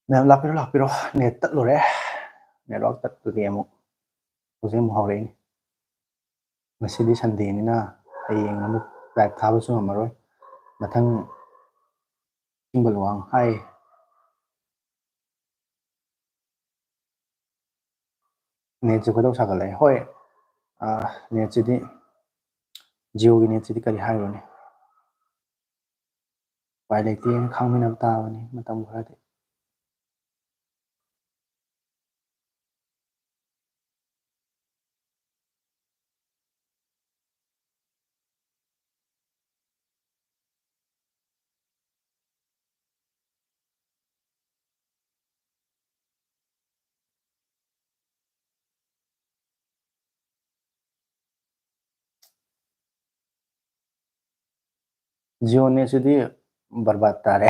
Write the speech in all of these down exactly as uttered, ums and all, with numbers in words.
ꯃꯌꯥꯝ ꯂꯥꯛꯄꯤꯔꯣ, ꯂꯥꯛꯄꯤꯔꯣ꯫ ꯅꯦꯠ ꯇꯠꯂꯨꯔꯦ꯫ ꯅꯦꯠꯋꯥꯛ ꯇꯠꯄꯒꯤ ꯑꯃꯨꯛ ꯍꯧꯖꯤꯛ ꯑꯃꯨꯛ ꯍꯧꯔꯛꯏꯅꯤ꯫ ꯉꯁꯤꯗꯤ ꯁꯟꯗꯦꯅꯤꯅ ꯍꯌꯦꯡ ꯑꯃꯨꯛ ꯂꯥꯏꯚ ꯊꯥꯕꯁꯨ ꯉꯝꯃꯔꯣꯏ꯫ ꯃꯊꯪ ꯆꯤꯡꯕ ꯂꯨꯋꯥꯡ ꯍꯥꯏ꯫ ꯅꯦꯠꯁꯦ ꯈꯣꯏꯗꯧ ꯁꯥꯒꯠꯂꯛꯑꯦ꯫ ꯍꯣꯏ, ꯑꯥ, ꯅꯦꯠꯁꯤꯗꯤ, ꯖꯤꯑꯣꯒꯤ ꯅꯦꯠꯁꯤꯗꯤ ꯀꯔꯤ ꯍꯥꯏꯔꯨꯅꯤ? ꯎꯄꯥꯏ ꯂꯩꯇꯦꯅ ꯈꯥꯡꯃꯤꯟꯅꯕ ꯇꯥꯕꯅꯤ ꯃꯇꯝ ꯈꯔꯗꯤ꯫ ꯖꯤꯑꯣ ꯅꯦꯠꯁꯤꯗꯤ ꯕꯔꯕꯥꯗ ꯇꯥꯔꯦ꯫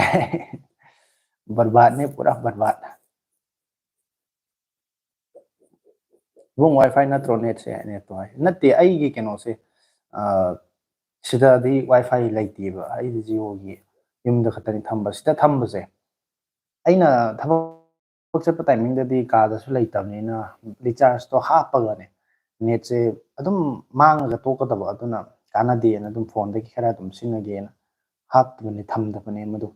ꯕꯔꯕꯥꯗꯅꯦ, ꯄꯨꯔꯥ ꯕꯔꯕꯥꯗ꯫ ꯏꯕꯨꯡ, ꯋꯥꯏ ꯐꯥꯏ ꯅꯠꯇ꯭ꯔꯣ ꯅꯦꯠꯁꯦ? ꯅꯦꯠꯇꯣ ꯍꯥꯏ꯫ ꯅꯠꯇꯦ, ꯑꯩꯒꯤ ꯀꯩꯅꯣꯁꯦ, ꯑ, ꯁꯤꯗꯗꯤ ꯋꯥꯏ ꯐꯥꯏ ꯂꯩꯇꯦꯕ꯫ ꯑꯩꯗꯤ ꯖꯤꯑꯣꯒꯤ ꯌꯨꯝꯗ ꯈꯛꯇꯅꯤ ꯊꯝꯕ꯫ ꯁꯤꯗ ꯊꯝꯕꯁꯦ, ꯑꯩꯅ ꯊꯕꯛ ꯆꯠꯄ ꯇꯥꯏꯃꯤꯡꯗꯗꯤ ꯀꯥꯗꯁꯨ ꯂꯩꯇꯕꯅꯤꯅ, ꯔꯤꯆꯥꯔꯖꯇꯣ ꯍꯥꯞꯄꯒꯅꯦ, ꯅꯦꯠꯁꯦ ꯑꯗꯨꯝ ꯃꯥꯡꯉꯒ ꯇꯣꯛꯀꯗꯕ꯫ ꯑꯗꯨꯅ ꯀꯥꯟꯅꯗꯦꯅ ꯑꯗꯨꯝ ꯐꯣꯟꯗꯒꯤ ꯈꯔ ꯑꯗꯨꯝ ꯁꯤꯖꯤꯟꯅꯒꯦꯅ ꯍꯥꯞꯇꯕꯅꯦ, ꯊꯝꯗꯕꯅꯦ ꯃꯗꯨ꯫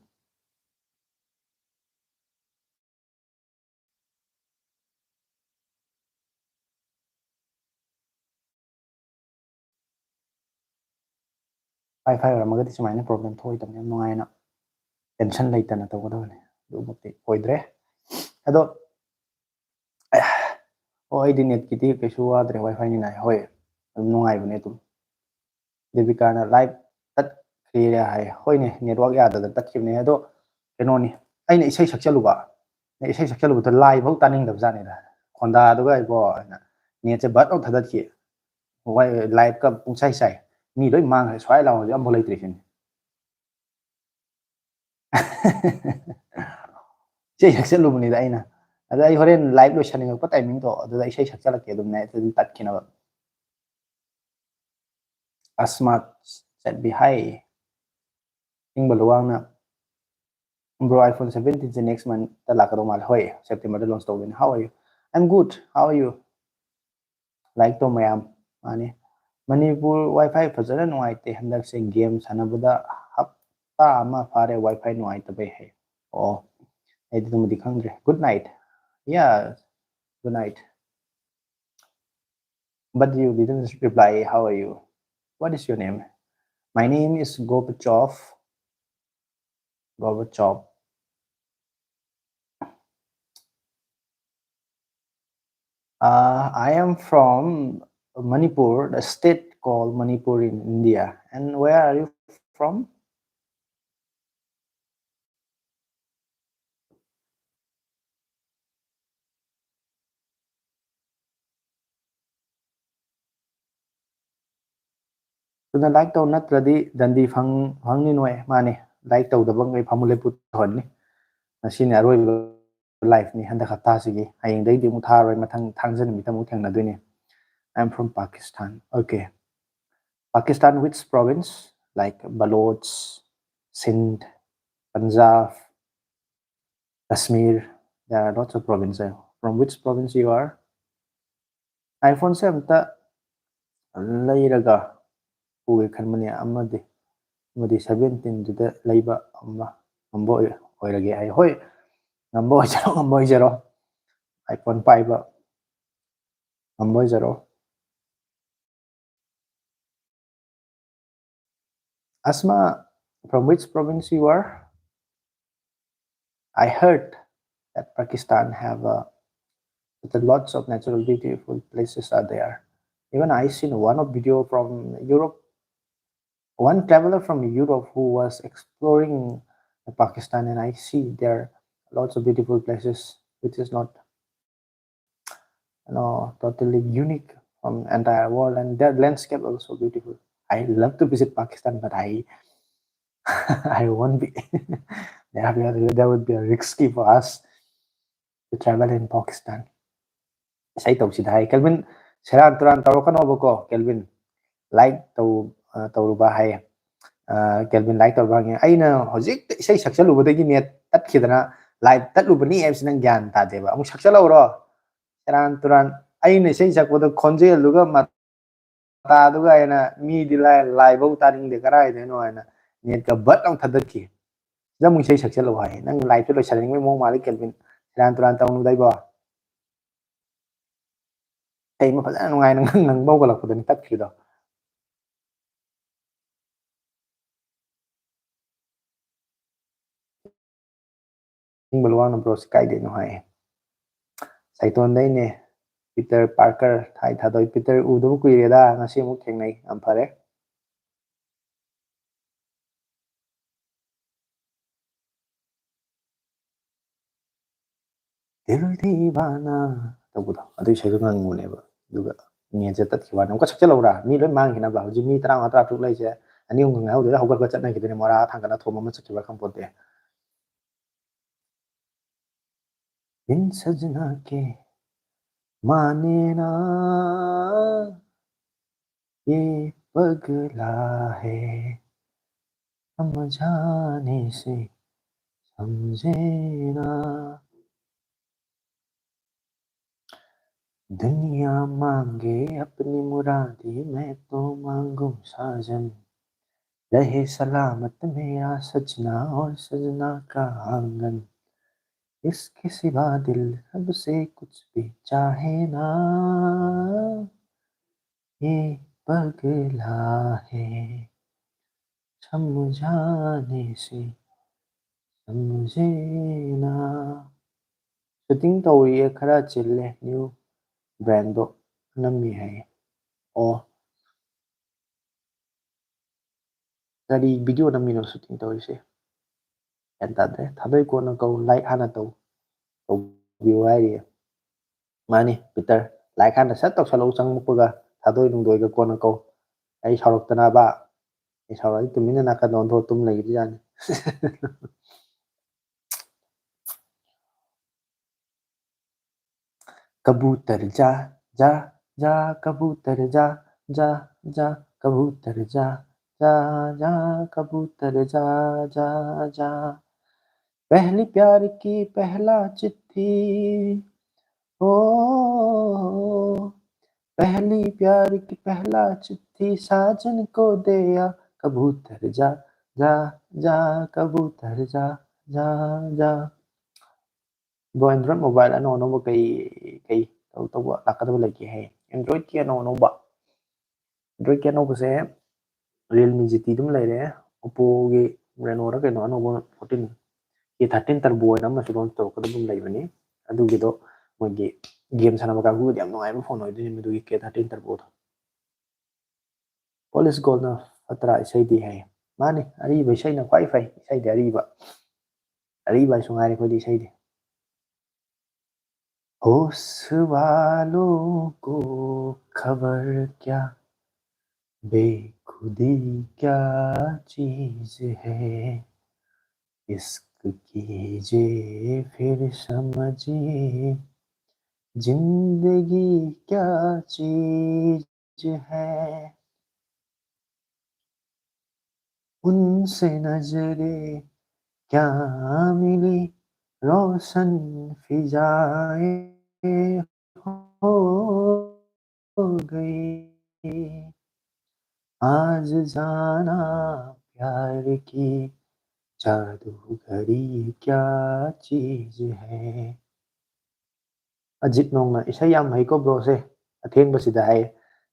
ꯋꯥꯏ ꯐꯥꯏ ꯑꯣꯏꯔꯝꯃꯒꯗꯤ ꯁꯨꯃꯥꯏꯅ ꯄ꯭ꯔꯣꯕ꯭ꯂꯦꯝ ꯊꯣꯛꯑꯣꯏꯗꯕꯅꯤ, ꯌꯥꯝ ꯅꯨꯡꯉꯥꯏꯅ ꯇꯦꯟꯁꯟ ꯂꯩꯇꯅ ꯇꯧꯒꯗꯕꯅꯤ꯫ ꯑꯗꯨꯃꯛꯇꯤ ꯑꯣꯏꯗ꯭ꯔꯦ꯫ ꯑꯗꯣ, ꯑꯣ, ꯑꯩꯗꯤ ꯅꯦꯠꯀꯤꯗꯤ ꯀꯩꯁꯨ ꯋꯥꯗ꯭ꯔꯦ, ꯋꯥꯏ ꯐꯥꯏꯅꯤꯅ꯫ ꯍꯣꯏ, ꯑꯗꯨꯝ ꯅꯨꯡꯉꯥꯏꯕꯅꯦ ꯑꯗꯨꯝ꯫ ꯗꯦꯕꯤꯀꯥꯅ ꯂꯥꯏꯚ ꯇꯠꯈ꯭ꯔꯦ ꯍꯥꯏ꯫ ꯍꯣꯏꯅꯦ, ꯅꯦꯠꯋꯥꯛ ꯌꯥꯗꯗꯅ ꯇꯠꯈꯤꯕꯅꯦ꯫ ꯑꯗꯣ ꯀꯩꯅꯣꯅꯤ, ꯑꯩꯅ ꯏꯁꯩ ꯁꯛꯆꯜꯂꯨꯕ, ꯑꯩ ꯏꯁꯩ ꯁꯛꯆꯜꯂꯨꯕꯗ ꯂꯥꯏꯚ ꯐꯥꯎ ꯇꯥꯅꯤꯡꯗꯕ ꯖꯥꯠꯅꯤꯗ꯫ ꯈꯣꯟꯗꯥꯗꯨꯒ ꯏꯕꯣ, ꯑꯩꯅ ꯅꯦꯠꯁꯦ ꯕꯠ ꯂꯥꯎ ꯊꯥꯗꯠꯈꯤ꯫ ꯂꯥꯏꯐꯀ ꯄꯨꯡꯁꯥꯏ ꯁꯥꯏ꯫ ꯃꯤ ꯂꯣꯏ ꯃꯥꯡꯈ꯭ꯔꯦ꯫ ꯁ꯭ꯋꯥꯏ ꯂꯥꯎ ꯍꯧꯖꯤꯛ ꯑꯝꯐꯥꯎ ꯂꯩꯇ꯭ꯔꯤ ꯁꯤꯅꯤ꯫ ꯏꯁꯩ ꯁꯛꯆꯜꯂꯨꯕꯅꯤꯗ ꯑꯩꯅ꯫ ꯑꯗ ꯑꯩ ꯍꯣꯔꯦꯟ ꯂꯥꯏꯐ ꯂꯣꯏꯁꯟꯅꯤꯡꯉꯛꯄ ꯇꯥꯏꯃꯤꯡꯗꯣ ꯑꯗꯨꯗ ꯏꯁꯩ ꯁꯛꯆꯜꯂꯛꯀꯦ ꯑꯗꯨꯝ ꯅꯦꯠ ꯑꯗꯨꯝ ꯇꯠꯈꯤꯅꯕ꯫ ꯑꯁꯃꯥꯠ ꯆꯠꯕꯤ ꯍꯥꯏ꯫ ꯏꯪꯕ ꯂꯨꯋꯥꯡꯅ, "Bro, iPhone seventeen ꯁꯦ next month ꯇ ꯂꯥꯛꯀꯗꯧ ꯃꯥꯜꯂꯦ꯫" ꯍꯣꯏ, September ꯗ launch ꯇꯧꯗꯣꯏꯅꯦ꯫ How are you? I'm good. How are you? Like ꯇꯧ ꯃꯌꯥꯝ꯫ ꯃꯥꯅꯤ꯫ "ꯃꯅꯤꯄꯨꯔ ꯋꯥꯏ ꯐꯥꯏ ꯐꯖꯅ ꯅꯨꯡꯉꯥꯏꯇꯦ ꯍꯟꯗꯛꯁꯦ, ꯒꯦꯝ ꯁꯥꯟꯅꯕꯗ ꯍꯞꯇꯥ ꯑꯃ ꯐꯥꯔꯦ ꯋꯥꯏ ꯐꯥꯏ ꯅꯨꯡꯉꯥꯏꯇꯕꯩ" ꯍꯥꯏ꯫ ꯑꯣ, ꯑꯩꯗꯤ ꯑꯗꯨꯃꯗꯤ ꯈꯪꯗ꯭ꯔꯦ꯫ Good night. Yeah, good night. But you didn't reply. How are you? What is your name? My name is Gorbachev. Gorbachev. Uh, I am from Manipur, the state called Manipur in India. And where are you from? ꯑꯗꯨꯅ like ꯇꯧ, ꯅꯠꯇ꯭ꯔꯗꯤ ꯗꯟꯗꯤ ꯐꯪ-, ꯐꯪꯅꯤ ꯅꯣꯏ꯫ ꯃꯥꯅꯤ, like ꯇꯧꯗꯕ ꯉꯩ ꯐꯃꯨ ꯂꯦꯞꯄꯨ ꯇꯧꯍꯟꯅꯤ꯫ ꯉꯁꯤꯅ ꯑꯔꯣꯏꯕ ꯂꯥꯏꯐꯅꯤ ꯍꯟꯗꯛ ꯍꯞꯇꯥꯁꯤꯒꯤ꯫ ꯍꯌꯦꯡꯗꯩꯗꯤ ꯑꯃꯨꯛ ꯊꯥꯔꯣꯏ, ꯃꯊꯪ ꯊꯥꯡꯖ ꯅꯨꯃꯤꯠꯇ ꯑꯃꯨꯛ ꯊꯦꯡꯅꯗꯣꯏꯅꯤ꯫ I'm from Pakistan. Okay. Pakistan, which province? Like Baloch, Sindh, Punjab, Kashmir. There are lots of provinces. From which province you are? iPhone ꯁꯦ ꯑꯝꯇ ꯂꯩꯔꯒ ꯄꯨꯒꯦ ꯈꯟꯕꯅꯦ, ꯑꯃꯗꯤ, ꯑꯃꯗꯤ seventeen ꯗꯨꯗ ꯂꯩꯕ ꯑꯃ ꯉꯝꯕ ꯑꯣꯏ-, ꯑꯣꯏꯔꯒꯦ ꯍꯥꯏ꯫ ꯍꯣꯏ, ꯉꯝꯕ ꯑꯣꯏꯖꯔꯣ, ꯉꯝꯕ ꯑꯣꯏꯖꯔꯣ, iPhone ꯄꯥꯏꯕ ꯉꯝꯕ ꯑꯣꯏꯖꯔꯣ꯫ Asma, from which province you are? I heard that Pakistan have a, the lots of natural beautiful places are there. Even I seen one of video from Europe. One traveler from Europe who was exploring Pakistan, and I see there lots of beautiful places, which is not, you know, totally unique from entire world, and their landscape also beautiful. I love to visit Pakistan, but I I won't be. That would be, that would be risky for us to travel in Pakistan. ꯏꯁꯩ ꯇꯧꯁꯤꯗ ꯍꯥꯏ꯫ Calvin, ꯁꯦꯔꯥꯟ ꯇꯨꯔꯥꯟ ꯇꯧꯔꯛꯀꯅꯣꯕꯀꯣ, Calvin. Like ꯇꯧ-, ꯑ, ꯇꯧꯔꯨꯕ ꯍꯥꯏꯌꯦ꯫ ꯑ, Calvin like ꯇꯧꯔꯨꯕ ꯍꯪꯉꯦ꯫ ꯑꯩꯅ ꯍꯧꯖꯤꯛꯇ ꯏꯁꯩ ꯁꯛꯆꯜꯂꯨꯕꯗꯒꯤ net ꯇꯠꯈꯤꯗꯅ live ꯇꯠꯂꯨꯕꯅꯤ ꯍꯥꯏꯕꯁꯤ ꯅꯪ ꯒ꯭ꯌꯥꯟ ꯇꯥꯗꯦꯕ꯫ ꯑꯃꯨꯛ ꯁꯛꯆꯜꯍꯧꯔꯣ꯫ ꯁꯦꯔꯥꯟ ꯇꯨꯔꯥꯟ꯫ ꯑꯩꯅ ꯏꯁꯩ ꯁꯛꯄꯗ ꯈꯣꯟꯖꯦꯜꯗꯨꯒ ꯃꯇꯥꯗꯨꯒ ꯍꯥꯏꯅ ꯃꯤꯗꯤ ꯂꯥꯏ-, live ꯐꯧ ꯇꯥꯅꯤꯡꯗꯦ, ꯀꯗꯥꯏꯗꯩꯅꯣ ꯍꯥꯏꯅ net ꯀ ꯕꯠ ꯂꯥꯎ ꯊꯥꯗꯠꯈꯤ꯫ ꯁꯤꯗ ꯑꯃꯨꯛ ꯏꯁꯩ ꯁꯛꯆꯜꯂꯛꯑꯣ ꯍꯥꯏ꯫ ꯅꯪ live ꯁꯦ ꯂꯣꯏꯁꯤꯟꯅꯤꯡꯕꯒꯤ ꯃꯑꯣꯡ ꯃꯥꯜꯂꯤ, ꯀꯦꯜꯚꯤꯟ꯫ ꯁꯦꯔꯥꯟ ꯇꯨꯔꯥꯟ ꯇꯧꯅꯨꯗ ꯏꯕꯣ꯫ ꯏꯁꯩ ꯑꯃ ꯐꯖꯅ ꯅꯨꯡꯉꯥꯏꯅ ꯉꯪ-, ꯉꯪꯕ ꯍꯧꯒꯠꯂꯛꯄꯗꯅꯤ ꯇꯠꯈ꯭ꯔꯤꯗꯣ꯫ ꯅꯤꯡꯕ ꯂꯨꯋꯥꯡꯅ bro ꯁꯤ ꯀꯥꯏꯗꯩꯅꯣ ꯍꯥꯏ꯫ ꯁꯥꯏꯇꯣꯟꯗꯩꯅꯦ꯫ ꯄꯤꯇꯔ ꯄꯥꯔꯀꯔ, ꯊꯥꯏ ꯊꯥꯗꯣꯏ꯫ ꯄꯤꯇꯔ ꯎꯗꯕ ꯀꯨꯏꯔꯦꯗ, ꯉꯁꯤ ꯑꯃꯨꯛ ꯊꯦꯡꯅꯩ, ꯌꯥꯝ ꯐꯔꯦ꯫ ꯗꯤꯜ ꯗꯤꯋꯥꯅꯥ ꯇꯧꯕꯗꯣ, ꯑꯗꯨ ꯏꯁꯩꯗꯣ ꯉꯪꯉꯨꯅꯦꯕ, ꯑꯗꯨꯒ net ꯁꯦ ꯇꯠꯈꯤꯕ ꯋꯥꯅꯤ꯫ ꯑꯃꯨꯛꯀ ꯁꯛꯆꯜꯍꯧꯔꯥ? ꯃꯤ ꯂꯣꯏ ꯃꯥꯡꯈꯤꯅꯕ꯫ ꯍꯧꯖꯤꯛ ꯃꯤ ꯇꯔꯥꯃꯉꯥ, ꯇꯔꯥꯇꯔꯨꯛ ꯂꯩꯁꯦ, ꯑꯅꯤ ꯑꯍꯨꯝ ꯉꯥꯏꯍꯧꯗꯣꯏꯔꯥ, ꯍꯧꯒꯠꯄ ꯆꯠꯅꯈꯤꯗꯣꯏꯅꯦ, ꯃꯣꯔꯥ ꯊꯥꯡꯒꯠꯅ ꯊꯣꯝ ꯑꯃ ꯆꯠꯈꯤꯕ꯭ꯔꯥ ꯈꯪꯄꯣꯠꯇꯦ꯫ ꯏꯟ ꯁꯖꯅꯥ ꯀꯦ ꯃꯥꯅꯦ ꯅꯥ, ꯌꯦ ꯄꯒꯂꯥ ꯍꯦ, ꯁꯝꯖꯥꯅꯦ ꯁꯦ ꯁꯝꯖꯦꯅꯥ꯫ दुनिया मांगे अपनी मुरादी, मैं तो मांगू साजन। रहे सलामत मेरा सजना और सजना का आंगन। इसके सिवा दिल रब से कुछ भी चाहे ना। ये पगला है, समझाने से समझे ना। Shooting ꯇꯧꯔꯤꯌꯦ, ꯈꯔ ꯆꯤꯜꯂꯦ, new brand ꯗꯣ ꯅꯝꯃꯤ ꯍꯥꯏꯌꯦ꯫ ꯑꯣ, ꯀꯔꯤ video ꯅꯝꯃꯤꯅꯣ shooting ꯇꯧꯔꯤꯁꯦ? ꯒ꯭ꯌꯥꯟ ꯇꯥꯗ꯭ꯔꯦ꯫ ꯊꯥꯗꯣꯏ ꯀꯣꯟꯅ ꯀꯧ, like ꯍꯥꯟꯅ ꯇꯧ, ꯇꯧꯕꯤꯌꯨ ꯍꯥꯏꯔꯤꯌꯦ꯫ ꯃꯥꯅꯤ ꯄꯤꯇꯔ, ꯂꯥꯏꯛ ꯍꯥꯟꯅ ꯁꯠ ꯇꯧꯁꯜꯂꯛꯎ, ꯆꯪꯉꯛꯄꯒ ꯊꯥꯗꯣꯏ ꯅꯨꯡꯗꯣꯏꯒ ꯀꯣꯟꯅ ꯀꯧ꯫ ꯑꯩ ꯁꯥꯎꯔꯛꯇꯅꯕ, ꯑꯩ ꯁꯥꯎꯔꯛꯑꯗꯤ ꯇꯨꯃꯤꯟꯅ ꯅꯥꯀꯟꯗ ꯑꯣꯟꯊꯣꯛꯑ ꯇꯨꯝ ꯂꯩꯈꯤꯗꯣꯏꯖꯥꯠꯅꯤ꯫ कबूतर जा, जा, जा, कबूतर जा, जा, जा, कबूतर जा, जा, जा, कबूतर जा, जा, जा। पहली प्यार की पहला चिट्ठी, ओ, पहली प्यार की पहला चिट्ठी साजन को दे आ, कबूतर जा, जा, जा, कबूतर जा, जा, जा। ꯕ꯭ꯔꯣ, ꯑꯦꯟꯗ꯭ꯔꯣꯏꯗ ꯃꯣꯕꯥꯏꯜ ꯑꯅꯧ ꯑꯅꯧꯕ ꯀꯩ ꯀꯩ ꯇꯧ ꯇꯧꯕ ꯂꯥꯛꯀꯗꯕ ꯂꯩꯒꯦ ꯍꯥꯏ? ꯑꯦꯟꯗ꯭ꯔꯣꯏꯗꯀꯤ ꯑꯅꯧ ꯑꯅꯧꯕ, ꯑꯦꯟꯗ꯭ꯔꯣꯏꯗꯀꯤ ꯑꯅꯧꯕꯁꯦ ꯔꯤꯌꯦꯜꯃꯤ ꯖꯤ ꯇꯤ ꯑꯗꯨꯝ ꯂꯩꯔꯦ, ꯑꯣꯞꯄꯣꯒꯤ ꯔꯦꯅꯣꯔ ꯀꯩꯅꯣ ꯑꯅꯧꯕ ꯐꯣꯔꯇꯤꯟ, ꯀꯦ ꯊꯥꯔꯇꯤꯟ ꯇꯔꯕꯣ ꯍꯥꯏꯅ ꯑꯃꯁꯨ ꯂꯣꯟꯆ ꯇꯧꯔꯛꯀꯗꯕ ꯑꯃ ꯂꯩꯕꯅꯤ꯫ ꯑꯗꯨꯒꯤꯗꯣ ꯃꯣꯏꯒꯤ ꯒꯦꯝ ꯁꯥꯟꯅꯕ ꯀꯥꯡꯕꯨꯒꯤꯗꯤ ꯌꯥꯝ ꯅꯨꯡꯉꯥꯏꯕ ꯐꯣꯟ ꯑꯣꯏꯗꯣꯏꯅꯤ ꯃꯗꯨꯒꯤ ꯀꯦ ꯊꯥꯔꯇꯤꯟ ꯇꯔꯕꯣꯗꯣ꯫ ꯄꯣꯂꯤꯁ ꯒꯣꯜꯅ ꯐꯠꯇ꯭ꯔꯥ ꯏꯁꯩꯗꯤ ꯍꯥꯏ꯫ ꯃꯥꯅꯤ, ꯑꯔꯤꯕ ꯏꯁꯩꯅ ꯈ꯭ꯋꯥꯏ ꯐꯩ, ꯏꯁꯩꯗꯤ ꯑꯔꯤꯕ꯫ ꯑꯔꯤꯕ ꯍꯥꯏꯁꯨ ꯉꯥꯏꯔꯦ ꯑꯩꯈꯣꯏꯗꯤ ꯏꯁꯩꯗꯤ꯫ होश वालों को खबर क्या, बेखुदी क्या चीज है, इश्क कीजिए फिर समझिए, जिंदगी क्या चीज है। उनसे नजरें क्या मिली, रोशन फिजाएं हो गई। आज जाना प्यार की जादूगरी क्या चीज है। ꯑꯖꯤꯠ ꯅꯣꯡꯅ, "ꯏꯁꯩ ꯌꯥꯝ ꯍꯩꯀꯣ ꯕ꯭ꯔꯣꯁꯦ, ꯑꯊꯦꯡꯕꯁꯤꯗ" ꯍꯥꯏ꯫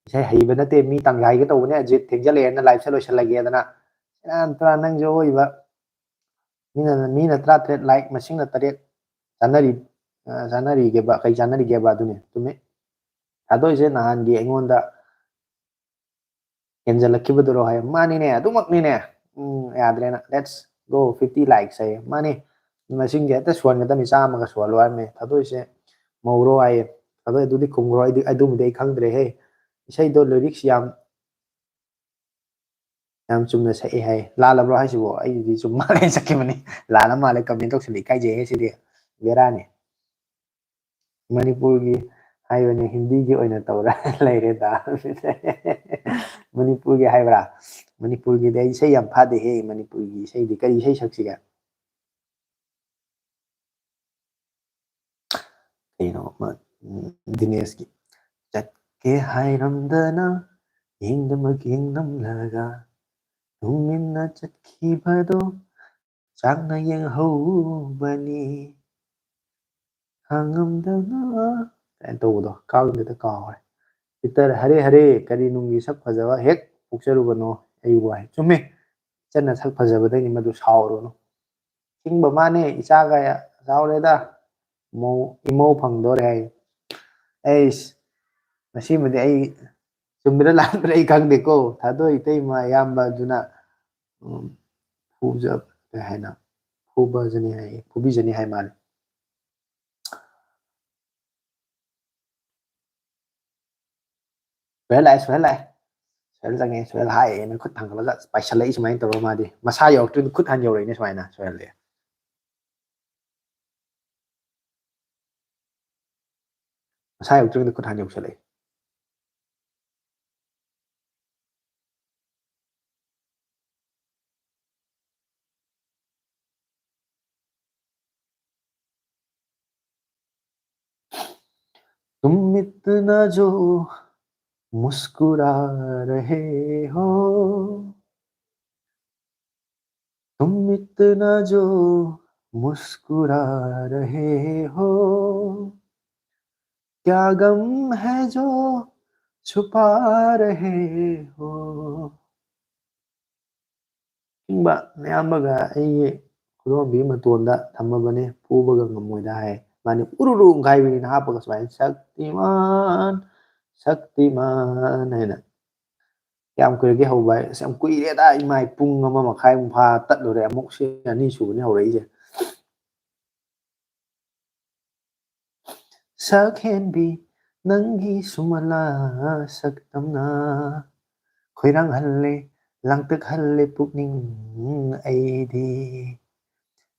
ꯏꯁꯩ ꯍꯩꯕ ꯅꯠꯇꯦ, ꯃꯤ ꯇꯪꯈꯥꯏꯒ ꯇꯧꯕꯅꯦ ꯑꯖꯤꯠ, ꯊꯦꯡꯖꯜꯂꯛꯑꯦꯅ ꯂꯥꯏꯐꯁꯦ ꯂꯣꯏꯁꯤꯜꯂꯒꯦꯗꯅ꯫ ꯁꯦꯔꯥꯟ ꯇꯨꯔꯥꯟ, ꯅꯪꯁꯨ ꯑꯣꯏꯕ꯫ ꯃꯤꯅ, ꯃꯤꯅ ꯇꯔꯥꯇꯔꯦꯠ ꯂꯥꯏꯛ, ꯃꯁꯤꯡꯅ ꯇꯔꯦꯠ ꯆꯥꯅꯔꯤ, ꯑ, ꯆꯥꯅꯔꯤꯒꯦꯕ, ꯀꯩ ꯆꯥꯅꯔꯤꯒꯦꯕ? ꯑꯗꯨꯅꯤ, ꯆꯨꯝꯃꯦ꯫ ꯊꯥꯗꯣꯏꯁꯦ ꯅꯍꯥꯟꯒꯤ ꯑꯩꯉꯣꯟꯗ ꯍꯦꯟꯖꯜꯂꯛꯈꯤꯕꯗꯨꯔꯣ ꯍꯥꯏ꯫ ꯃꯥꯅꯤꯅꯦ, ꯑꯗꯨꯃꯛꯅꯤꯅꯦ꯫ ꯎꯝ, ꯌꯥꯗ꯭ꯔꯦꯅ꯫ Let's go, fifty likes ꯍꯥꯏꯌꯦ꯫ ꯃꯥꯅꯤ, ꯃꯁꯤꯡꯁꯦ ꯍꯦꯛꯇ ꯁꯣꯟꯒꯗꯕꯅꯤ, ꯆꯥꯝꯃꯒ ꯁꯣꯜꯂꯣ ꯍꯥꯏꯕꯅꯤ꯫ ꯊꯥꯗꯣꯏꯁꯦ ꯃꯧꯔꯣ ꯍꯥꯏꯌꯦ꯫ ꯑꯗꯣ ꯑꯗꯨꯗꯤ ꯈꯨꯝꯈ꯭ꯔꯣ, ꯑꯩꯗꯤ, ꯑꯗꯨꯕꯨꯗꯤ ꯑꯩ ꯈꯪꯗ꯭ꯔꯦꯍꯦ꯫ ꯏꯁꯩꯗꯣ lyrics ꯌꯥꯝ, ꯌꯥꯝ ꯆꯨꯝꯅ ꯁꯛꯑꯦ ꯍꯥꯏ꯫ ꯂꯥꯜꯂꯕ꯭ꯔꯣ ꯍꯥꯏꯁꯤꯕꯣ? ꯑꯩꯗꯤ ꯆꯨꯝ ꯃꯥꯜꯂꯦ ꯁꯛꯈꯤꯕꯅꯤ꯫ ꯂꯥꯜꯂ ꯃꯥꯜꯂꯦ, comment ꯇꯧꯁꯜꯂꯤ꯫ ꯏꯀꯥꯏꯖꯩꯍꯦ ꯁꯤꯗꯤ꯫ ꯕꯦꯔꯥꯅꯤ꯫ ꯃꯅꯤꯄꯨꯔꯒꯤ ꯍꯥꯏꯕꯅꯤ, ꯍꯤꯟꯗꯤꯒꯤ ꯑꯣꯏꯅ ꯇꯧꯔ ꯂꯩꯔꯦꯗ꯫ ꯃꯅꯤꯄꯨꯔꯒꯤ ꯍꯥꯏꯕ꯭ꯔꯥ? ꯃꯅꯤꯄꯨꯔꯒꯤꯗꯤ ꯑꯩ ꯏꯁꯩ ꯌꯥꯝ ꯐꯥꯗꯦꯍꯦ꯫ ꯃꯅꯤꯄꯨꯔꯒꯤ ꯏꯁꯩꯗꯤ ꯀꯔꯤ ꯏꯁꯩ ꯁꯛꯁꯤꯒꯦ? ꯀꯩꯅꯣ ꯑꯃ, ꯎꯝ, ꯗꯤꯅꯦꯁꯀꯤ "ꯆꯠꯀꯦ ꯍꯥꯏꯔꯝꯗꯅ ꯌꯦꯡꯗꯃꯛ ꯌꯦꯡꯂꯝꯂꯒ ꯇꯨꯃꯤꯟꯅ ꯆꯠꯈꯤꯕꯗꯣ ꯆꯥꯛꯅ ꯌꯦꯡꯍꯧꯕꯅꯤ ꯈꯥꯡꯉꯝꯗꯅ" ꯀꯥꯏꯅ ꯇꯧꯕꯗꯣ, ꯀꯥꯎꯗꯦꯗ, ꯀꯥꯎꯔꯦ꯫ ꯄꯤꯇꯔ, "ꯍꯔꯦ ꯍꯔꯦ, ꯀꯔꯤ ꯅꯨꯡꯒꯤ ꯁꯛ ꯐꯖꯕ ꯍꯦꯛ ꯄꯣꯛꯆꯔꯨꯕꯅꯣ ꯑꯩꯕꯨ" ꯍꯥꯏ꯫ ꯆꯨꯝꯃꯦ, ꯏꯆꯟꯅ ꯁꯛ ꯐꯖꯕꯗꯩꯅꯤ ꯃꯗꯨ, ꯁꯥꯎꯔꯨꯅꯨ꯫ ꯆꯤꯡꯕ ꯃꯥꯅꯦ, ꯏꯆꯥꯒ ꯆꯥꯎꯔꯦꯗ꯫ ꯃꯧ, ꯏꯃꯧ ꯐꯪꯗꯣꯔꯦ ꯍꯥꯏ꯫ ꯑꯩꯁ, ꯃꯁꯤꯃꯗꯤ ꯑꯩ ꯆꯨꯝꯕ꯭ꯔꯥ ꯂꯥꯟꯕ꯭ꯔꯥ ꯑꯩ ꯈꯪꯗꯦꯀꯣ꯫ ꯊꯥꯗꯣꯏ ꯏꯇꯩꯃ ꯑꯌꯥꯝꯕ ꯑꯗꯨꯅ, ꯎꯝ, ꯐꯨꯖ-, ꯀꯩ ꯍꯥꯏꯅ, ꯐꯨꯕꯖꯅꯤ ꯍꯥꯏ, ꯐꯨꯕꯤꯖꯅꯤ ꯍꯥꯏ ꯃꯥꯜꯂꯦ꯫ ꯁꯨꯍꯦꯜ ꯂꯥꯛꯑꯦ, ꯁꯨꯍꯦꯜ ꯂꯥꯛꯑꯦ꯫ ꯁꯨꯍꯦꯜ ꯆꯪꯉꯦ, ꯁꯨꯍꯦꯜ ꯍꯥꯏ ꯑꯅ ꯈꯨꯠ ꯊꯥꯡꯒꯠꯂꯒ ꯄꯥꯏꯁꯜꯂꯛꯏ ꯁꯨꯃꯥꯏꯅ ꯇꯧꯔꯒ ꯃꯥꯗꯤ꯫ ꯃꯁꯥ ꯌꯧꯔꯛꯇ꯭ꯔꯤꯉꯩꯗ ꯈꯨꯠ ꯍꯥꯟꯅ ꯌꯧꯔꯛꯏꯅꯦ ꯁꯨꯃꯥꯏꯅ, ꯁꯨꯍꯦꯜꯗꯤ꯫ ꯃꯁꯥ ꯌꯧꯔꯛꯇ꯭ꯔꯤꯉꯩꯗ ꯈꯨꯠ ꯍꯥꯟꯅ ꯌꯧꯁꯜꯂꯛꯏ꯫ तुम इतना जो मुस्कुरा रहे हो, तुम इतना जो मुस्कुरा रहे हो, क्या गम है जो छुपा रहे हो? ꯈꯪꯕ ꯃꯌꯥꯝꯕꯒ ꯑꯩꯒꯤ ꯈꯨꯗꯣꯝꯕꯤ ꯃꯇꯣꯟꯗ ꯊꯝꯃꯕꯅꯦ, ꯐꯨꯕꯒ ꯉꯝꯃꯣꯏꯗ ꯍꯥꯏ꯫ ꯃꯥꯅꯤ ꯎꯔꯨꯔꯨ ꯍꯥꯏꯕꯅꯤꯅ ꯍꯥꯞꯄꯒ ꯁꯨꯃꯥꯏꯅ, "ꯁꯛꯇꯤꯃꯥꯟ, ꯁꯛꯇꯤꯃꯥꯟ" ꯍꯥꯏꯅ꯫ ꯀꯌꯥꯝ ꯀꯨꯏꯔꯒꯦ ꯍꯧꯕ ꯍꯥꯏ? ꯑꯁ, ꯌꯥꯝ ꯀꯨꯏꯔꯦꯗ, ꯏꯃꯥꯏ, ꯄꯨꯡ ꯑꯃ ꯃꯈꯥꯏꯃꯨꯛ ꯐꯥ ꯇꯠꯂꯨꯔꯦ, ꯑꯃꯨꯛ ꯁꯤ ꯑꯅꯤ ꯁꯨꯕꯅꯤ ꯍꯧꯔꯛꯏꯁꯦ꯫ ꯁꯛꯍꯦꯟꯕꯤ ꯅꯪꯒꯤ ꯁꯨꯃꯂꯥ ꯁꯛꯇꯝꯅ ꯈꯣꯏꯔꯥꯡꯍꯜꯂꯦ, ꯂꯥꯡꯇꯛꯍꯜꯂꯦ ꯄꯨꯛꯅꯤꯡ ꯑꯩꯗꯤ꯫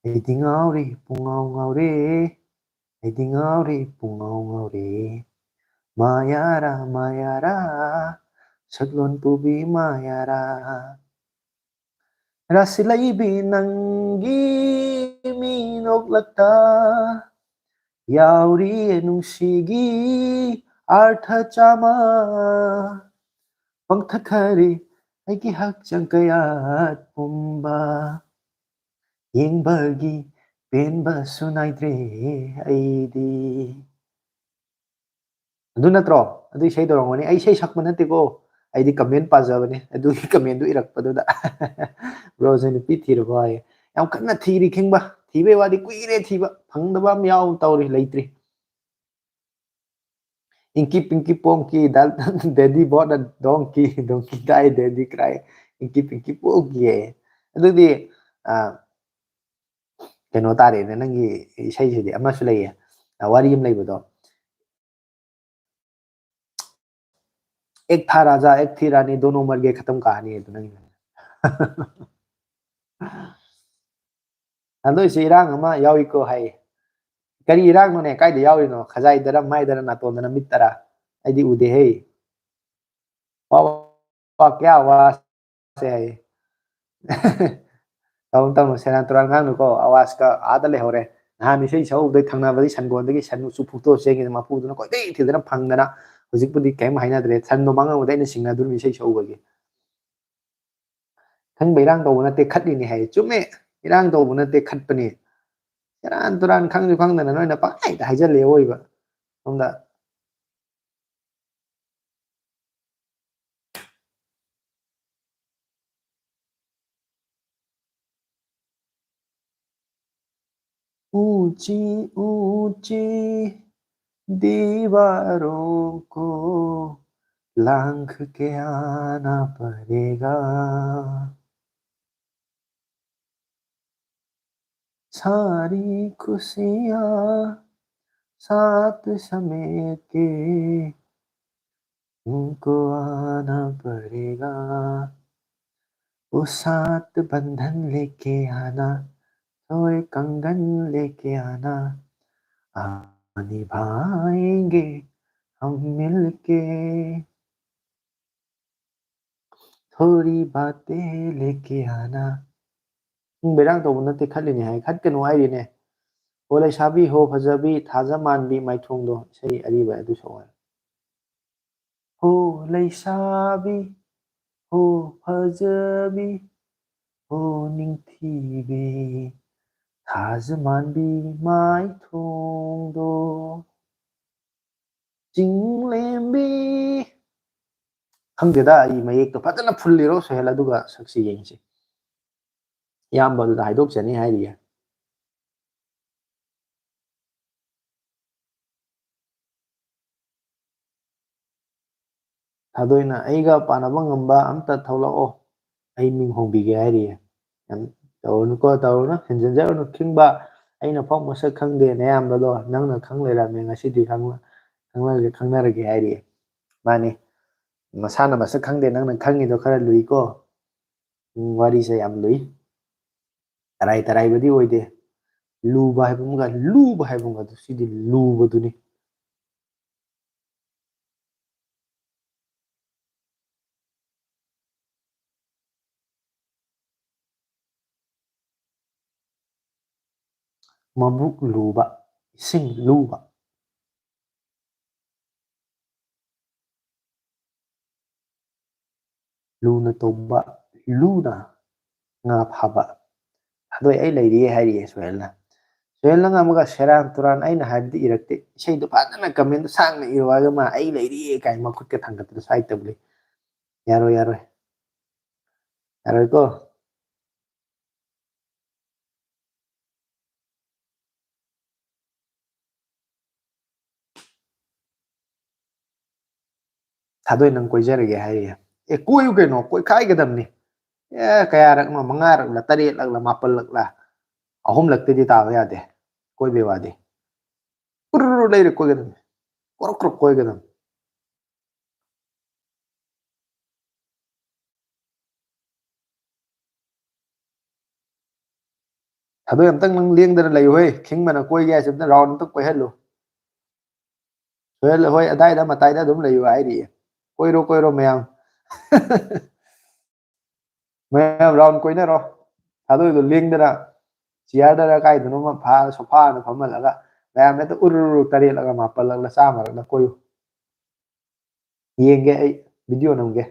ꯑꯩꯗꯤ ꯉꯥꯎꯔꯦ, ꯄꯨꯡꯉꯥꯎ ꯉꯥꯎꯔꯦ, ꯑꯩꯗꯤ ꯉꯥꯎꯔꯦ, ꯄꯨꯡꯉꯥꯎ ꯉꯥꯎꯔꯦ꯫ ꯃꯥꯌꯥꯔꯥ, ꯃꯥꯌꯥꯔꯥ, ꯁꯛꯂꯣꯟ ꯄꯨꯕꯤ ꯃꯥꯌꯥꯔꯥ꯫ ꯔꯥꯁꯤ ꯂꯩꯕꯤ ꯅꯪꯒꯤ ꯃꯤꯅꯣꯛꯂꯛꯇ ꯌꯥꯎꯔꯤꯌꯦ ꯅꯨꯡꯁꯤꯒꯤ ꯑꯥꯔꯊ ꯆꯥꯝꯃ꯫ ꯄꯪꯊꯛꯈꯔꯦ ꯑꯩꯒꯤ ꯍꯛꯆꯥꯡ ꯀꯌꯥꯠ ꯄꯨꯝꯕ꯫ ꯌꯦꯡꯕꯒꯤ ꯄꯦꯟꯕꯁꯨ ꯅꯥꯏꯗ꯭ꯔꯦ ꯑꯩꯗꯤ꯫ ꯑꯗꯨ ꯅꯠꯇ꯭ꯔꯣ? ꯑꯗꯨ ꯏꯁꯩꯗꯣ ꯑꯣꯏꯔꯝꯒꯅꯤ꯫ ꯑꯩ ꯏꯁꯩ ꯁꯛꯄ ꯅꯠꯇꯦꯀꯣ꯫ ꯑꯩꯗꯤ comment ꯄꯥꯖꯕꯅꯦ꯫ ꯑꯗꯨꯒꯤ commentꯗꯨ ꯏꯔꯛꯄꯗꯨꯗ꯫ Broꯁꯦ ꯅꯨꯄꯤ ꯊꯤꯔꯕꯣ ꯍꯥꯏꯌꯦ꯫ ꯌꯥꯝ ꯀꯟꯅ ꯊꯤꯔꯤ ꯈꯤꯡꯕ꯫ ꯊꯤꯕꯩ ꯋꯥꯗꯤ ꯀꯨꯏꯔꯦ ꯊꯤꯕ꯫ ꯐꯪꯗꯕ ꯑꯃ ꯌꯥꯎ ꯇꯧꯔꯤ, ꯂꯩꯇ꯭ꯔꯤ꯫ Inky Pinky Ponky, Dal-, Daddy bought a donkey, donkey died, daddy cry. Inky Pinky Ponky ꯍꯥꯏꯌꯦ꯫ ꯑꯗꯨꯗꯤ, ꯑ, ꯀꯩꯅꯣ ꯇꯥꯔꯦꯅꯦ, ꯅꯪꯒꯤ ꯏꯁꯩꯁꯤꯗꯤ꯫ ꯑꯃꯁꯨ ꯂꯩꯌꯦ, ꯑ, ꯋꯥꯔꯤ ꯑꯃ ꯂꯩꯕꯗꯣ, "एक था राजा, एक थी रानी, दोनों मर गए, खत्म कहानी" ꯍꯥꯏꯗꯣ ꯅꯪꯒꯤ꯫ ꯍꯟꯗꯛꯁꯤ ꯏꯔꯥꯡ ꯑꯃ ꯌꯥꯎꯏꯀꯣ ꯍꯥꯏ꯫ ꯀꯔꯤ ꯏꯔꯥꯡꯅꯣꯅꯦ? ꯀꯥꯏꯗ ꯌꯥꯎꯔꯤꯅꯣ? ꯈꯖꯥꯏꯗꯔ, ꯃꯥꯏꯗꯔ, ꯅꯥꯇꯣꯟꯗꯔ, ꯃꯤꯠꯇꯔ? ꯑꯩꯗꯤ ꯎꯗꯦꯍꯦ꯫ ꯋꯥ, ꯋꯥ, ꯀꯌꯥ ꯋꯥ ꯁꯦ ꯍꯥꯏꯌꯦ꯫ ꯇꯧꯅꯨ, ꯇꯧꯅꯨ, ꯁꯦꯔꯥꯟ ꯇꯨꯔꯥꯟ ꯉꯥꯡꯅꯨꯀꯣ꯫ ꯑꯋꯥꯖꯀ ꯑꯥꯗ ꯂꯩꯍꯧꯔꯦ꯫ ꯅꯍꯥꯟ ꯏꯁꯩ ꯁꯛꯎꯕꯗꯩ ꯊꯪꯅꯕꯗꯒꯤ ꯁꯟ ꯎꯆꯨ ꯐꯨꯛꯇꯣꯛꯑ ꯆꯦꯟꯈꯤꯗꯅ ꯃꯄꯨꯗꯨꯅ ꯀꯣꯏꯊꯤ ꯊꯤꯗꯅ ꯐꯪꯗꯅ ꯍꯧꯖꯤꯛꯄꯨꯗꯤ ꯀꯩꯝ ꯍꯥꯏꯅꯗ꯭ꯔꯦ꯫ ꯁꯟꯗꯣ ꯃꯥꯡꯉꯝꯕꯗꯩ ꯑꯩꯅ ꯁꯤꯡꯅꯗꯣꯔꯤꯕ ꯏꯁꯩ ꯁꯛꯎꯕꯒꯤ꯫ ꯈꯪꯕ ꯏꯔꯥꯡ ꯇꯧꯕ ꯅꯠꯇꯦ, ꯈꯠꯂꯤꯅꯦ ꯍꯥꯏꯌꯦ꯫ ꯆꯨꯝꯃꯦ, ꯏꯔꯥꯡ ꯇꯧꯕ ꯅꯠꯇꯦ, ꯈꯠꯄꯅꯤ꯫ ꯁꯦꯔꯥꯟ ꯇꯨꯔꯥꯟ ꯈꯪꯁꯨ ꯈꯪꯗꯅ ꯅꯣꯏꯅ ꯄꯪꯍꯥꯏꯗ ꯍꯥꯏꯖꯜꯂꯦ ꯑꯋꯣꯏꯕ꯫ ꯁꯣꯝꯗ ऊंची ऊंची दीवारों को लांघ के आना पड़ेगा। सारी खुशियां साथ समेट के तुमको आना पड़ेगा। वो साथ बंधन लेके आना, थोड़े कंगन लेके आना, आ निभाएंगे हम मिलके। थोड़ी बातें लेके आना. ꯎꯝ, ꯕꯦꯔꯥꯡ ꯇꯧꯕ ꯅꯠꯇꯦ, ꯈꯠꯂꯤꯅꯦ ꯍꯥꯏ, ꯈꯠꯀꯅꯨ ꯍꯥꯏꯔꯤꯅꯦ꯫ ꯍꯣ ꯂꯩꯁꯥꯕꯤ, ꯍꯣ ꯐꯖꯕꯤ, ꯊꯥꯖ ꯃꯥꯟꯕꯤ, ꯃꯥꯏꯊꯣꯡꯗꯣ ꯏꯁꯩ ꯑꯔꯤꯕ ꯑꯗꯨ ꯁꯛꯑꯣ ꯍꯥꯏ꯫ ꯍꯣ ꯂꯩꯁꯥꯕꯤ, ꯍꯣ ꯐꯖꯕꯤ, ꯍꯣ ꯅꯤꯡꯊꯤꯕꯤ, ꯊꯥꯖ ꯃꯥꯟꯕꯤ ꯃꯥꯏꯊꯣꯡꯗꯣ꯫ ꯆꯤꯡꯂꯦꯝꯕꯤ꯫ ꯈꯪꯗꯦꯗ, ꯑꯩ ꯃꯌꯦꯛꯇꯣ ꯐꯖꯅ ꯐꯨꯜꯂꯤꯔꯣ ꯁꯣꯍꯦꯜ, ꯑꯗꯨꯒ ꯁꯛꯁꯤ ꯌꯦꯡꯁꯤ꯫ ꯏꯌꯥꯝꯕ ꯑꯗꯨꯗ ꯍꯥꯏꯗꯣꯛꯆꯅꯤ ꯍꯥꯏꯔꯤꯌꯦ꯫ ꯊꯥꯗꯣꯏꯅ, "ꯑꯩꯒ ꯄꯥꯟꯅꯕ ꯉꯝꯕ ꯑꯝꯇ ꯊꯣꯛꯂꯛꯑꯣ, ꯑꯩ ꯃꯤꯡ ꯍꯣꯡꯕꯤꯒꯦ" ꯍꯥꯏꯔꯤꯌꯦ꯫ ꯌꯥꯝ ꯇꯧꯔꯨꯅꯨꯀꯣ, ꯇꯧꯔꯨꯅꯨ, ꯍꯦꯟꯖꯤꯟꯖꯔꯨꯅꯨ꯫ ꯈꯤꯡꯕ, ꯑꯩꯅ ꯐꯥꯎ ꯃꯁꯛ ꯈꯪꯗꯦ ꯅꯌꯥꯝꯕꯗꯣ, ꯅꯪꯅ ꯈꯪ ꯂꯩꯔꯝꯃꯦ, ꯉꯁꯤꯗꯤ ꯈꯪ-, ꯈꯪꯅꯔꯒꯦ, ꯈꯪꯅꯔꯒꯦ ꯍꯥꯏꯔꯤꯌꯦ꯫ ꯃꯥꯅꯤ, ꯃꯁꯥꯅ ꯃꯁꯛ ꯈꯪꯗꯦ, ꯅꯪꯅ ꯈꯪꯉꯤꯗꯣ ꯈꯔ ꯂꯨꯏꯀꯣ꯫ ꯎꯝ, ꯋꯥꯔꯤꯁꯦ ꯌꯥꯝ ꯂꯨꯏ꯫ ꯇꯔꯥꯏ ꯇꯔꯥꯏꯕꯗꯤ ꯑꯣꯏꯗꯦ꯫ ꯂꯨꯕ ꯍꯥꯏꯕ ꯑꯃꯒ ꯂꯨꯕ ꯍꯥꯏꯕ ꯑꯃꯒ, ꯑꯗꯨ ꯁꯤꯗꯤ ꯂꯨꯕꯗꯨꯅꯤ꯫ ꯃꯕꯨꯛ ꯂꯨꯕ, ꯏꯁꯤꯡ ꯂꯨꯕ꯫ ꯂꯨꯅ ꯇꯧꯕ, ꯂꯨꯅ ꯉꯥ ꯐꯥꯕ꯫ "ꯊꯥꯗꯣꯏ, ꯑꯩ ꯂꯩꯔꯤꯌꯦ" ꯍꯥꯏꯔꯤꯌꯦ ꯁꯣꯍꯦꯜꯅ꯫ ꯁꯣꯍꯦꯜꯅ ꯉꯝꯃꯒ ꯁꯦꯔꯥꯟ ꯇꯨꯔꯥꯟ, ꯑꯩꯅ ꯍꯥꯏꯕꯗꯤ ꯏꯔꯛꯇꯦ꯫ ꯏꯁꯩꯗꯣ ꯐꯖꯅ ꯀꯃꯦꯟꯗ ꯁꯥꯡꯅ ꯏꯔꯣ ꯍꯥꯏꯔꯒ ꯃꯥ "ꯑꯩ ꯂꯩꯔꯤꯌꯦ" ꯀꯥꯏ ꯃꯈꯨꯠꯀ ꯊꯥꯡꯒꯠꯇꯅ ꯁ꯭ꯋꯥꯏ ꯇꯧ ꯂꯩ꯫ ꯌꯥꯔꯣꯏ, ꯌꯥꯔꯣꯏ꯫ ꯌꯥꯔꯣꯏꯀꯣ? ꯊꯥꯗꯣꯏ, ꯅꯪ ꯀꯣꯏꯖꯔꯒꯦ ꯍꯥꯏꯔꯤꯌꯦ꯫ ꯑꯦ, ꯀꯣꯏꯌꯨ ꯀꯩꯅꯣ, ꯀꯣꯏꯈꯥꯏꯒꯗꯕꯅꯤ꯫ ꯑꯦ, ꯀꯌꯥꯔꯛꯅꯣ? ꯃꯉꯥꯔꯛꯂ, ꯇꯔꯦꯠꯂꯛꯂ, ꯃꯥꯄꯜꯂꯛꯂ? ꯑꯍꯨꯝꯂꯛꯇꯩꯗꯤ ꯇꯥꯕ ꯌꯥꯗꯦ꯫ ꯀꯣꯏꯕꯩ ꯋꯥꯗꯤ꯫ ꯎꯔ꯭ꯔ, ꯂꯩꯔꯦ ꯀꯣꯏꯒꯗꯕꯅꯤ꯫ ꯀ꯭ꯔꯣꯛ ꯀ꯭ꯔꯣꯛ ꯀꯣꯏꯒꯗꯕꯅꯤ꯫ ꯊꯥꯗꯣꯏ, ꯑꯝꯇꯪ ꯅꯪ ꯂꯦꯡꯗꯅ ꯂꯩꯌꯨ ꯍꯦ꯫ ꯈꯤꯡꯕꯅ ꯀꯣꯏꯒꯦ ꯍꯥꯏꯁꯦ ꯑꯝꯇ ꯔꯥꯎꯟ ꯑꯝꯇ ꯀꯣꯏꯍꯜꯂꯨ꯫ ꯁꯣꯍꯦꯜ ꯍꯣꯏ ꯑꯗꯥꯏꯗ ꯃꯇꯥꯏꯗ ꯑꯗꯨꯝ ꯂꯩꯌꯨ ꯍꯥꯏꯔꯤꯌꯦ꯫ ꯀꯣꯏꯔꯣ, ꯀꯣꯏꯔꯣ ꯃꯌꯥꯝ꯫ ꯃꯌꯥꯝ ꯔꯥꯎꯟ ꯀꯣꯏꯅꯔꯣ꯫ ꯊꯥꯗꯣꯏꯗꯣ ꯂꯦꯡꯗꯅ ꯆꯤꯌꯔꯗꯔ ꯀꯥꯏꯗꯅꯣꯃ ꯐꯥ-, ꯁꯣꯐꯥꯗ ꯐꯝꯍꯜꯂꯒ ꯃꯌꯥꯝ ꯍꯦꯛꯇ ꯎꯔꯨꯔꯨ ꯇꯔꯦꯠꯂꯒ ꯃꯥꯄꯜꯂꯒ ꯆꯥꯝꯃꯔꯛꯂ ꯀꯣꯏꯌꯨ꯫ ꯌꯦꯡꯒꯦ ꯑꯩ, ꯚꯤꯗꯤꯑꯣ ꯅꯝꯒꯦ꯫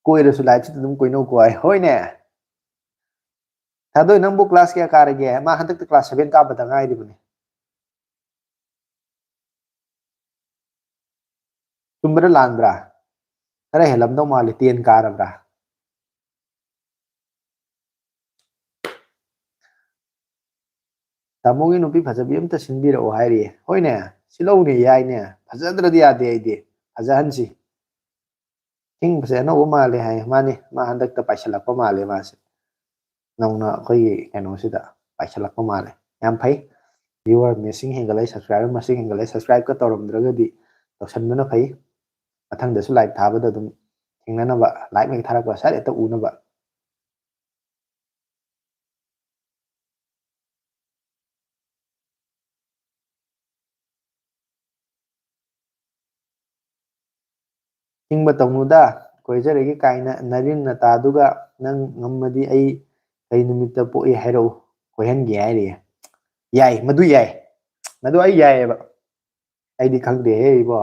ꯀꯣꯏꯔꯁꯨ ꯂꯥꯏꯐꯁꯤꯗ ꯑꯗꯨꯝ ꯀꯣꯏꯅꯧꯀꯣ ꯍꯥꯏ꯫ ꯍꯣꯏꯅꯦ꯫ ꯊꯥꯗꯣꯏ, ꯅꯪꯕꯨ ꯀ꯭ꯂꯥꯁ ꯀꯌꯥ ꯀꯥꯔꯒꯦ? ꯃꯥ ꯍꯟꯗꯛꯇ ꯀ꯭ꯂꯥꯁ ꯁꯚꯦꯟ ꯀꯥꯕꯗ ꯉꯥꯏꯔꯤꯕꯅꯤ꯫ ꯆꯨꯝꯕ꯭ꯔꯥ ꯂꯥꯟꯕ꯭ꯔꯥ? ꯈꯔ ꯍꯦꯜꯂꯝꯗꯧ ꯃꯥꯜꯂꯤ, ꯇꯦꯟ ꯀꯥꯔꯕ꯭ꯔꯥ? ꯇꯥꯃꯣꯒꯤ ꯅꯨꯄꯤ ꯐꯖꯕꯤ ꯑꯝꯇ ꯁꯤꯟꯕꯤꯔꯛꯑꯣ ꯍꯥꯏꯔꯤꯌꯦ꯫ ꯍꯣꯏꯅꯦ, ꯁꯤꯜꯍꯧꯅꯦ, ꯌꯥꯏꯅꯦ꯫ ꯐꯖꯗ꯭ꯔꯗꯤ ꯌꯥꯗꯦ ꯑꯩꯗꯤ꯫ ꯐꯖꯍꯟꯁꯤ꯫ ꯈꯤꯡꯕꯁꯦ ꯑꯅꯧꯕ ꯃꯥꯜꯂꯦ ꯍꯥꯏ꯫ ꯃꯥꯅꯤ, ꯃꯥ ꯍꯟꯗꯛꯇ ꯄꯥꯏꯁꯜꯂꯛꯄ ꯃꯥꯜꯂꯦ ꯃꯥꯁꯦ꯫ ꯅꯧꯅ ꯑꯩꯈꯣꯏꯒꯤ ꯀꯩꯅꯣꯁꯤꯗ ꯄꯥꯏꯁꯜꯂꯛꯄ ꯃꯥꯜꯂꯦ꯫ ꯌꯥꯝ ꯐꯩ꯫ ꯚ꯭ꯌꯨꯋꯔ ꯃꯁꯤꯡ ꯍꯦꯟꯒꯠꯂꯛꯏ, ꯁꯕꯁꯀ꯭ꯔꯥꯏꯕꯔ ꯃꯁꯤꯡ ꯍꯦꯟꯒꯠꯂꯛꯏ꯫ ꯁꯕꯁꯀ꯭ꯔꯥꯏꯕꯀ ꯇꯧꯔꯝꯗ꯭ꯔꯒꯗꯤ ꯇꯧꯁꯟꯕꯅ ꯐꯩ꯫ ꯃꯊꯪꯗꯁꯨ ꯂꯥꯏꯚ ꯊꯥꯕꯗ ꯑꯗꯨꯝ ꯊꯦꯡꯅꯅꯕ, ꯂꯥꯏꯚ ꯍꯦꯛ ꯊꯥꯔꯛꯄ ꯁꯠ ꯍꯦꯛꯇ ꯎꯅꯕ꯫ ꯍꯤꯡꯕ ꯇꯧꯅꯨꯗ, ꯀꯣꯏꯖꯔꯒꯦ ꯀꯥꯏꯅ ꯅꯔꯤꯟ ꯅꯇꯥꯗꯨꯒ ꯅꯪ ꯉꯝꯃꯗꯤ ꯑꯩ ꯀꯩ ꯅꯨꯃꯤꯠꯇ ꯄꯣꯛꯏ ꯍꯥꯏꯔꯛꯎ, ꯀꯣꯏꯍꯟꯒꯦ ꯍꯥꯏꯔꯤꯌꯦ꯫ ꯌꯥꯏ, ꯃꯗꯨ ꯌꯥꯏ, ꯃꯗꯨ ꯑꯩ ꯌꯥꯏꯌꯦꯕ꯫ ꯑꯩꯗꯤ ꯈꯪꯗꯦꯍꯦ ꯏꯕꯣ꯫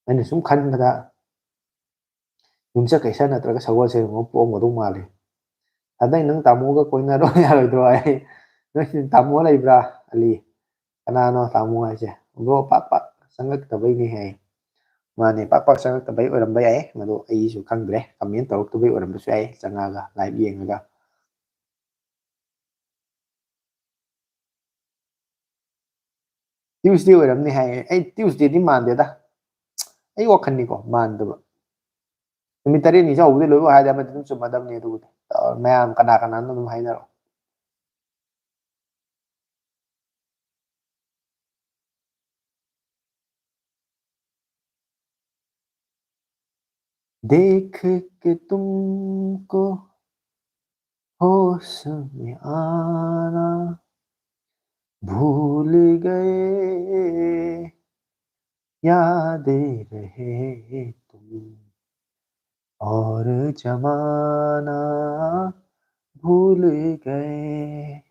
ꯑꯩꯅ ꯁꯨꯝ ꯈꯟꯕꯗ ꯌꯨꯝꯁꯀꯩꯁ ꯅꯠꯇ꯭ꯔꯒ ꯁꯒꯣꯜꯁꯦꯜꯒꯨꯝꯕ ꯄꯣꯛꯑꯝꯒꯗꯧ ꯃꯥꯜꯂꯤ꯫ ꯑꯗꯩ ꯅꯪ ꯇꯥꯃꯣꯒ ꯀꯣꯏꯅꯔꯣ ꯌꯥꯔꯣꯏꯗ꯭ꯔꯣ ꯍꯥꯏ꯫ ꯅꯣꯏ ꯇꯥꯃꯣ ꯂꯩꯕ꯭ꯔꯥ? ꯑꯂꯤ꯫ ꯀꯅꯥꯅꯣ ꯇꯥꯃꯣ ꯍꯥꯏꯁꯦ? ꯕ꯭ꯔꯣ ꯄꯥꯛ ꯄꯥꯛ ꯆꯪꯉꯛꯇꯕꯩꯅꯦ ꯍꯥꯏ꯫ ꯃꯥꯅꯦ, ꯄꯥꯛ ꯄꯥꯛ ꯆꯪꯉꯛꯇꯕꯩ ꯑꯣꯏꯔꯝꯕ ꯌꯥꯏ꯫ ꯃꯗꯨ ꯑꯩꯁꯨ ꯈꯪꯗ꯭ꯔꯦ꯫ ꯀꯃꯦꯟ ꯇꯧꯔꯛꯇꯕꯩ ꯑꯣꯏꯔꯝꯕꯁꯨ ꯌꯥꯏ꯫ ꯆꯪꯉꯛꯑꯒ ꯂꯥꯏꯚ ꯌꯦꯡꯉꯒ꯫ ꯇ꯭ꯌꯨꯁꯗꯦ ꯑꯣꯏꯔꯝꯅꯤ ꯍꯥꯏ꯫ ꯑꯩ ꯇ꯭ꯌꯨꯁꯗꯦꯗꯤ ꯃꯥꯟꯗꯦꯗ꯫ ꯑꯩ ꯋꯥꯈꯜꯅꯤꯀꯣ, ꯃꯥꯟꯗꯕ꯫ ꯅꯨꯃꯤꯠ ꯇꯔꯦꯠꯅꯤ ꯆꯥꯎꯕꯗꯤ ꯂꯣꯏꯕ ꯍꯥꯏꯗꯤ ꯑꯃꯗꯤ ꯑꯗꯨꯝ ꯆꯨꯝꯃꯗꯕꯅꯤ꯫ ꯑꯗꯨꯕꯨꯗꯤ ꯃꯌꯥꯝ ꯀꯅꯥ ꯀꯅꯥꯅꯣ ꯑꯗꯨꯝ ꯍꯥꯏꯅꯔꯣ꯫ देख के तुमको होश में आना भूल गए, यादें रहे तुम और जमाना भूल गए।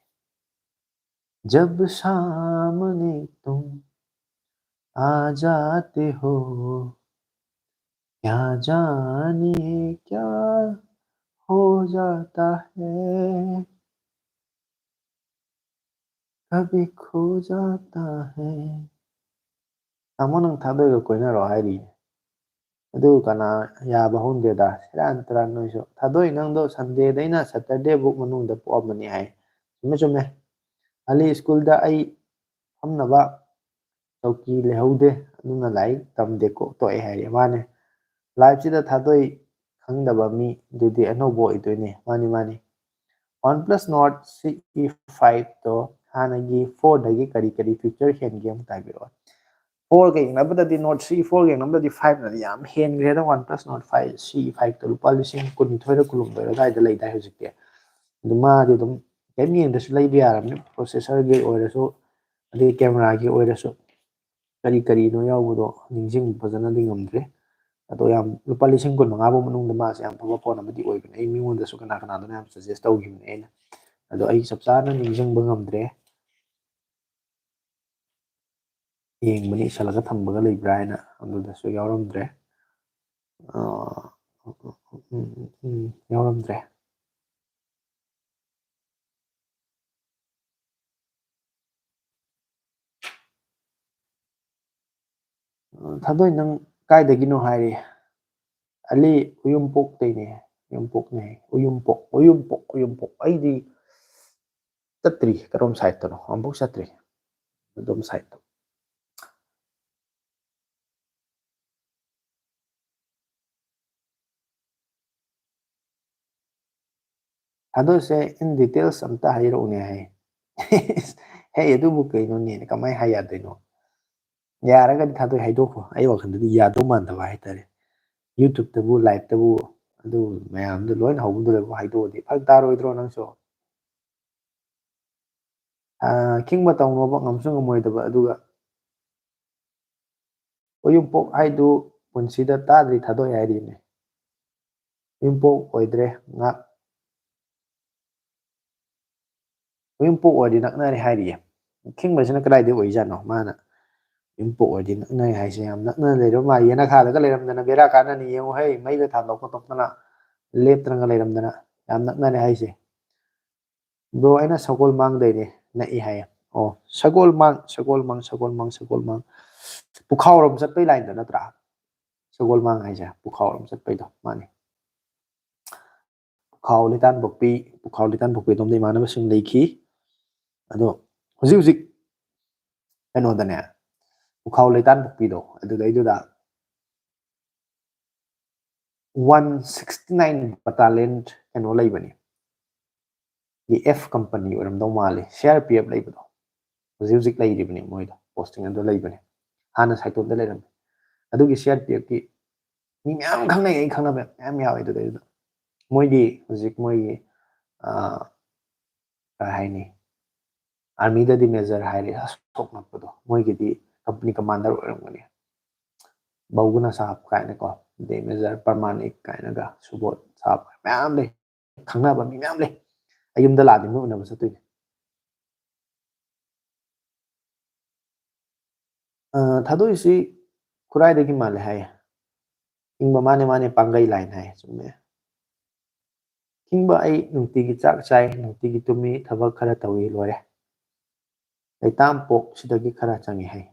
जब सामने तुम आ जाते हो, क्या जाने क्या हो जाता है, कभी खो जाता है। ꯇꯥꯃꯣ, ꯅꯪ ꯊꯥꯗꯣꯏꯒ ꯀꯣꯏꯅꯔꯣ ꯍꯥꯏꯔꯤꯌꯦ꯫ ꯑꯗꯨ ꯀꯅꯥ ꯌꯥꯕ ꯍꯧꯅꯗꯦꯗ, ꯁꯦꯔꯥꯟ ꯇꯨꯔꯥꯟ ꯅꯣꯏꯁꯨ꯫ ꯊꯥꯗꯣꯏ, ꯅꯪꯗꯣ Sundayꯗꯩꯅ Saturdayꯐꯥꯎ ꯃꯅꯨꯡꯗ ꯄꯣꯛꯑꯝꯕꯅꯤ ꯍꯥꯏ꯫ ꯆꯨꯝꯃꯦ, ꯆꯨꯝꯃꯦ꯫ ꯑꯂꯤ, ꯁ꯭ꯀꯨꯜꯗ ꯑꯩ ꯐꯝꯅꯕ ꯆꯧꯀꯤ ꯂꯩꯍꯧꯗꯦ, ꯑꯗꯨꯅ ꯂꯥꯏꯔꯤꯛ ꯇꯝꯗꯦꯀꯣ, ꯇꯣꯛꯑꯦ ꯍꯥꯏꯔꯦ꯫ ꯃꯥꯅꯦ, liveꯁꯤꯗ ꯊꯥꯗꯣꯏ ꯈꯪꯗꯕ ꯃꯤꯗꯨꯗꯤ ꯑꯅꯧꯕ ꯑꯣꯏꯗꯣꯏꯅꯦ꯫ ꯃꯥꯅꯤ, ꯃꯥꯅꯤ꯫ OnePlus Nord CE fiveꯇꯣ ꯍꯥꯟꯅꯒꯤ fourꯗꯒꯤ ꯀꯔꯤ ꯀꯔꯤ feature ꯍꯦꯟꯒꯦ ꯑꯝꯇ ꯍꯥꯏꯕꯤꯔꯛꯑꯣ꯫ Fourꯒ ꯌꯦꯡꯅꯕꯗꯗꯤ, Nord CE fourꯒ ꯌꯦꯡꯅꯕꯗꯗꯤ fiveꯅꯗꯤ ꯌꯥꯝ ꯍꯦꯟꯈ꯭ꯔꯦꯗ꯫ OnePlus Nord five CE fiveꯇꯣ ꯂꯨꯄꯥ ꯂꯤꯁꯤꯡ ꯀꯨꯟꯅꯤꯊꯣꯏꯔ ꯀꯨꯟꯍꯨꯝꯗꯣꯏꯔ ꯑꯗꯨꯋꯥꯏꯗ ꯂꯩꯗꯥꯏ ꯍꯧꯖꯤꯛꯇꯤ꯫ ꯑꯗꯨ ꯃꯥꯗꯤ ꯑꯗꯨꯝ ꯀꯩꯝ ꯌꯦꯡꯗ꯭ꯔꯁꯨ ꯂꯩꯕ ꯌꯥꯔꯕꯅꯤ, processorꯒꯤ ꯑꯣꯏꯔꯁꯨ, ꯑꯗꯩ cameraꯒꯤ ꯑꯣꯏꯔꯁꯨ꯫ ꯀꯔꯤ ꯀꯔꯤꯅꯣ ꯌꯥꯎꯕꯗꯣ ꯅꯤꯡꯁꯤꯡꯕ ꯐꯖꯅꯗꯤ ꯉꯝꯗ꯭ꯔꯦ꯫ ꯑꯗꯣ ꯌꯥꯝ, ꯂꯨꯄꯥ ꯂꯤꯁꯤꯡ ꯀꯨꯟꯃꯉꯥ ꯐꯥꯎ ꯃꯅꯨꯡꯗ ꯃꯥꯁꯦ ꯌꯥꯝ ꯐꯕ phone ꯑꯃꯗꯤ ꯑꯣꯏꯕꯅꯦ꯫ ꯑꯩ ꯃꯤꯉꯣꯟꯗꯁꯨ ꯀꯅꯥ ꯀꯅꯥꯗꯅꯣ ꯌꯥꯝ suggest ꯇꯧꯈꯤꯕꯅꯦ ꯑꯩꯅ꯫ ꯑꯗꯣ ꯑꯩ ꯆꯞ ꯆꯥꯅ ꯅꯤꯡꯁꯤꯡꯕ ꯉꯝꯗ꯭ꯔꯦ꯫ ꯌꯦꯡꯕꯅꯤ ꯏꯁꯜꯂꯒ ꯊꯝꯕꯒ ꯂꯩꯕ꯭ꯔꯥ ꯍꯥꯏꯅ, ꯑꯗꯨꯗꯁꯨ ꯌꯥꯎꯔꯝꯗ꯭ꯔꯦ꯫ ꯑ, ꯎꯝ, ꯎꯝ, ꯎꯝ, ꯌꯥꯎꯔꯝꯗ꯭ꯔꯦ꯫ ꯑ, ꯊꯥꯗꯣꯏ, ꯅꯪ ꯀꯥꯏꯗꯒꯤꯅꯣ ꯍꯥꯏꯔꯤ? ꯑꯂꯤ, ꯎꯌꯨꯝꯄꯣꯛꯇꯩꯅꯦ꯫ ꯎꯌꯨꯝꯄꯣꯛꯅꯦ꯫ ꯎꯌꯨꯝꯄꯣꯛ, ꯎꯌꯨꯝꯄꯣꯛ, ꯎꯌꯨꯝꯄꯣꯛ꯫ ꯑꯩꯗꯤ ꯆꯠꯇ꯭ꯔꯤ꯫ ꯀꯔꯣꯝ sideꯇꯅꯣ? ꯑꯃꯨꯛꯐꯥꯎ ꯆꯠꯇ꯭ꯔꯤ ꯑꯗꯣꯝ sideꯇꯣ꯫ ꯊꯥꯗꯣꯏꯁꯦ in details ꯑꯝꯇ ꯍꯥꯏꯔꯛꯎꯅꯦ ꯍꯥꯏ꯫ ꯍꯦ, ꯑꯗꯨꯕꯨ ꯀꯩꯅꯣꯅꯦ, ꯀꯃꯥꯏꯅ ꯍꯥꯏ ꯌꯥꯗꯣꯏꯅꯣ? ꯌꯥꯔꯒꯗꯤ ꯊꯥꯗꯣꯏ ꯍꯥꯏꯗꯣꯛꯈꯣ꯫ ꯑꯩ ꯋꯥꯈꯜꯗꯗꯤ ꯌꯥꯗꯧ ꯃꯥꯟꯗꯕ ꯍꯥꯏꯇꯥꯔꯦ꯫ YouTube-ꯇꯕꯨ, live-ꯇꯕꯨ ꯑꯗꯨ ꯃꯌꯥꯝꯗꯣ ꯂꯣꯏꯅ ꯍꯧꯕꯗꯨꯗꯕꯨ ꯍꯥꯏꯗꯣꯛꯑꯗꯤ ꯐꯔꯛ ꯇꯥꯔꯣꯏꯗ꯭ꯔꯣ ꯅꯪꯁꯨ? ꯑ, ꯈꯤꯡꯕ ꯇꯧꯅꯣꯕ ꯉꯝꯁꯨ ꯉꯝꯃꯣꯏꯗꯕ, ꯑꯗꯨꯒ ꯎꯌꯨꯝꯄꯣꯛ ꯍꯥꯏꯗꯨ ꯄꯨꯟꯁꯤꯗ ꯇꯥꯗ꯭ꯔꯤ ꯊꯥꯗꯣꯛꯑꯦ ꯍꯥꯏꯔꯤꯅꯦ꯫ ꯎꯌꯨꯝꯄꯣꯛ ꯑꯣꯏꯗ꯭ꯔꯦ, ꯉꯥꯛ-, ꯎꯌꯨꯝꯄꯣꯛ ꯑꯣꯏꯔꯗꯤ ꯅꯛꯅꯔꯦ ꯍꯥꯏꯔꯤꯌꯦ꯫ ꯈꯤꯡꯕꯁꯤꯅ ꯀꯗꯥꯏꯗꯩ ꯑꯣꯏꯖꯥꯠꯅꯣ? ꯃꯥꯅ ꯎꯌꯨꯝꯄꯣꯛ ꯑꯣꯏꯔꯗꯤ ꯅꯛꯅꯔꯦ ꯍꯥꯏꯁꯦ ꯌꯥꯝ ꯅꯛꯅ ꯂꯩꯔꯕ ꯃꯥꯜꯂꯤ꯫ ꯌꯦꯅꯈꯥꯗꯒ ꯂꯩꯔꯝꯗꯅ ꯕꯦꯔꯥ ꯀꯥꯟꯅꯅꯤ ꯌꯦꯡꯉꯨ ꯍꯩ, ꯃꯩꯒ ꯊꯥꯟꯗꯣꯛ ꯈꯣꯠꯇꯣꯛꯇꯅ ꯂꯦꯞꯇꯅꯒ ꯂꯩꯔꯝꯗꯅ ꯌꯥꯝ ꯅꯛꯅꯔꯦ ꯍꯥꯏꯁꯦ꯫ Bro, ꯑꯩꯅ ꯁꯒꯣꯜ ꯃꯥꯡꯗꯩꯅꯦ, ꯅꯛꯏ ꯍꯥꯏꯌꯦ꯫ ꯑꯣ, ꯁꯒꯣꯜ ꯃꯥꯡ, ꯁꯒꯣꯜ ꯃꯥꯡ, ꯁꯒꯣꯜ ꯃꯥꯡ, ꯁꯒꯣꯜ ꯃꯥꯡ꯫ ꯄꯨꯈꯥꯎꯔꯣꯝ ꯆꯠꯄꯩ line-ꯗꯣ ꯅꯠꯇ꯭ꯔꯥ? ꯁꯒꯣꯜ ꯃꯥꯡ ꯍꯥꯏꯁꯦ ꯄꯨꯈꯥꯎꯔꯣꯝ ꯆꯠꯄꯩꯗꯣ, ꯃꯥꯅꯤ꯫ ꯄꯨꯈꯥꯎ ꯂꯩꯇꯥꯟꯄꯣꯛꯄꯤ, ꯄꯨꯈꯥꯎ ꯂꯩꯇꯥꯟꯄꯣꯛꯄꯤ ꯑꯗꯣꯝꯗ ꯏꯃꯥꯟꯅꯕꯁꯤꯡ ꯂꯩꯈꯤ꯫ ꯑꯗꯣ ꯍꯧꯖꯤꯛ ꯍꯧꯖꯤꯛ ꯀꯩꯅꯣꯗꯅꯦ, ꯄꯨꯈꯥꯎ ꯂꯩꯇꯥꯟꯄꯣꯛꯄꯤꯗꯣ ꯑꯗꯨꯗꯩꯗꯨꯗ one sixty nine battalion ꯀꯩꯅꯣ ꯂꯩꯕꯅꯤ꯫ ꯒꯤ F company ꯑꯣꯏꯔꯝꯗꯧ ꯃꯥꯜꯂꯤ, C R P F ꯂꯩꯕꯗꯣ꯫ ꯍꯧꯖꯤꯛ ꯍꯧꯖꯤꯛ ꯂꯩꯔꯤꯕꯅꯤ ꯃꯣꯏꯗꯣ, posting ꯑꯗꯨ ꯂꯩꯕꯅꯤ꯫ ꯍꯥꯟꯅ ꯁꯥꯏꯇꯣꯟꯗ ꯂꯩꯔꯝꯃꯤ꯫ ꯑꯗꯨꯒꯤ C R P F-ꯀꯤ ꯃꯤ ꯃꯌꯥꯝ ꯈꯪꯅꯩ, ꯑꯩ ꯈꯪꯅꯕ ꯃꯌꯥꯝ ꯌꯥꯎꯋꯦ ꯑꯗꯨꯗꯩꯗꯨꯗ꯫ ꯃꯣꯏꯒꯤ ꯍꯧꯖꯤꯛ ꯃꯣꯏꯒꯤ, ꯑ, ꯀꯩ ꯍꯥꯏꯅꯤ, army-ꯗꯗꯤ major ꯍꯥꯏꯔꯦ, ꯑꯁ, ꯁꯣꯛ ꯅꯛꯄꯗꯣ꯫ ꯃꯣꯏꯒꯤꯗꯤ company commander ꯑꯣꯏꯔꯝꯒꯅꯤ꯫ ꯕꯧꯒꯅ ꯁꯥꯍꯕ ꯀꯥꯏꯅꯀꯣ, ꯑꯗꯩ major ꯄ꯭ꯔꯃꯥꯅꯤꯛ ꯀꯥꯏꯅꯒ, ꯁꯨꯕꯣꯙ ꯁꯥꯍꯕ ꯃꯌꯥꯝ ꯂꯩ, ꯈꯪꯅꯕ ꯃꯤ ꯃꯌꯥꯝ ꯂꯩ꯫ ꯑꯩ ꯌꯨꯝꯗ ꯂꯥꯛꯑꯗꯤ ꯃꯣꯏ ꯎꯅꯕ ꯆꯠꯇꯣꯏꯅꯦ꯫ ꯑ, ꯊꯥꯗꯣꯛꯏꯁꯤ ꯈꯨꯔꯥꯏꯗꯒꯤ ꯃꯥꯜꯂꯦ ꯍꯥꯏꯌꯦ꯫ ꯈꯤꯡꯕ, ꯃꯥꯅꯦ, ꯃꯥꯅꯦ, ꯄꯥꯡꯒꯩ line ꯍꯥꯏ, ꯆꯨꯝꯃꯦ꯫ ꯈꯤꯡꯕ, ꯑꯩ ꯅꯨꯡꯇꯤꯒꯤ ꯆꯥꯛ ꯆꯥꯏ, ꯅꯨꯡꯇꯤꯒꯤ ꯇꯨꯝꯃꯤ, ꯊꯕꯛ ꯈꯔ ꯇꯧꯏ, ꯂꯣꯏꯔꯦ꯫ ꯂꯩꯇꯥꯝꯄꯣꯛ ꯁꯤꯗꯒꯤ ꯈꯔ ꯆꯪꯉꯤ ꯍꯥꯏ꯫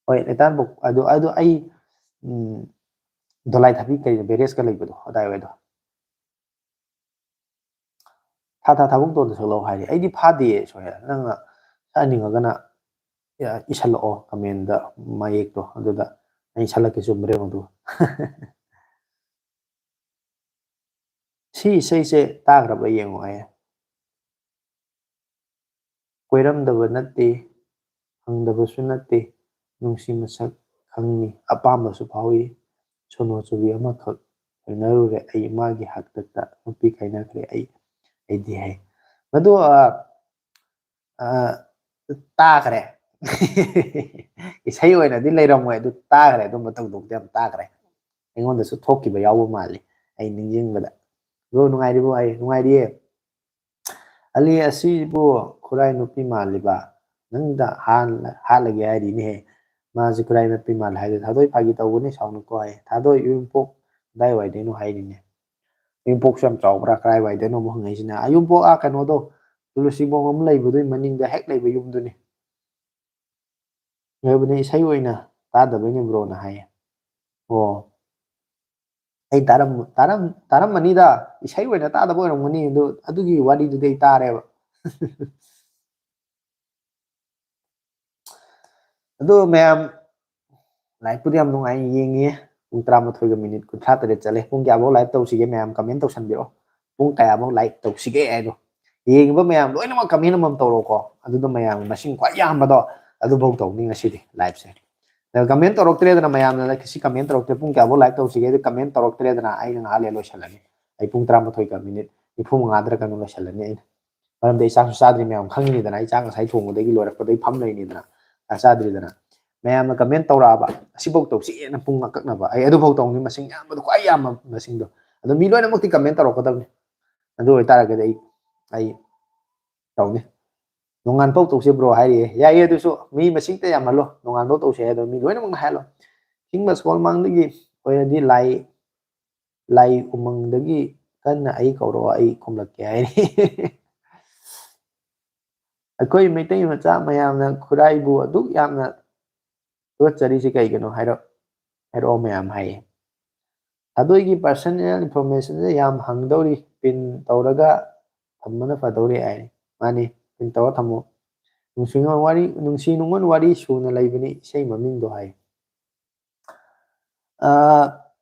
ꯍꯣꯏ, ꯂꯩꯇꯥꯝꯄꯣꯛ, ꯑꯗꯨ, ꯑꯗꯨ ꯑꯩ, ꯎꯝ, ꯗꯣꯂꯥꯏ ꯊꯥꯕꯤ ꯀꯩꯅꯣ, barrage-ꯀ ꯂꯩꯕꯗꯣ, ꯑꯗꯥꯏꯋꯥꯏꯗꯣ꯫ ꯊꯥ ꯊꯥ ꯊꯥꯕꯨꯡꯇꯣꯟꯗ ꯁꯛꯂꯛꯑꯣ ꯍꯥꯏꯔꯤ꯫ ꯑꯩꯗꯤ ꯐꯥꯗꯤꯌꯦ, ꯁꯣꯍꯦꯜ꯫ ꯅꯪꯅ ꯁꯛꯍꯟꯅꯤꯡꯉꯒꯅ, ꯑ, ꯏꯁꯜꯂꯛꯑꯣ comment-ꯇ ꯃꯌꯦꯛꯇꯣ, ꯑꯗꯨꯗ ꯑꯩ ꯁꯛꯂꯛꯀꯦ, ꯆꯨꯝꯕ꯭ꯔꯥ ꯌꯦꯡꯉꯣ ꯑꯗꯨꯒ꯫ ꯁꯤ ꯏꯁꯩꯁꯦ ꯇꯥꯈ꯭ꯔꯕ ꯌꯦꯡꯉꯣ ꯍꯥꯏꯌꯦ꯫ ꯀꯣꯏꯔꯝꯗꯕ ꯅꯠꯇꯦ, ꯍꯪꯗꯕꯁꯨ ꯅꯠꯇꯦ, ꯅꯨꯡꯁꯤ ꯃꯁꯛ ꯈꯪꯉꯤ, ꯑꯄꯥꯝꯕꯁꯨ ꯐꯥꯎꯏ꯫ ꯁꯣꯅꯣ ꯆꯨꯕꯤ ꯑꯃꯈꯛ ꯊꯦꯡꯅꯔꯨꯔꯦ ꯑꯩ, ꯃꯥꯒꯤ ꯍꯥꯛꯇꯛꯇ ꯅꯨꯄꯤ ꯀꯥꯏꯅꯈ꯭ꯔꯦ ꯑꯩ, ꯑꯩꯗꯤ ꯍꯥꯏ꯫ ꯃꯗꯨ, ꯑ, ꯑ, ꯇꯥꯈ꯭ꯔꯦ꯫ ꯏꯁꯩ ꯑꯣꯏꯅꯗꯤ ꯂꯩꯔꯝꯃꯣꯏ, ꯑꯗꯨ ꯇꯥꯈ꯭ꯔꯦ, ꯑꯗꯨꯝꯕ ꯊꯧꯗꯣꯛꯇꯣ ꯌꯥꯝ ꯇꯥꯈ꯭ꯔꯦ꯫ ꯑꯩꯉꯣꯟꯗꯁꯨ ꯊꯣꯛꯈꯤꯕ ꯌꯥꯎꯕ ꯃꯥꯜꯂꯤ, ꯑꯩ ꯅꯤꯡꯁꯤꯡꯕꯗ꯫ "ꯕ꯭ꯔꯣ, ꯅꯨꯡꯉꯥꯏꯔꯤꯕꯣ?" ꯍꯥꯏ, "ꯅꯨꯡꯉꯥꯏꯔꯤꯌꯦ꯫" "ꯑꯂꯤ ꯑꯁꯤꯕꯨ ꯈꯨꯔꯥꯏ ꯅꯨꯄꯤ ꯃꯥꯜꯂꯤꯕ? ꯅꯪꯗ ꯍꯥꯟ-, ꯍꯥꯠꯂꯒꯦ ꯍꯥꯏꯔꯤꯅꯦꯍꯦ꯫ ꯃꯥꯁꯤ ꯈꯨꯔꯥꯏ ꯅꯨꯄꯤ ꯃꯥꯜꯂꯦ ꯍꯥꯏꯗꯨ ꯊꯥꯗꯣꯏ ꯐꯥꯒꯤ ꯇꯧꯕꯅꯤ, ꯁꯥꯎꯅꯨꯀꯣ" ꯍꯥꯏ꯫ ꯊꯥꯗꯣꯏ ꯌꯨꯝꯄꯣꯛ ꯀꯗꯥꯏꯋꯥꯏꯗꯩꯅꯣ ꯍꯥꯏꯔꯤꯅꯦ꯫ ꯌꯨꯝꯄꯣꯛꯁꯨ ꯌꯥꯝ ꯆꯥꯎꯕ꯭ꯔꯥ? ꯀꯗꯥꯏꯋꯥꯏꯗꯩꯅꯣ ꯑꯃꯨꯛ ꯍꯪꯉꯛꯏꯁꯤꯅ꯫ ꯑꯥ, ꯌꯨꯝꯄꯣꯛ, ꯑꯥ, ꯀꯩꯅꯣꯗꯣ, ꯇꯨꯂꯁꯤꯕꯣꯡ ꯑꯃ ꯂꯩꯕꯗꯨꯒꯤ ꯃꯅꯤꯡꯗ ꯍꯦꯛ ꯂꯩꯕ ꯌꯨꯝꯗꯨꯅꯤ꯫ ꯑꯣꯏꯕꯅꯦ, ꯏꯁꯩ ꯑꯣꯏꯅ ꯇꯥꯗꯕꯩꯅꯦ ꯕ꯭ꯔꯣꯅ ꯍꯥꯏꯌꯦ꯫ ꯑꯣ, ꯑꯩ ꯇꯥꯔꯝ-, ꯇꯥꯔꯝ-, ꯇꯥꯔꯝꯃꯅꯤꯗ, ꯏꯁꯩ ꯑꯣꯏꯅ ꯇꯥꯗꯕ ꯑꯣꯏꯔꯝꯒꯅꯤ꯫ ꯑꯗꯨ, ꯑꯗꯨꯒꯤ ꯋꯥꯔꯤꯗꯨꯗꯤ ꯑꯩ ꯇꯥꯔꯦꯕ꯫ ꯑꯗꯨ ꯃꯌꯥꯝ, live ꯄꯨꯗꯤ ꯌꯥꯝ ꯅꯨꯡꯉꯥꯏ, ꯌꯦꯡꯉꯤ꯫ ꯄꯨꯡ ꯇꯔꯥꯃꯥꯊꯣꯏꯒ ꯃꯤꯅꯤꯠ ꯀꯨꯟꯊ꯭ꯔꯥ ꯇꯔꯦꯠ ꯆꯠꯂꯦ꯫ ꯄꯨꯡ ꯀꯌꯥꯐꯧ live ꯇꯧꯁꯤꯒꯦ ꯃꯌꯥꯝ comment ꯇꯧꯁꯟꯕꯤꯔꯛꯑꯣ꯫ ꯄꯨꯡ ꯀꯌꯥꯐꯧ live ꯇꯧꯁꯤꯒꯦ ꯍꯥꯏꯗꯣ꯫ ꯌꯦꯡꯉꯤꯕ ꯃꯌꯥꯝ ꯂꯣꯏꯅꯃꯛ comment ꯑꯃꯃꯝ ꯇꯧꯔꯛꯑꯣꯀꯣ꯫ ꯑꯗꯨꯗ ꯃꯌꯥꯝ ꯃꯁꯤꯡ ꯈ꯭ꯋꯥꯏ ꯌꯥꯝꯕꯗꯣ ꯑꯗꯨꯐꯧ ꯇꯧꯅꯤ ꯉꯁꯤꯗꯤ live ꯁꯦ꯫ ꯑꯗ comment ꯇꯧꯔꯛꯇ꯭ꯔꯦꯗꯅ ꯃꯌꯥꯝꯅ, ꯉꯁꯤ comment ꯇꯧꯔꯛꯇ꯭ꯔꯦ, ꯄꯨꯡ ꯀꯌꯥꯐꯧ live ꯇꯧꯁꯤꯒꯦ? ꯑꯗꯨ comment ꯇꯧꯔꯛꯇ꯭ꯔꯦꯗꯅ, ꯑꯩꯅ ꯉꯥꯏꯍꯥꯛ ꯂꯩꯔ ꯂꯣꯏꯁꯜꯂꯅꯤ꯫ ꯑꯩ ꯄꯨꯡ ꯇꯔꯥꯃꯥꯊꯣꯏꯒ ꯃꯤꯅꯤꯠ ꯅꯤꯐꯨ ꯃꯉꯥꯗꯔ ꯀꯩꯅꯣ ꯂꯣꯏꯁꯜꯂꯅꯤ ꯑꯩꯅ꯫ ꯃꯔꯝꯗꯤ ꯑꯩ ꯆꯥꯛꯁꯨ ꯆꯥꯗ꯭ꯔꯤ, ꯃꯌꯥꯝ ꯈꯪꯉꯤꯅꯤꯗꯅ, ꯑꯩ ꯆꯥꯛ ꯉꯁꯥꯏ ꯊꯣꯡꯕꯗꯒꯤ ꯂꯣꯏꯔꯛꯄꯗꯒꯤ ꯐꯝ ꯂꯩꯅꯤꯗꯅ, ꯆꯥꯛ ꯆꯥꯗ꯭ꯔꯤꯗꯅ꯫ ꯃꯌꯥꯝꯅ comment ꯇꯧꯔꯛꯑꯕ, "ꯑꯁꯤꯐꯧ ꯇꯧꯁꯤꯑꯅ" ꯄꯨꯡ ꯑꯀꯛꯅꯕ, ꯑꯩ ꯑꯗꯨꯐꯧ ꯇꯧꯅꯤ, ꯃꯁꯤꯡ ꯌꯥꯝꯕꯗꯣ, ꯈ꯭ꯋꯥꯏ ꯌꯥꯝꯕ ꯃꯁꯤꯡꯗꯣ꯫ ꯑꯗꯣ ꯃꯤ ꯂꯣꯏꯅꯃꯛꯇꯤ comment ꯇꯧꯔꯛꯀꯗꯕꯅꯤ꯫ ꯑꯗꯨ ꯑꯣꯏꯇꯥꯔꯒꯗꯤ ꯑꯩ, ꯑꯩ ꯇꯧꯅꯤ꯫ "ꯅꯣꯡꯉꯥꯟꯕꯧ ꯇꯧꯁꯦ ꯕ꯭ꯔꯣ" ꯍꯥꯏꯔꯤꯌꯦ꯫ ꯌꯥꯏꯌꯦ, ꯑꯗꯨꯁꯨ ꯃꯤ ꯃꯁꯤꯡꯇ ꯌꯥꯝꯍꯜꯂꯣ, "ꯅꯣꯡꯉꯥꯟꯕꯧ ꯇꯧꯁꯦ" ꯍꯥꯏꯗꯣ ꯃꯤ ꯂꯣꯏꯅꯃꯛꯅ ꯍꯥꯏꯍꯜꯂꯣ꯫ ꯏꯁꯤꯡꯕ ꯁ꯭ꯀꯣꯜ ꯃꯥꯡꯗꯒꯤ ꯑꯣꯏꯔꯗꯤ ꯂꯥꯏ, ꯂꯥꯏ ꯎꯃꯪꯗꯒꯤ ꯀꯟꯅ "ꯑꯩ ꯀꯧꯔꯛꯑꯣ, ꯑꯩ ꯈꯨꯝꯂꯛꯀꯦ" ꯍꯥꯏꯔꯤ꯫ "ꯑꯩꯈꯣꯏ ꯃꯩꯇꯩ ꯃꯆꯥ ꯃꯌꯥꯝꯅ ꯈꯨꯔꯥꯏꯕꯨ ꯑꯗꯨꯛ ꯌꯥꯝꯅ ꯊꯥꯒꯠꯆꯔꯤꯁꯤ ꯀꯩꯒꯤꯅꯣ ꯍꯥꯏꯔꯣ-, ꯍꯥꯏꯔꯛꯑꯣ ꯃꯌꯥꯝ" ꯍꯥꯏꯌꯦ꯫ "ꯊꯥꯗꯣꯏꯒꯤ personal information ꯁꯦ ꯌꯥꯝ ꯍꯪꯗꯧꯔꯤ, pin ꯇꯧꯔꯒ ꯊꯝꯕꯅ ꯐꯗꯧꯔꯤ" ꯍꯥꯏ꯫ ꯃꯥꯅꯤ, pin ꯇꯧꯔ ꯊꯝꯃꯨ꯫ "ꯅꯨꯡꯁꯤ ꯅꯨꯡꯉꯣꯟ ꯋꯥꯔꯤ, ꯅꯨꯡꯁꯤ ꯅꯨꯡꯉꯣꯟ ꯋꯥꯔꯤ ꯁꯨꯅ ꯂꯩꯕꯅꯤ ꯏꯁꯩ ꯃꯃꯤꯡꯗꯣ" ꯍꯥꯏ꯫ ꯑꯥ,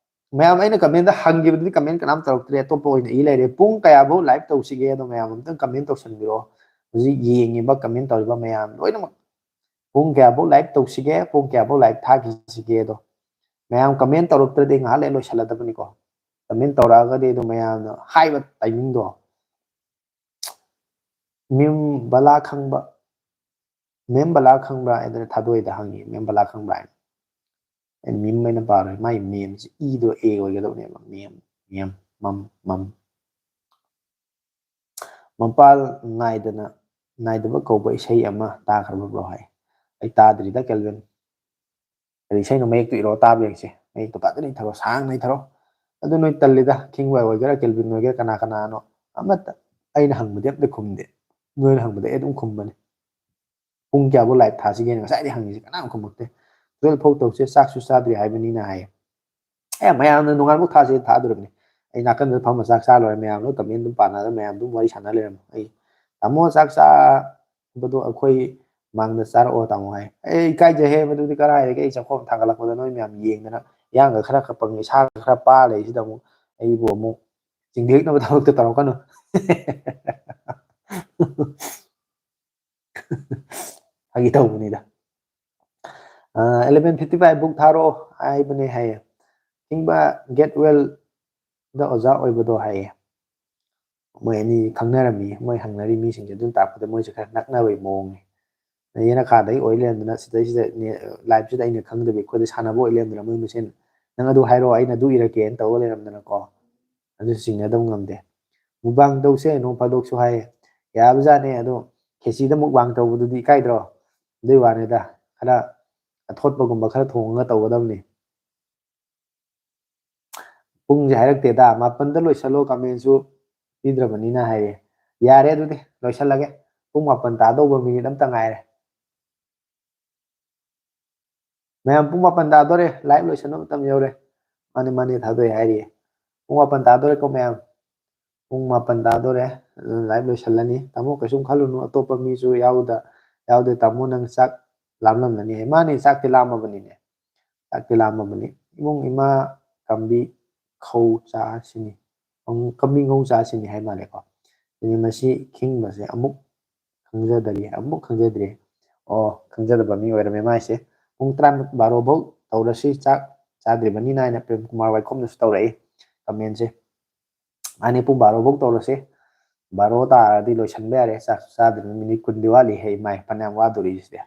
ꯃꯌꯥꯝ ꯑꯩꯅ comment ꯍꯪꯈꯤꯕꯗꯨꯗꯤ comment ꯀꯅꯥꯝ ꯇꯧꯔꯛꯇ꯭ꯔꯦ, ꯑꯇꯣꯞꯄ ꯑꯣꯏꯅ ꯏ ꯂꯩꯔꯦ꯫ ꯄꯨꯡ ꯀꯌꯥꯐꯧ live ꯇꯧꯁꯤꯒꯦ ꯑꯗꯣ ꯃꯌꯥꯝ ꯑꯝꯇꯪ comment ꯇꯧꯁꯟꯕꯤꯔꯛꯑꯣ꯫ ꯍꯧꯖꯤꯛ ꯌꯦꯡꯉꯤꯕ comment ꯇꯧꯔꯤꯕ ꯃꯌꯥꯝ ꯂꯣꯏꯅꯃꯛ ꯄꯨꯡ ꯀꯌꯥꯐꯧ live ꯇꯧꯁꯤꯒꯦ, ꯄꯨꯡ ꯀꯌꯥꯐꯧ live ꯊꯥꯈꯤꯁꯤꯒꯦ ꯑꯗꯣ ꯃꯌꯥꯝ comment ꯇꯧꯔꯛꯇ꯭ꯔꯗꯤ ꯉꯥꯏꯍꯥꯛ ꯂꯩꯔ ꯂꯣꯏꯁꯜꯂꯗꯕꯅꯤꯀꯣ꯫ Comment ꯇꯧꯔꯛꯑꯒꯗꯤ ꯑꯗꯨꯝ ꯃꯌꯥꯝꯅ ꯍꯥꯏꯕ timing ꯗꯣ ꯃꯦꯝ ꯕꯂꯥ ꯈꯪꯕ ꯃꯦꯝ ꯕꯂꯥ ꯈꯪꯕ꯭ꯔꯥ ꯍꯥꯏꯗꯅ ꯊꯥꯗꯣꯛꯏꯗ ꯍꯪꯉꯤ꯫ ꯃꯦꯝ ꯕꯂꯥ ꯈꯪꯕ꯭ꯔꯥ ꯍꯥꯏꯅ꯫ ꯑꯩ ꯃꯦꯝ ꯑꯣꯏꯅ ꯄꯥꯔꯣꯏ, ꯃꯥꯏ ꯃꯦꯝꯁꯦ ꯏꯗꯣ ꯑꯦ ꯑꯣꯏꯒꯗꯕꯅꯦꯕ꯫ ꯃꯦꯝ, ꯃꯦꯝ, ꯃꯝ, ꯃꯝ꯫ ꯃꯄꯥꯜ ꯅꯥꯏꯗꯅ ꯅꯥꯏꯗꯕ ꯀꯧꯕ ꯏꯁꯩ ꯑꯃ ꯇꯥꯈ꯭ꯔꯕ ꯕ꯭ꯔꯣ ꯍꯥꯏ꯫ ꯑꯩ ꯇꯥꯗ꯭ꯔꯤꯗ ꯀꯦꯜꯚꯤꯟ꯫ ꯀꯔꯤ ꯏꯁꯩꯅꯣ? ꯃꯌꯦꯛꯇꯨ ꯏꯔꯣ ꯇꯥꯕ ꯌꯦꯡꯁꯦ꯫ ꯃꯌꯦꯛꯇꯨ ꯐꯖꯅ ꯏꯊꯔꯣ, ꯁꯥꯡꯅ ꯏꯊꯔꯣ꯫ ꯑꯗꯨ ꯅꯣꯏ ꯇꯜꯂꯤꯗ, ꯈꯤꯡꯕ ꯑꯣꯏꯒꯦꯔꯥ, ꯀꯦꯜꯚꯤꯟ ꯑꯣꯏꯒꯦꯔꯥ, ꯀꯅꯥ ꯀꯅꯥꯅꯣ ꯑꯃꯠꯇ ꯑꯩꯅ ꯍꯪꯕꯗꯤ ꯑꯝꯇ ꯈꯨꯝꯗꯦ꯫ ꯅꯣꯏꯅ ꯍꯪꯕꯗꯤ ꯑꯩ ꯑꯗꯨꯝ ꯈꯨꯝꯕꯅꯤ꯫ ꯄꯨꯡ ꯀꯌꯥꯐꯧ live ꯊꯥꯁꯤꯒꯦꯅ ꯉꯁꯥꯏꯗꯩ ꯍꯪꯉꯤꯁꯦ, ꯀꯅꯥꯝ ꯈꯨꯝꯃꯛꯇꯦ꯫ Twelve ꯐꯥꯎ ꯇꯧꯁꯦ, ꯆꯥꯛꯁꯨ ꯆꯥꯗ꯭ꯔꯤ ꯍꯥꯏꯕꯅꯤꯅ ꯍꯥꯏꯌꯦ꯫ ꯑꯦ, ꯃꯌꯥꯝꯅ ꯅꯣꯡꯉꯥꯟꯕ ꯊꯥꯁꯦ ꯊꯥꯗꯣꯔꯤꯕꯅꯤ꯫ ꯑꯩ ꯅꯥꯀꯟꯗ ꯐꯝꯃ ꯆꯥꯛ ꯆꯥ ꯂꯣꯏꯔꯦ, ꯃꯌꯥꯝ ꯂꯣꯏ comment ꯑꯗꯨꯝ ꯄꯥꯅꯔ ꯃꯌꯥꯝ ꯑꯗꯨꯝ ꯋꯥꯔꯤ ꯁꯥꯟꯅ ꯂꯩꯔꯝꯃꯦ꯫ ꯑꯩ, "ꯇꯥꯃꯣ, ꯆꯥꯛ ꯆꯥꯕꯗꯣ ꯑꯩꯈꯣꯏ ꯃꯥꯡꯗ ꯆꯥꯔꯛꯑꯣ ꯇꯥꯃꯣ" ꯍꯥꯏ꯫ ꯑꯩ ꯏꯀꯥꯏꯖꯩꯍꯦ, ꯃꯗꯨꯗꯤ ꯀꯔꯥꯏꯗꯒꯤ ꯑꯩ ꯆꯥꯛꯈꯣꯝ ꯊꯥꯡꯒꯠꯂꯛꯄꯗ ꯅꯣꯏ ꯃꯌꯥꯝ ꯌꯦꯡꯗꯅ, ꯏꯌꯥꯡꯒ ꯈꯔ ꯈꯞꯄ, ꯏꯁꯥꯒ ꯈꯔ ꯄꯥ ꯂꯩꯔꯤꯁꯤꯗ ꯑꯃꯨꯛ ꯑꯩꯕꯨ ꯑꯃꯨꯛ ꯆꯤꯡꯊꯦꯛꯅꯕ ꯊꯕꯛꯇ ꯇꯧꯔꯛꯀꯅꯨ꯫ ꯐꯥꯒꯤ ꯇꯧꯕꯅꯤꯗ꯫ ꯑ, eleven fifty five book ꯊꯥꯔꯛꯑꯣ ꯍꯥꯏꯕꯅꯦ ꯍꯥꯏꯌꯦ꯫ ꯈꯤꯡꯕ Get Well ꯗ ꯑꯣꯖꯥ ꯑꯣꯏꯕꯗꯣ ꯍꯥꯏꯌꯦ꯫ ꯃꯣꯏ ꯑꯅꯤ ꯈꯪꯅꯔꯝꯃꯤ, ꯃꯣꯏ ꯍꯪꯅꯔꯤ ꯃꯤꯁꯤꯡꯁꯦ꯫ ꯑꯗꯨꯅ ꯇꯥꯛꯄꯗ ꯃꯣꯏꯁꯦ ꯈꯔ ꯅꯛꯅꯕꯒꯤ ꯃꯑꯣꯡꯅꯤ꯫ ꯌꯦꯅꯈꯥꯗꯒꯤ ꯑꯣꯏ ꯂꯩꯔꯝꯗꯅ ꯁꯤꯗꯩꯁꯤꯗ ꯅꯦ-, live ꯁꯤꯗ ꯑꯩꯅ ꯈꯪꯗꯕꯤ ꯑꯩꯈꯣꯏꯗ ꯁꯥꯟꯅꯕ ꯑꯣꯏ ꯂꯩꯔꯝꯗꯅ ꯃꯣꯏ ꯃꯁꯦꯟ "ꯅꯪ ꯑꯗꯨ ꯍꯥꯏꯔꯛꯑꯣ, ꯑꯩꯅ ꯑꯗꯨ ꯏꯔꯛꯀꯦꯅ" ꯇꯧꯔ ꯂꯩꯔꯝꯗꯅꯀꯣ꯫ ꯑꯗꯨꯁꯨ ꯆꯤꯡꯅꯗꯕ ꯉꯝꯗꯦ꯫ Mukbang ꯇꯧꯁꯦ ꯅꯣꯡ ꯐꯥꯗꯣꯛꯁꯨ ꯍꯥꯏꯌꯦ꯫ ꯌꯥꯕꯖꯥꯠꯅꯦ, ꯑꯗꯣ ꯈꯦꯆꯤꯗ mukbang ꯇꯧꯕꯗꯨꯗꯤ ꯏꯀꯥꯏꯗ꯭ꯔꯣ? ꯑꯗꯨꯏ ꯋꯥꯅꯤꯗ, ꯈꯔ ꯑꯊꯣꯠꯄꯒꯨꯝꯕ ꯈꯔ ꯊꯣꯡꯉꯒ ꯇꯧꯒꯗꯕꯅꯤ꯫ ꯄꯨꯡꯁꯦ ꯍꯥꯏꯔꯛꯇꯦꯗ, ꯃꯥꯄꯟꯗ ꯂꯣꯏꯁꯜꯂꯣ, comment ꯁꯨ ꯄꯤꯗ꯭ꯔꯕꯅꯤꯅ ꯍꯥꯏꯌꯦ꯫ ꯌꯥꯔꯦ, ꯑꯗꯨꯗꯤ ꯂꯣꯏꯁꯜꯂꯒꯦ꯫ ꯄꯨꯡ ꯃꯥꯄꯟ ꯇꯥꯗꯧꯕ minute ꯑꯝꯇ ꯉꯥꯏꯔꯦ꯫ ꯃꯌꯥꯝ, ꯄꯨꯡ ꯃꯥꯄꯟ ꯇꯥꯗꯣꯔꯦ, live ꯂꯣꯏꯁꯟꯕ ꯃꯇꯝ ꯌꯧꯔꯦ꯫ ꯃꯥꯅꯦ, ꯃꯥꯅꯦ, ꯊꯥꯗꯣꯛꯑꯦ ꯍꯥꯏꯔꯤꯌꯦ꯫ ꯄꯨꯡ ꯃꯥꯄꯟ ꯇꯥꯗꯣꯔꯦꯀꯣ ꯃꯌꯥꯝ꯫ ꯄꯨꯡ ꯃꯥꯄꯟ ꯇꯥꯗꯣꯔꯦ, ꯑꯗꯨꯅ live ꯂꯣꯏꯁꯜꯂꯅꯤ꯫ ꯇꯥꯃꯣ, ꯀꯩꯁꯨꯝ ꯈꯜꯂꯨꯅꯨ, ꯑꯇꯣꯞꯄ ꯃꯤꯁꯨ ꯌꯥꯎꯗ, ꯌꯥꯎꯗꯦ꯫ ꯇꯥꯃꯣ, ꯅꯪ ꯆꯥꯛ ꯂꯥꯝꯂꯝꯃꯅꯤ꯫ ꯃꯥꯅꯦ, ꯆꯥꯛꯇꯤ ꯂꯥꯝꯃꯕꯅꯤꯅꯦ꯫ ꯆꯥꯛꯇꯤ ꯂꯥꯝꯃꯕꯅꯤ꯫ ꯏꯕꯨꯡ ꯏꯃꯥ ꯀꯝꯕꯤ ꯈꯧ ꯆꯥꯁꯤꯅꯤ꯫ ꯎꯝ, ꯀꯝꯕꯤ ꯉꯧ ꯆꯥꯁꯤꯅꯤ ꯍꯥꯏ ꯃꯥꯜꯂꯦꯀꯣ꯫ ꯑꯗꯨꯅ ꯃꯁꯤ ꯈꯤꯡꯕꯁꯦ ꯑꯃꯨꯛ ꯈꯪꯖꯗꯔꯤ, ꯑꯃꯨꯛ ꯈꯪꯖꯗ꯭ꯔꯤ꯫ ꯑꯣ, ꯈꯪꯖꯗꯕ ꯃꯤ ꯑꯣꯏꯔꯝꯃꯦ ꯃꯥꯏꯁꯦ꯫ ꯄꯨꯡ ꯇꯔꯥ, ꯕꯥꯔꯣ ꯐꯥꯎ ꯇꯧꯔꯁꯤ, ꯆꯥꯛ ꯆꯥꯗ꯭ꯔꯤꯕꯅꯤꯅ ꯍꯥꯏꯅ ꯄ꯭ꯔꯦꯝ ꯀꯨꯃꯥꯔ ꯋꯥꯏꯈꯣꯝꯅꯁꯨ ꯇꯧꯔꯛꯏ comment ꯁꯦ꯫ ꯃꯥꯅꯤ, ꯄꯨꯡ ꯕꯥꯔꯣ ꯐꯥꯎ ꯇꯧꯔꯁꯤ꯫ ꯕꯥꯔꯣ ꯇꯥꯔꯗꯤ ꯂꯣꯏꯁꯟꯕ ꯌꯥꯔꯦ, ꯆꯥꯛꯁꯨ ꯆꯥꯗ꯭ꯔꯤꯕꯅꯤ, minute ꯀꯨꯟꯗꯤ ꯋꯥꯠꯂꯤ꯫ ꯍꯦ ꯏꯃꯥꯏ, ꯐꯅꯌꯥꯝ ꯋꯥꯗꯣꯔꯤ ꯁꯤꯗꯤ꯫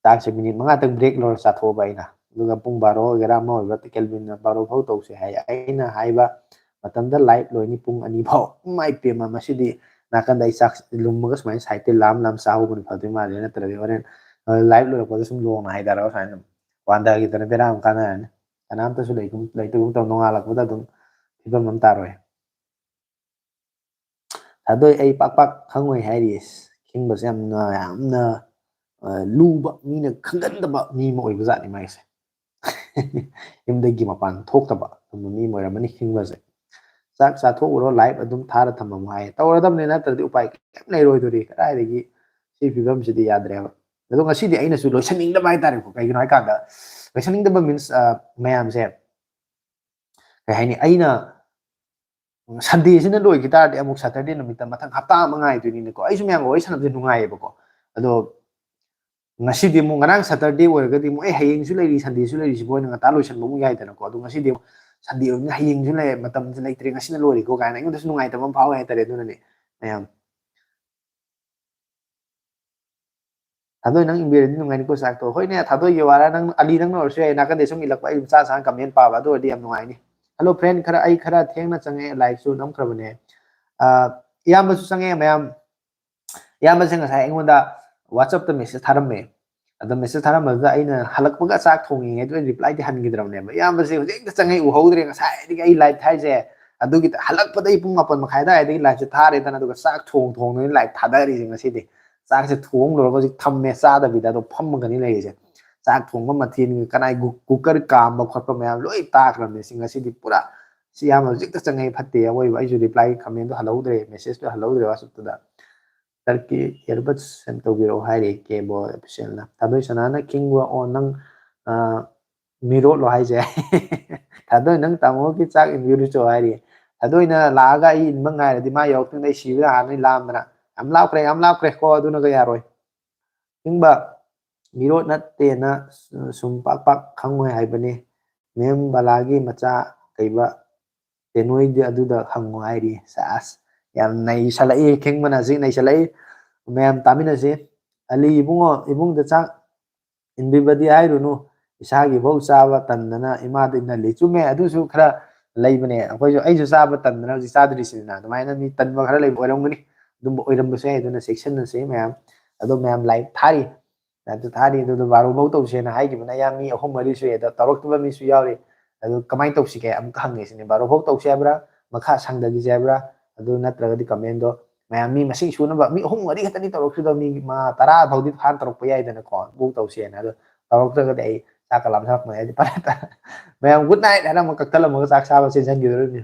ꯆꯥꯛꯁꯦ minute ꯃꯉꯥꯇꯪ break ꯂꯧꯔ ꯆꯥꯊꯣꯛꯑꯕ ꯑꯩꯅ꯫ ꯑꯗꯨꯒ ꯄꯨꯡ ꯕꯥꯔꯣ ꯑꯣꯏꯒꯦꯔꯥ ꯑꯃ ꯑꯣꯏꯒꯦꯔꯥ ꯀꯦꯜꯚꯤꯟꯅ ꯕꯥꯔꯣ ꯐꯥꯎ ꯇꯧꯁꯦ ꯍꯥꯏ꯫ ꯑꯩꯅ ꯍꯥꯏꯕ ꯃꯇꯝꯗ live ꯂꯣꯏꯅꯤ ꯄꯨꯡ ꯑꯅꯤ ꯐꯥꯎ꯫ ꯏꯃꯥꯏ ꯄꯦꯝꯃ, ꯃꯁꯤꯗꯤ ꯅꯥꯀꯟꯗ ꯑꯩ ꯆꯥꯛ ꯂꯨꯝꯃꯒ ꯁꯨꯃꯥꯏꯅ side ꯇꯩ ꯂꯥꯝ ꯂꯥꯝ ꯆꯥꯍꯧꯕꯅ ꯐꯗꯣꯏ ꯃꯥꯜꯂꯦ, ꯅꯠꯇ꯭ꯔꯗꯤ ꯍꯣꯔꯦꯟ, ꯑ, live ꯂꯣꯏꯔꯛꯄꯗ ꯁꯨꯝ ꯂꯣꯡꯅ ꯍꯥꯏꯊꯔꯒ ꯁꯨꯃꯥꯏꯅ ꯋꯥꯟꯊꯈꯤꯗꯅ ꯕꯦꯔꯥ ꯑꯃ ꯀꯥꯟꯅꯔꯅꯤ꯫ ꯀꯅꯥꯝꯇꯁꯨ ꯂꯩꯇꯒꯨꯝ ꯂꯩꯇꯒꯨꯝ ꯇꯧ, ꯅꯣꯡꯉꯥꯜꯂꯛꯄꯗ ꯑꯗꯨꯝ ꯐꯤꯕꯝ ꯑꯃ ꯇꯥꯔꯣꯏ꯫ ꯊꯥꯗꯣꯏ, ꯑꯩ ꯄꯥꯛ ꯄꯥꯛ ꯈꯪꯉꯣꯏ ꯍꯥꯏꯔꯤꯌꯦ꯫ ꯈꯤꯡꯕꯁꯦ ꯌꯥꯝꯅ, ꯌꯥꯝꯅ, ꯑ, ꯂꯨꯕ, ꯃꯤꯅ ꯈꯪꯒꯟꯗꯕ ꯃꯤ ꯑꯃ ꯑꯣꯏꯕ ꯖꯥꯠꯅꯤ ꯃꯥꯏꯁꯦ꯫ ꯌꯨꯝꯗꯒꯤ ꯃꯄꯥꯟ ꯊꯣꯛꯇꯕ ꯑꯗꯨꯝꯕ ꯃꯤ ꯑꯃ ꯑꯣꯏꯔꯝꯃꯅꯤ ꯈꯤꯡꯕꯁꯦ꯫ "ꯆꯥꯛ ꯆꯥꯊꯣꯛꯎꯔꯣ, live ꯑꯗꯨꯝ ꯊꯥꯔ ꯊꯝꯃꯝꯃꯣ" ꯍꯥꯏ꯫ ꯇꯧꯔꯗꯕꯅꯤ, ꯅꯠꯇ꯭ꯔꯗꯤ ꯎꯄꯥꯏ ꯀꯩꯝ ꯂꯩꯔꯣꯏꯗꯣꯔꯤ꯫ ꯀꯗꯥꯏꯗꯒꯤ ꯁꯤ ꯐꯤꯕꯝꯁꯤꯗꯤ ꯌꯥꯗ꯭ꯔꯦꯕ꯫ ꯑꯗꯣ ꯉꯁꯤꯗꯤ ꯑꯩꯅꯁꯨ ꯂꯣꯏꯁꯟꯅꯤꯡꯗꯕ ꯍꯥꯏꯇꯥꯔꯦꯀꯣ꯫ ꯀꯩꯒꯤꯅꯣ ꯍꯥꯏꯀꯥꯟꯗ, ꯂꯣꯏꯁꯟꯅꯤꯡꯗꯕ means, ꯑ, ꯃꯌꯥꯝꯁꯦ, ꯀꯩ ꯍꯥꯏꯅꯤ, ꯑꯩꯅ Sunday ꯁꯤꯅ ꯂꯣꯏꯈꯤ ꯇꯥꯔꯗꯤ ꯑꯃꯨꯛ Saturday ꯅꯨꯃꯤꯠꯇ ꯃꯊꯪ ꯍꯞꯇꯥ ꯑꯃ ꯉꯥꯏꯗꯣꯏꯅꯤꯅꯀꯣ꯫ ꯑꯩꯁꯨ ꯃꯌꯥꯝꯒ ꯋꯥꯔꯤ ꯁꯥꯟꯅꯕꯁꯦ ꯅꯨꯡꯉꯥꯏꯌꯦꯕꯀꯣ꯫ ꯑꯗꯣ ꯉꯁꯤꯗꯤ ꯑꯃꯨꯛ, ꯉꯔꯥꯡ Saturday ꯑꯣꯏꯔꯒꯗꯤ ꯑꯃꯨꯛ, "ꯑꯦ, ꯍꯌꯦꯡꯁꯨ ꯂꯩꯔꯤ, Sunday ꯁꯨ ꯂꯩꯔꯤ, ꯁꯤꯕꯨ ꯑꯣꯏꯅ ꯉꯟꯇꯥ ꯂꯣꯏꯁꯟꯕ ꯑꯃꯨꯛ ꯌꯥꯏꯗꯅꯀꯣ"꯫ ꯑꯗꯣ ꯉꯁꯤꯗꯤ ꯑꯃꯨꯛ Sunday ꯑꯣꯏꯕꯅꯤꯅ ꯍꯌꯦꯡꯁꯨ ꯂꯩ, ꯃꯇꯝꯁꯦ ꯂꯩꯇ꯭ꯔꯦ, ꯉꯁꯤꯅ ꯂꯣꯏꯔꯦꯀꯣ ꯀꯥꯏꯅ ꯑꯩꯉꯣꯟꯗꯁꯨ ꯅꯨꯡꯉꯥꯏꯇꯕ ꯑꯃ ꯐꯥꯎꯋꯦ ꯍꯥꯏꯇꯥꯔꯦ꯫ ꯑꯗꯨꯅꯅꯦ ꯃꯌꯥꯝ꯫ ꯊꯥꯗꯣꯏ, ꯅꯪ ꯏꯕꯤꯔꯗꯤ ꯅꯨꯡꯉꯥꯏꯅꯤꯀꯣ ꯆꯥꯛꯇꯣ꯫ ꯍꯣꯏꯅꯦ, ꯊꯥꯗꯣꯏꯒꯤ ꯋꯥꯔꯥ, ꯅꯪ ꯑꯂꯤ ꯅꯪꯅ ꯑꯣꯏꯔꯁꯨ ꯌꯥꯏ, ꯅꯥꯀꯟꯗꯩ ꯁꯨꯝ ꯏꯜꯂꯛꯄ, ꯑꯩ ꯃꯆꯥ ꯁꯥꯅ comment ꯄꯥꯕ, ꯑꯗꯨ ꯑꯣꯏꯔꯗꯤ ꯌꯥꯝ ꯅꯨꯡꯉꯥꯏꯅꯤ꯫ Hello friend, ꯈꯔ, ꯑꯩ ꯈꯔ ꯊꯦꯡꯅ ꯆꯪꯉꯛꯑꯦ, live ꯁꯨ ꯅꯝꯈ꯭ꯔꯕꯅꯦ꯫ ꯑ, ꯏꯌꯥꯝꯕꯁꯨ ꯆꯪꯉꯛꯑꯦ ꯃꯌꯥꯝ꯫ ꯏꯌꯥꯝꯕꯁꯦ ꯉꯁꯥꯏ ꯑꯩꯉꯣꯟꯗ WhatsApp ꯇ message ꯊꯥꯔꯝꯃꯦ꯫ ꯑꯗꯣ message ꯊꯥꯔꯝꯕꯗꯨꯗ ꯑꯩꯅ ꯍꯜꯂꯛꯄꯒ ꯆꯥꯛ ꯊꯣꯡꯉꯤꯉꯩꯗꯨꯗ reply ꯗꯤ ꯍꯟꯈꯤꯗ꯭ꯔꯕꯅꯦꯕ꯫ ꯏꯌꯥꯝꯕꯁꯦ ꯍꯧꯖꯤꯛ ꯍꯦꯛꯇ ꯆꯪꯉꯛꯏ, ꯎꯍꯧꯗ꯭ꯔꯦ ꯉꯁꯥꯏꯗꯒꯤ ꯑꯩ live ꯊꯥꯏꯁꯦ꯫ ꯑꯗꯨꯒꯤ ꯍꯜꯂꯛꯄꯗ ꯑꯩ ꯄꯨꯡ ꯃꯥꯄꯟ ꯃꯈꯥꯏ ꯑꯗꯨꯋꯥꯏꯗꯒꯤ live ꯁꯦ ꯊꯥꯔꯦꯗꯅ, ꯑꯗꯨꯒ ꯆꯥꯛ ꯊꯣꯡ ꯊꯣꯡꯗꯅ live ꯊꯥꯗꯔꯤꯁꯦ ꯉꯁꯤꯗꯤ꯫ ꯆꯥꯛꯁꯦ ꯊꯣꯡ ꯂꯣꯏꯔꯒ ꯍꯧꯖꯤꯛ ꯊꯝꯃꯦ ꯆꯥꯗꯕꯤꯗ, ꯑꯗꯣ ꯐꯝꯃꯒꯅꯤ ꯂꯩꯔꯤꯁꯦ꯫ ꯆꯥꯛ ꯊꯣꯡꯕ ꯃꯊꯦꯜ, ꯀꯅꯥꯏ ꯒꯨ-, cooker ꯀꯥꯝꯕ ꯈꯣꯠꯄ ꯃꯌꯥꯝ ꯂꯣꯏ ꯇꯥꯈ꯭ꯔꯕꯅꯦ꯫ ꯁꯤ ꯉꯁꯤꯗꯤ ꯄꯨꯔꯥ, ꯁꯤ ꯏꯌꯥꯝꯕ ꯍꯧꯖꯤꯛꯇ ꯆꯪꯉꯛꯏ, ꯐꯠꯇꯦ꯫ ꯑꯋꯣꯏꯕ ꯑꯩꯁꯨ reply comment ꯗꯣ ꯍꯜꯍꯧꯗ꯭ꯔꯦ, message ꯇꯣ ꯍꯜꯍꯧꯗ꯭ꯔꯦ WhatsApp ꯇꯨꯗ꯫ ꯇꯔꯛꯀꯤ earbuds send ꯇꯧꯕꯤꯔꯛꯑꯣ ꯍꯥꯏꯔꯤ ꯀꯦꯕꯣ official ꯅ꯫ ꯊꯥꯗꯣꯏ ꯁꯅꯥꯅ ꯈꯤꯡꯕ, ꯑꯣ, ꯅꯪ, ꯑ, ꯃꯤꯔꯣꯠꯂꯣ ꯍꯥꯏꯁꯦ? ꯊꯥꯗꯣꯏ, ꯅꯪ ꯇꯥꯃꯣꯒꯤ ꯆꯥꯛ ꯏꯟꯕꯤꯔꯨꯆꯣ ꯍꯥꯏꯔꯤ꯫ ꯊꯥꯗꯣꯏꯅ ꯂꯥꯛꯑꯒ ꯑꯩ ꯏꯟꯕ ꯉꯥꯏꯔꯗꯤ ꯃꯥ ꯌꯧꯔꯛꯇ꯭ꯔꯤꯉꯩꯗ ꯑꯩ ꯁꯤꯕꯗ ꯍꯥꯟꯅ ꯑꯩ ꯂꯥꯝꯕꯅ꯫ "ꯌꯥꯝ ꯂꯥꯞꯈ꯭ꯔꯦ, ꯌꯥꯝ ꯂꯥꯞꯈ꯭ꯔꯦ ꯀꯣ, ꯑꯗꯨꯅꯒ ꯌꯥꯔꯣꯏ"꯫ ꯈꯤꯡꯕ, ꯃꯤꯔꯣꯠ ꯅꯠꯇꯦꯅ ꯁꯨꯝ ꯄꯥꯛ ꯄꯥꯛ ꯈꯪꯉꯣꯏ ꯍꯥꯏꯕꯅꯤ꯫ ꯃꯦꯝ ꯕꯂꯥꯒꯤ ꯃꯆꯥ ꯀꯩꯕ ꯇꯦꯅꯣꯏꯗꯤ ꯑꯗꯨꯗ ꯍꯪꯉꯨ ꯍꯥꯏꯔꯤ꯫ ꯁꯥꯁ, ꯌꯥꯝ ꯅꯩꯁꯜꯂꯛꯏ, ꯈꯤꯡꯕꯅ ꯍꯧꯖꯤꯛ ꯅꯩꯁꯜꯂꯛꯏ꯫ ꯃꯌꯥꯝ ꯇꯥꯃꯤꯟꯅꯁꯤ꯫ ꯑꯂꯤ ꯏꯕꯨꯡꯉꯣ, ꯏꯕꯨꯡꯗ ꯆꯥꯛ ꯏꯟꯕꯤꯕꯗꯤ ꯍꯥꯏꯔꯨꯅꯨ, ꯏꯁꯥꯒꯤꯐꯧ ꯆꯥꯕ ꯇꯟꯗꯅ ꯏꯃꯥꯗ ꯏꯟꯍꯜꯂꯤ꯫ ꯆꯨꯝꯃꯦ, ꯑꯗꯨꯁꯨ ꯈꯔ ꯂꯩꯕꯅꯦ꯫ ꯑꯩꯈꯣꯏꯁꯨ, ꯑꯩꯁꯨ ꯆꯥꯕ ꯇꯟꯗꯅ ꯍꯧꯖꯤꯛ ꯆꯥꯗ꯭ꯔꯤꯁꯤꯅ꯫ ꯑꯗꯨꯃꯥꯏꯅ ꯃꯤ ꯇꯟꯕ ꯈꯔ ꯂꯩꯕ ꯑꯣꯏꯔꯝꯒꯅꯤ, ꯑꯗꯨꯝꯕ ꯑꯣꯏꯔꯝꯕꯁꯨ ꯌꯥꯏ꯫ ꯑꯗꯨꯅ ꯆꯦꯛꯁꯤꯟꯅꯁꯤ ꯃꯌꯥꯝ꯫ ꯑꯗꯣ ꯃꯌꯥꯝ ꯂꯥꯏꯛ ꯊꯥꯔꯤ, ꯂꯥꯏꯛꯇꯨ ꯊꯥꯔꯤ꯫ ꯑꯗꯨꯗꯣ ꯕꯥꯔꯣ ꯐꯧ ꯇꯧꯁꯦꯅ ꯍꯥꯏꯈꯤꯕꯅ ꯌꯥꯝ ꯃꯤ ꯑꯍꯨꯝ ꯃꯔꯤ ꯁꯨꯏ, ꯑꯗꯣ ꯇꯧꯔꯛꯇꯕ ꯃꯤꯁꯨ ꯌꯥꯎꯔꯤ꯫ ꯑꯗꯨ ꯀꯃꯥꯏꯅ ꯇꯧꯁꯤꯒꯦ ꯑꯃꯨꯛꯀ ꯍꯪꯉꯦ ꯁꯤꯅꯦ꯫ ꯕꯥꯔꯣ ꯐꯧ ꯇꯧꯁꯦ ꯍꯥꯏꯕ꯭ꯔꯥ, ꯃꯈꯥ ꯁꯪꯗꯈꯤꯁꯦ ꯍꯥꯏꯕ꯭ꯔꯥ? ꯑꯗꯨ ꯅꯠꯇ꯭ꯔꯒꯗꯤ ꯀꯃꯦꯟꯗꯣ ꯃꯌꯥꯝ ꯃꯤ ꯃꯁꯤꯡ ꯁꯨꯅꯕ ꯃꯤ ꯑꯍꯨꯝ ꯃꯔꯤ ꯈꯛꯇꯅꯤ ꯇꯧꯔꯛꯈꯤꯗꯣ, ꯃꯤ ꯃꯉꯥ ꯇꯔꯥ ꯐꯥꯎꯗꯤ ꯐꯥꯟ ꯇꯧꯔꯛꯄ ꯌꯥꯏꯗꯅꯀꯣ, ꯕꯨꯛ ꯇꯧꯁꯦꯅ꯫ ꯑꯗꯣ ꯇꯧꯔꯛꯇ꯭ꯔꯒꯗꯤ ꯑꯩ ꯆꯥꯛꯀ ꯂꯥꯝꯊꯔꯛꯄꯅꯦ ꯍꯥꯏꯗꯤ ꯐꯔꯦ ꯇꯥꯔꯦ꯫ ꯃꯌꯥꯝ ꯒꯨꯗ ꯅꯥꯏꯠ ꯍꯥꯏꯅ ꯑꯃꯨꯛ ꯀꯛꯊꯠꯂꯝꯃꯒ ꯆꯥꯛ ꯆꯥꯕ ꯆꯦꯟꯁꯤꯟꯈꯤꯗꯣꯔꯤꯕꯅꯤ꯫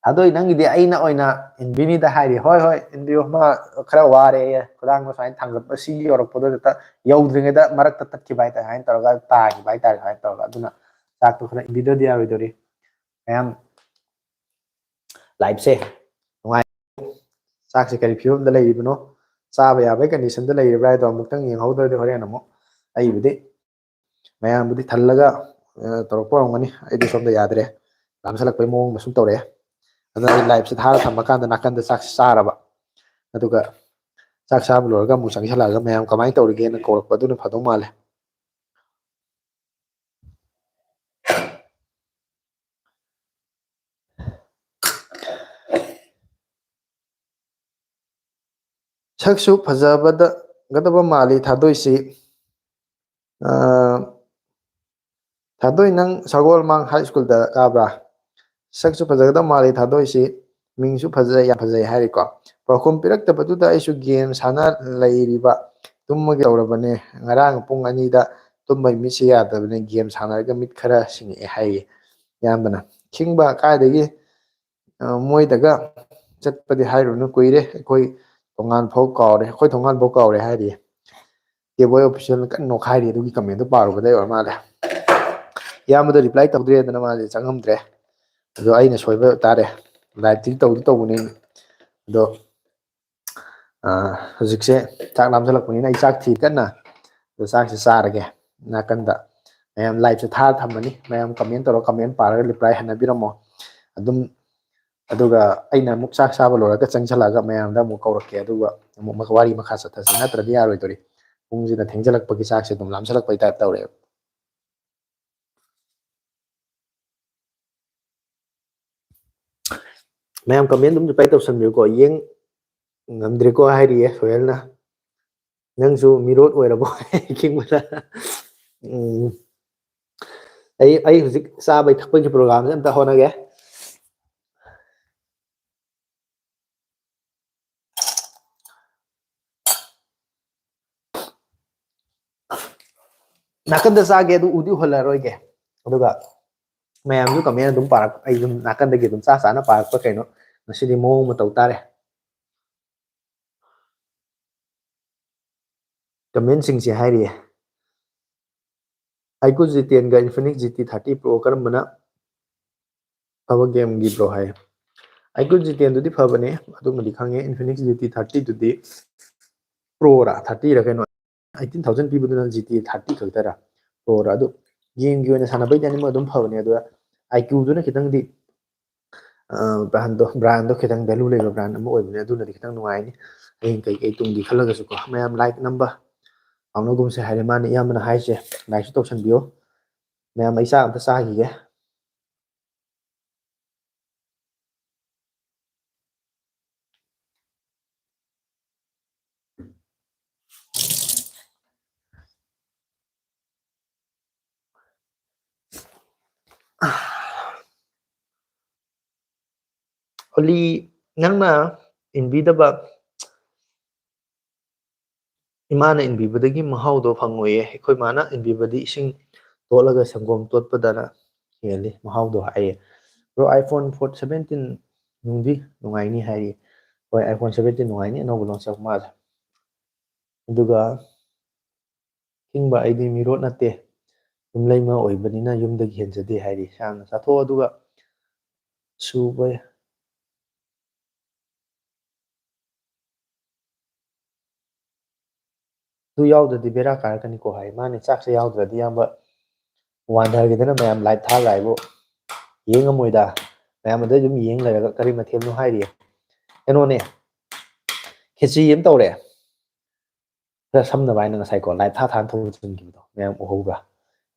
ꯊꯥꯗꯣꯏ, ꯅꯪꯒꯤꯗꯤ ꯑꯩꯅ ꯑꯣꯏꯅ ꯏꯟꯕꯤꯅꯤꯗ ꯍꯥꯏꯔꯤ꯫ ꯍꯣꯏ, ꯍꯣꯏ, ꯏꯟꯕꯤꯌꯨ꯫ ꯃꯥ ꯈꯔ ꯋꯥꯔꯦ, ꯈꯨꯗꯥꯡꯗꯣ ꯁꯨꯃꯥꯏꯅ ꯊꯥꯡꯒꯠꯄ, ꯁꯤ ꯌꯧꯔꯛꯄꯗꯣ ꯍꯦꯛꯇ ꯌꯧꯗ꯭ꯔꯤꯉꯩꯗ ꯃꯔꯛꯇ ꯇꯠꯈꯤꯕ ꯍꯥꯏꯇꯥꯔꯦ, ꯁꯨꯃꯥꯏꯅ ꯇꯧꯔꯒ ꯇꯥꯈꯤꯕ ꯍꯥꯏꯇꯥꯔꯦ, ꯁꯨꯃꯥꯏꯅ ꯇꯧꯔꯒ꯫ ꯑꯗꯨꯅ ꯆꯥꯛꯇꯣ ꯈꯔ ꯏꯟꯕꯤꯗ꯭ꯔꯗꯤ ꯌꯥꯔꯣꯏꯗꯧꯔꯤ꯫ ꯃꯌꯥꯝ ꯂꯥꯏꯐꯁꯦ ꯅꯨꯡꯉꯥꯏ꯫ ꯆꯥꯛꯁꯦ ꯀꯔꯤ ꯐꯤꯕꯝꯗ ꯂꯩꯔꯤꯕꯅꯣ, ꯆꯥꯕ ꯌꯥꯕꯒꯤ ꯀꯟꯗꯤꯁꯟꯗ ꯂꯩꯔꯤꯕ꯭ꯔꯥ ꯍꯥꯏꯗꯣ ꯑꯃꯨꯛꯇꯪ ꯌꯦꯡꯍꯧꯗ꯭ꯔꯗꯤ ꯍꯣꯔꯦꯟ ꯑꯃꯨꯛ ꯑꯩꯕꯨꯗꯤ ꯃꯌꯥꯝꯕꯨꯗꯤ ꯊꯜꯂꯒ, ꯑ, ꯇꯧꯔꯛꯄ ꯑꯣꯏꯔꯝꯒꯅꯤ꯫ ꯑꯩꯗꯤ ꯁꯣꯝꯗ ꯌꯥꯗ꯭ꯔꯦ, ꯂꯥꯝꯁꯜꯂꯛꯄꯩ ꯃꯑꯣꯡꯗ ꯁꯨꯝ ꯇꯧꯔꯛꯑꯦ꯫ ꯑꯗꯨꯅ ꯑꯩ ꯂꯥꯏꯐꯁꯦ ꯊꯥꯔ ꯊꯝꯃꯀꯥꯟꯗ ꯅꯥꯀꯟꯗ ꯆꯥꯛꯁꯦ ꯆꯥꯔꯕ, ꯑꯗꯨꯒ ꯆꯥꯛ ꯆꯥꯕ ꯂꯣꯏꯔꯒ ꯑꯃꯨꯛ ꯆꯪꯁꯤꯜꯂꯛꯑꯒ ꯃꯌꯥꯝ ꯀꯃꯥꯏꯅ ꯇꯧꯔꯤꯒꯦꯅ ꯀꯧꯔꯛꯄ ꯑꯗꯨꯅ ꯐꯗꯧ ꯃꯥꯜꯂꯦ꯫ ꯁꯛꯁꯨ ꯐꯖꯕꯗꯒꯗꯕ ꯃꯥꯜꯂꯤ ꯊꯥꯗꯣꯏꯁꯤ꯫ ꯑ, ꯊꯥꯗꯣꯏ, ꯅꯪ ꯁꯒꯣꯜꯃꯥꯡ ꯍꯥꯏ ꯁ꯭ꯀꯨꯜꯗ ꯀꯥꯕ꯭ꯔꯥ? ꯁꯛꯁꯨ ꯐꯖꯒꯗꯕ ꯃꯥꯜꯂꯤ ꯊꯥꯗꯣꯏꯁꯤ, ꯃꯤꯡꯁꯨ ꯐꯖꯩ, ꯌꯥꯝ ꯐꯖꯩ ꯍꯥꯏꯔꯤꯀꯣ꯫ ꯄꯥꯎꯈꯨꯝ ꯄꯤꯔꯛꯇꯕꯗꯨꯗ ꯑꯩꯁꯨ ꯒꯦꯝ ꯁꯥꯟꯅ ꯂꯩꯔꯤꯕ, ꯇꯨꯝꯃꯒꯦ ꯇꯧꯔꯕꯅꯦ꯫ ꯉꯔꯥꯡ ꯄꯨꯡ ꯑꯅꯤꯗ ꯇꯨꯝꯕꯩ ꯃꯤꯠꯁꯦ ꯌꯥꯗꯕꯅꯦ, ꯒꯦꯝ ꯁꯥꯟꯅꯔꯒ ꯃꯤꯠ ꯈꯔ ꯁꯤꯡꯉꯛꯑꯦ ꯍꯥꯏꯌꯦ꯫ ꯏꯌꯥꯝꯕꯅ, "ꯈꯤꯡꯕ, ꯀꯥꯏꯗꯒꯤ, ꯑ, ꯃꯣꯏꯗꯒ ꯆꯠꯄꯗꯤ ꯍꯥꯏꯔꯨꯅꯨ, ꯀꯨꯏꯔꯦ, ꯑꯩꯈꯣꯏ ꯊꯣꯡꯒꯥꯟ ꯐꯥꯎ ꯀꯥꯎꯔꯦ, ꯑꯩꯈꯣꯏ ꯊꯣꯡꯒꯥꯟ ꯐꯥꯎ ꯀꯥꯎꯔꯦ" ꯍꯥꯏꯔꯤꯌꯦ꯫ ꯀꯦꯕꯣꯏ ꯑꯣꯐꯤꯁꯤꯌꯦꯜꯅ ꯀꯟꯅ ꯅꯣꯛꯈꯥꯏꯔꯤ ꯑꯗꯨꯒꯤ ꯀꯃꯦꯟꯗꯣ ꯄꯥꯔꯨꯕꯗꯩ ꯑꯣꯏꯔ ꯃꯥꯜꯂꯦ꯫ ꯏꯌꯥꯝꯕꯗꯣ ꯔꯤꯄ꯭ꯂꯥꯏ ꯇꯧꯗ꯭ꯔꯦꯗꯅ ꯃꯥꯁꯦ ꯆꯪꯉꯝꯗ꯭ꯔꯦ꯫ ꯑꯗꯣ ꯑꯩꯅ ꯁꯣꯏꯕ ꯇꯥꯔꯦ꯫ ꯂꯥꯏꯚꯇꯤ ꯇꯧꯗꯤ ꯇꯧꯕꯅꯤ꯫ ꯑꯗꯣ ꯑꯥ, ꯍꯧꯖꯤꯛꯁꯦ ꯆꯥꯛ ꯂꯥꯝꯁꯤꯜꯂꯛꯄꯅꯤꯅ ꯑꯩ ꯆꯥꯛ ꯊꯤ ꯀꯟꯅ꯫ ꯑꯗꯣ ꯆꯥꯛꯁꯦ ꯆꯥꯔꯒꯦ꯫ ꯅꯥꯀꯟꯗ ꯃꯌꯥꯝ ꯂꯥꯏꯚꯁꯦ ꯊꯥꯔ ꯊꯝꯃꯅꯤ꯫ ꯃꯌꯥꯝ ꯀꯃꯦꯟ ꯇꯧꯔꯒ, ꯀꯃꯦꯟ ꯄꯥꯔꯒ ꯔꯤꯄ꯭ꯂꯥꯏ ꯍꯟꯅꯕꯤꯔꯝꯃꯣ꯫ ꯑꯗꯨꯝ, ꯑꯗꯨꯒ ꯑꯩꯅ ꯑꯃꯨꯛ ꯆꯥꯛ ꯆꯥꯕ ꯂꯣꯏꯔꯒ ꯆꯪꯁꯤꯜꯂꯛꯑꯒ ꯃꯌꯥꯝꯗ ꯑꯃꯨꯛ ꯀꯧꯔꯛꯀꯦ꯫ ꯑꯗꯨꯒ ꯑꯃꯨꯛ ꯃꯈ-, ꯋꯥꯔꯤ ꯃꯈꯥ ꯆꯠꯊꯁꯤ꯫ ꯅꯠꯇ꯭ꯔꯗꯤ ꯌꯥꯔꯣꯏꯗꯧꯔꯤ꯫ ꯄꯨꯡꯁꯤꯅ ꯊꯦꯡꯖꯤꯜꯂꯛꯄꯒꯤ ꯆꯥꯛꯁꯦ ꯑꯗꯨꯝ ꯂꯥꯝꯁꯤꯜꯂꯛꯄꯩ ꯇꯥꯏꯞ ꯇꯧꯔꯦꯕ꯫ ꯃꯌꯥꯝ ꯀꯃꯦꯟ ꯑꯗꯨꯝ ꯔꯤꯄ꯭ꯂꯥꯏ ꯇꯧꯁꯟꯕꯤꯌꯨꯀꯣ꯫ ꯌꯦꯡ ꯉꯝꯗ꯭ꯔꯦꯀꯣ ꯍꯥꯏꯔꯤꯌꯦ ꯁꯣꯍꯦꯜꯅ꯫ ꯅꯪꯁꯨ ꯃꯤꯔꯣꯠ ꯑꯣꯏꯔꯕꯣ? ꯈꯤꯡꯕꯗ꯫ ꯎꯝ꯫ ꯑꯩ, ꯑꯩ ꯍꯧꯖꯤꯛ ꯆꯥꯕꯩ ꯊꯛꯄꯒꯤ ꯄ꯭ꯔꯣꯒ꯭ꯔꯥꯝꯁꯦ ꯑꯝꯇ ꯍꯣꯠꯅꯒꯦ꯫ ꯅꯥꯀꯟꯗ ꯆꯥꯒꯦ, ꯑꯗꯨ ꯎꯗꯤ ꯎꯍꯜꯂꯔꯣꯏꯒꯦ꯫ ꯑꯗꯨꯒ ꯃꯌꯥꯝꯁꯨ ꯀꯃꯦꯟ ꯑꯗꯨꯝ ꯄꯥꯔꯛ-, ꯑꯩ ꯑꯗꯨꯝ ꯅꯥꯀꯟꯗꯒꯤ ꯑꯗꯨꯝ ꯆꯥ ꯆꯥꯅ ꯄꯥꯔꯛꯄ ꯀꯩꯅꯣ꯫ ꯉꯁꯤꯗꯤ ꯃꯑꯣꯡ ꯑꯃ ꯇꯧ ꯇꯥꯔꯦ꯫ ꯀꯃꯦꯟꯁꯤꯡꯁꯦ ꯍꯥꯏꯔꯤꯌꯦ꯫ ꯑꯥꯏꯀꯨ ꯖꯤ ꯇꯦꯟꯒ Infinix G T thirty pro ꯀꯔꯝꯕꯅ ꯐꯕ ꯒꯦꯝꯒꯤ ꯄ꯭ꯔꯣ ꯍꯥꯏ? ꯑꯥꯏꯀꯨ ꯖꯤ ꯇꯦꯟꯗꯨꯗꯤ ꯐꯕꯅꯦ, ꯑꯗꯨꯃꯗꯤ ꯈꯪꯉꯦ꯫ Infinix ꯖꯤ ꯇꯤ ꯊꯥꯔꯇꯤꯗꯨꯗꯤ ꯄ꯭ꯔꯣꯔꯥ ꯊꯥꯔꯇꯤꯔ ꯀꯩꯅꯣ, eighteen thousand ꯄꯤꯕꯗꯨꯅ ꯖꯤ ꯇꯤ ꯊꯥꯔꯇꯤ ꯈꯛꯇꯔꯥ ꯄ꯭ꯔꯣꯔꯥ? ꯑꯗꯨ ꯒꯦꯝꯒꯤ ꯑꯣꯏꯅ ꯁꯥꯟꯅꯕꯩꯗꯤ ꯑꯅꯤꯃꯛ ꯑꯗꯨꯝ ꯐꯕꯅꯦ꯫ ꯑꯗꯨꯒ ꯑꯥꯏꯀ꯭ꯌꯨꯗꯨꯅ ꯈꯤꯇꯪꯗꯤ, ꯑ, ꯕ꯭ꯔꯥꯟꯗꯣ, ꯕ꯭ꯔꯥꯟꯗꯣ ꯈꯤꯇꯪ ꯚꯦꯂꯨ ꯂꯩꯕ ꯕ꯭ꯔꯥꯟ ꯑꯃ ꯑꯣꯏꯕꯅꯦ꯫ ꯑꯗꯨꯅꯗꯤ ꯈꯤꯇꯪ ꯅꯨꯡꯉꯥꯏꯅꯤ꯫ ꯍꯌꯦꯡ ꯀꯩꯀꯩ ꯇꯨꯡꯒꯤ ꯈꯜꯂꯒꯁꯨꯀꯣ꯫ ꯃꯌꯥꯝ ꯂꯥꯏꯛ ꯅꯝꯕ ꯀꯥꯎꯅꯒꯨꯝꯁꯦ ꯍꯥꯏꯔꯦ ꯃꯥꯅ, ꯏꯌꯥꯝꯕꯅ ꯍꯥꯏꯁꯦ꯫ ꯂꯥꯏꯛꯁꯨ ꯇꯧꯁꯟꯕꯤꯌꯣ꯫ ꯃꯌꯥꯝ ꯑꯩ ꯆꯥꯛ ꯑꯝꯇ ꯆꯥꯈꯤꯒꯦ꯫ ꯑꯣꯂꯤ, ꯅꯪꯅ ꯏꯟꯕꯤꯗꯕ ꯏꯃꯥꯅ ꯏꯟꯕꯤꯕꯗꯒꯤ ꯃꯍꯥꯎꯗꯣ ꯐꯪꯉꯣꯏꯌꯦ꯫ ꯑꯩꯈꯣꯏ ꯃꯥꯅ ꯏꯟꯕꯤꯕꯗꯤ ꯏꯁꯤꯡ ꯇꯣꯠꯂꯒ ꯁꯪꯒꯣꯝ ꯇꯣꯠꯄꯗꯅ ꯍꯦꯜꯂꯤ ꯃꯍꯥꯎꯗꯣ ꯍꯥꯏꯌꯦ꯫ Bro, iPhone four seventeen ꯅꯨꯡꯗꯤ ꯅꯨꯡꯉꯥꯏꯅꯤ ꯍꯥꯏꯔꯤ꯫ ꯍꯣꯏ, iPhone seventeen ꯅꯨꯡꯉꯥꯏꯅꯤ, ꯑꯅꯧꯕ launch ꯇꯧꯔꯛꯄ ꯃꯥꯜꯂꯦ꯫ ꯑꯗꯨꯒ ꯍꯤꯡꯕ ꯑꯩꯗꯤ ꯃꯤꯔꯣꯠ ꯅꯠꯇꯦ꯫ ꯌꯨꯝꯂꯩꯃ ꯑꯣꯏꯕꯅꯤꯅ ꯌꯨꯝꯗꯒꯤ ꯍꯦꯟꯖꯗꯦ ꯍꯥꯏꯔꯤ꯫ ꯁꯥꯡꯅ ꯆꯥꯊꯣꯛꯑꯣ, ꯑꯗꯨꯒ ꯁꯨꯕ ꯑꯗꯨ ꯌꯥꯎꯗ꯭ꯔꯗꯤ ꯕꯦꯔꯥ ꯀꯥꯔꯛꯀꯅꯤꯀꯣ ꯍꯥꯏ꯫ ꯃꯥꯅꯦ, ꯆꯥꯛꯁꯦ ꯌꯥꯎꯗ꯭ꯔꯗꯤ, ꯏꯌꯥꯝꯕ, ꯋꯥꯟꯊꯈꯤꯗꯅ ꯃꯌꯥꯝ ꯂꯥꯏꯞ ꯊꯥꯈ꯭ꯔ ꯍꯥꯏꯕꯨ ꯌꯦꯡꯉꯝꯃꯣꯏꯗ꯫ ꯃꯌꯥꯝ ꯑꯗꯩ ꯑꯗꯨꯝ ꯌꯦꯡ ꯂꯩꯔꯒ ꯀꯔꯤ ꯃꯊꯦꯜꯅꯣ ꯍꯥꯏꯔꯤ꯫ ꯀꯩꯅꯣꯅꯦ, ꯈꯦꯆꯤ ꯑꯃ ꯇꯧꯔꯦ꯫ ꯈꯔ ꯁꯝꯅꯕ ꯍꯥꯏꯅ ꯉꯁꯥꯏꯀꯣ ꯂꯥꯏꯞ ꯊꯥ ꯊꯥꯅ ꯊꯧꯖꯤꯟꯈꯤꯕꯗꯣ ꯃꯌꯥꯝ ꯎꯍꯧꯕ꯭ꯔꯥ?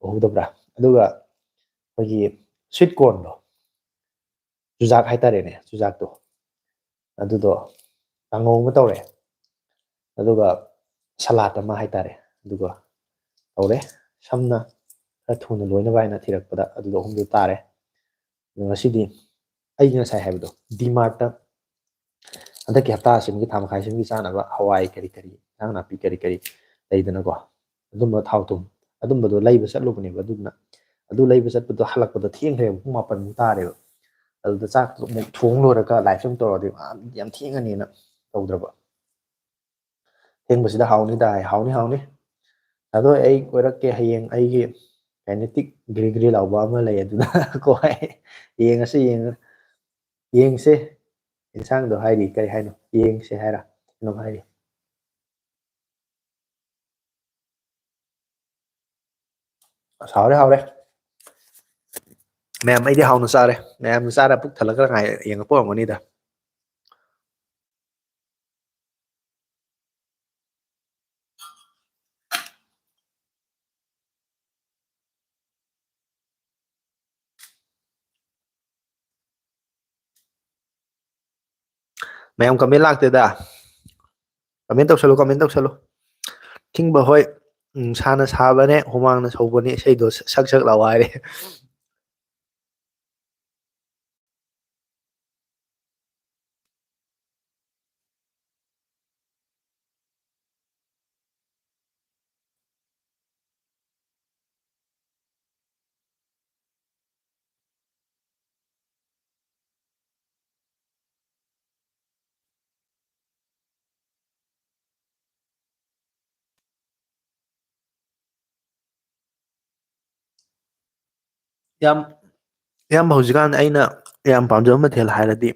ꯎꯍꯧꯗꯕ꯭ꯔꯥ? ꯑꯗꯨꯒ ꯑꯩꯈꯣꯏꯒꯤ ꯁ꯭ꯋꯤꯠ ꯀꯣꯔꯟꯗꯣ, ꯆꯨꯖꯥꯛ ꯍꯥꯏꯇꯥꯔꯦꯅꯦ, ꯆꯨꯖꯥꯛꯇꯣ, ꯑꯗꯨꯗꯣ ꯀꯥꯡꯉꯧ ꯑꯃ ꯇꯧꯔꯦ, ꯑꯗꯨꯒ ꯁꯂꯥꯠ ꯑꯃ ꯍꯥꯏꯇꯥꯔꯦ, ꯑꯗꯨꯒ ꯇꯧꯔꯦ꯫ ꯁꯝꯅ ꯈꯔ ꯊꯨꯅ ꯂꯣꯏꯅꯕ ꯍꯥꯏꯅ ꯊꯤꯔꯛꯄꯗ ꯑꯗꯨꯗꯣ ꯑꯍꯨꯝꯗꯣ ꯇꯥꯔꯦ꯫ ꯑꯗꯣ ꯉꯁꯤꯗꯤ ꯑꯩꯒꯤ ꯉꯁꯥꯏ ꯍꯥꯏꯕꯗꯣ, ꯗꯤꯃꯥꯔꯠꯇ ꯍꯟꯗꯛꯀꯤ ꯍꯞꯇꯥꯁꯤꯃꯒꯤ, ꯊꯥ ꯃꯈꯥꯏꯁꯤꯃꯒꯤ ꯆꯥꯅꯕ ꯍꯋꯥꯏ ꯀꯔꯤ ꯀꯔꯤ, ꯏꯟꯁꯥꯡ ꯅꯥꯄꯤ ꯀꯔꯤ ꯀꯔꯤ ꯂꯩꯗꯅꯀꯣ, ꯑꯗꯨꯝꯕ ꯊꯥꯎ ꯊꯨꯝ, ꯑꯗꯨꯝꯕꯗꯣ ꯂꯩꯕ ꯆꯠꯂꯨꯕꯅꯦꯕ꯫ ꯑꯗꯨꯗꯨꯅ ꯑꯗꯨ ꯂꯩꯕ ꯆꯠꯄꯗꯣ ꯍꯜꯂꯛꯄꯗ ꯊꯦꯡꯈ꯭ꯔꯦꯕ, ꯄꯨꯡ ꯃꯥꯄꯟꯃꯨꯛ ꯇꯥꯔꯦꯕ꯫ ꯑꯗꯨꯗ ꯆꯥꯛꯇꯣ ꯑꯃꯨꯛ ꯊꯣꯡ ꯂꯣꯏꯔꯒ ꯂꯥꯏꯞꯁꯦ ꯑꯃꯨꯛ ꯇꯧꯔꯗꯤ ꯌꯥꯝ ꯊꯦꯡꯉꯅꯤꯅ ꯇꯧꯗ꯭ꯔꯕ꯫ ꯊꯦꯡꯕꯁꯤꯗ ꯍꯥꯎꯅꯤꯗ ꯍꯥꯏ꯫ ꯍꯥꯎꯅꯤ, ꯍꯥꯎꯅꯤ꯫ ꯑꯗꯣ ꯑꯩ ꯀꯣꯏꯔꯛꯀꯦ ꯍꯌꯦꯡ, ꯑꯩꯒꯤ ꯀꯥꯏꯅꯦꯇꯤꯛ ꯒ꯭ꯔꯤ ꯒ꯭ꯔꯤ ꯂꯥꯎꯕ ꯑꯃ ꯂꯩ, ꯑꯗꯨꯗ ꯀꯣ꯫ ꯌꯦꯡꯉꯁꯤ, ꯌꯦꯡꯉ-, ꯌꯦꯡꯁꯦ꯫ ꯏꯟꯁꯥꯡꯗꯣ ꯍꯥꯏꯔꯤ, ꯀꯔꯤ ꯍꯥꯏꯅꯣ? ꯌꯦꯡꯁꯦ ꯍꯥꯏꯔ ꯀꯩꯅꯣꯝ ꯍꯥꯏꯔꯤ꯫ ꯑꯁ, ꯍꯥꯎꯔꯦ, ꯍꯥꯎꯔꯦ꯫ ꯃꯌꯥꯝ, ꯑꯩꯗꯤ ꯍꯥꯎꯅ ꯆꯥꯔꯦ꯫ ꯃꯌꯥꯝꯅ ꯆꯥꯔ ꯄꯨꯛ ꯊꯜꯂꯒ ꯉꯥꯏ-, ꯌꯦꯡꯉꯛꯄ ꯑꯣꯏꯔꯝꯒꯅꯤꯗ꯫ ꯃꯌꯥꯝ ꯀꯃꯦꯟ ꯂꯥꯛꯇꯦꯗ꯫ ꯀꯃꯦꯟ ꯇꯧꯁꯜꯂꯨ, ꯀꯃꯦꯟ ꯇꯧꯁꯜꯂꯨ꯫ ꯈꯤꯡꯕ ꯍꯣꯏ, ꯎꯝ, ꯁꯥꯅ ꯁꯥꯕꯅꯦ, ꯍꯨꯃꯥꯡꯅ ꯁꯧꯕꯅꯦ, ꯏꯁꯩꯗꯣ ꯁꯛ ꯁꯛ ꯂꯥꯎ ꯍꯥꯏꯔꯦ꯫ ꯌꯥꯝ ꯏꯌꯥꯝꯕ, ꯍꯧꯖꯤꯛꯀꯥꯟ ꯑꯩꯅ ꯌꯥꯝ ꯄꯥꯝꯖꯕ ꯃꯊꯦꯜ ꯍꯥꯏꯔꯗꯤ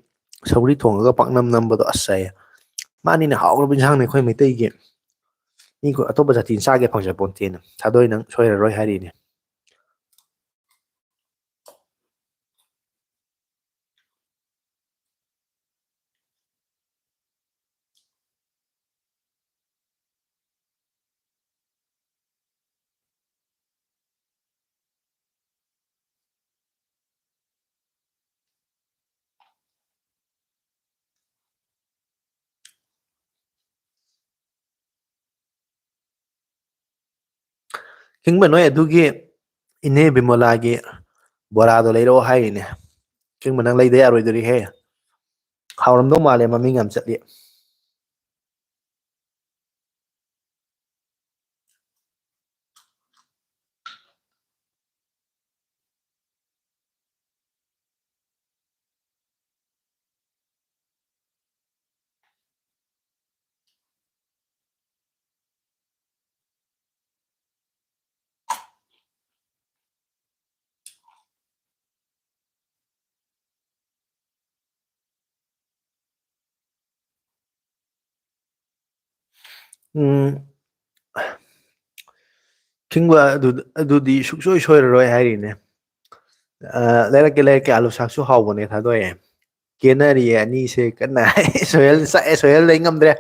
ꯁꯧꯒ꯭ꯔꯤ ꯊꯣꯡꯉꯒ ꯄꯥꯛꯅꯝ ꯅꯝꯕꯗꯣ ꯑꯁ ꯆꯥꯏꯌꯦ꯫ ꯃꯥꯅꯤꯅꯦ, ꯍꯥꯎꯈ꯭ꯔꯕ ꯏꯟꯁꯥꯡꯅꯦ ꯑꯩꯈꯣꯏ ꯃꯩꯇꯩꯒꯤ꯫ ꯃꯤ ꯑꯇꯣꯞꯄ ꯖꯥꯇꯤꯅ ꯆꯥꯒꯦ ꯐꯪꯖꯄꯣꯟꯇꯦꯅ꯫ ꯊꯥꯗꯣꯏ, ꯅꯪ ꯁꯣꯏꯔꯔꯣꯏ ꯍꯥꯏꯔꯤꯅꯦ꯫ ꯈꯤꯡꯕ, ꯅꯣꯏ ꯑꯗꯨꯒꯤ ꯏꯅꯦ ꯕꯤꯃꯣꯂꯥꯒꯤ ꯕꯣꯔꯥꯗꯣ ꯂꯩꯔꯛꯑꯣ ꯍꯥꯏꯔꯤꯅꯦ꯫ ꯈꯤꯡꯕ, ꯅꯪ ꯂꯩꯗ ꯌꯥꯔꯣꯏꯗꯣꯔꯤꯍꯦ꯫ ꯍꯥꯎꯔꯝꯗꯧ ꯃꯥꯜꯂꯦ, ꯃꯃꯤꯡ ꯌꯥꯝ ꯆꯠꯂꯤ꯫ ꯎꯝ, ꯈꯤꯡꯕ ꯑꯗꯨ-, ꯑꯗꯨꯗꯤ ꯁꯨꯡꯁꯣꯏ ꯁꯣꯏꯔꯔꯣꯏ ꯍꯥꯏꯔꯤꯅꯦ꯫ ꯑ, ꯂꯩꯔꯛꯀꯦ, ꯂꯩꯔꯛꯀꯦ, ꯑꯥꯂꯨ ꯁꯥꯛꯁꯨ ꯍꯥꯎꯕꯅꯦ, ꯊꯥꯗꯣꯛꯑꯦ꯫ ꯀꯦꯅꯔꯤꯌꯦ ꯑꯅꯤꯁꯦ ꯀꯟꯅ꯫ ꯁꯣꯍꯦꯜ ꯆꯥꯛꯑꯦ, ꯁꯣꯍꯦꯜ ꯂꯩ ꯉꯝꯗ꯭ꯔꯦ꯫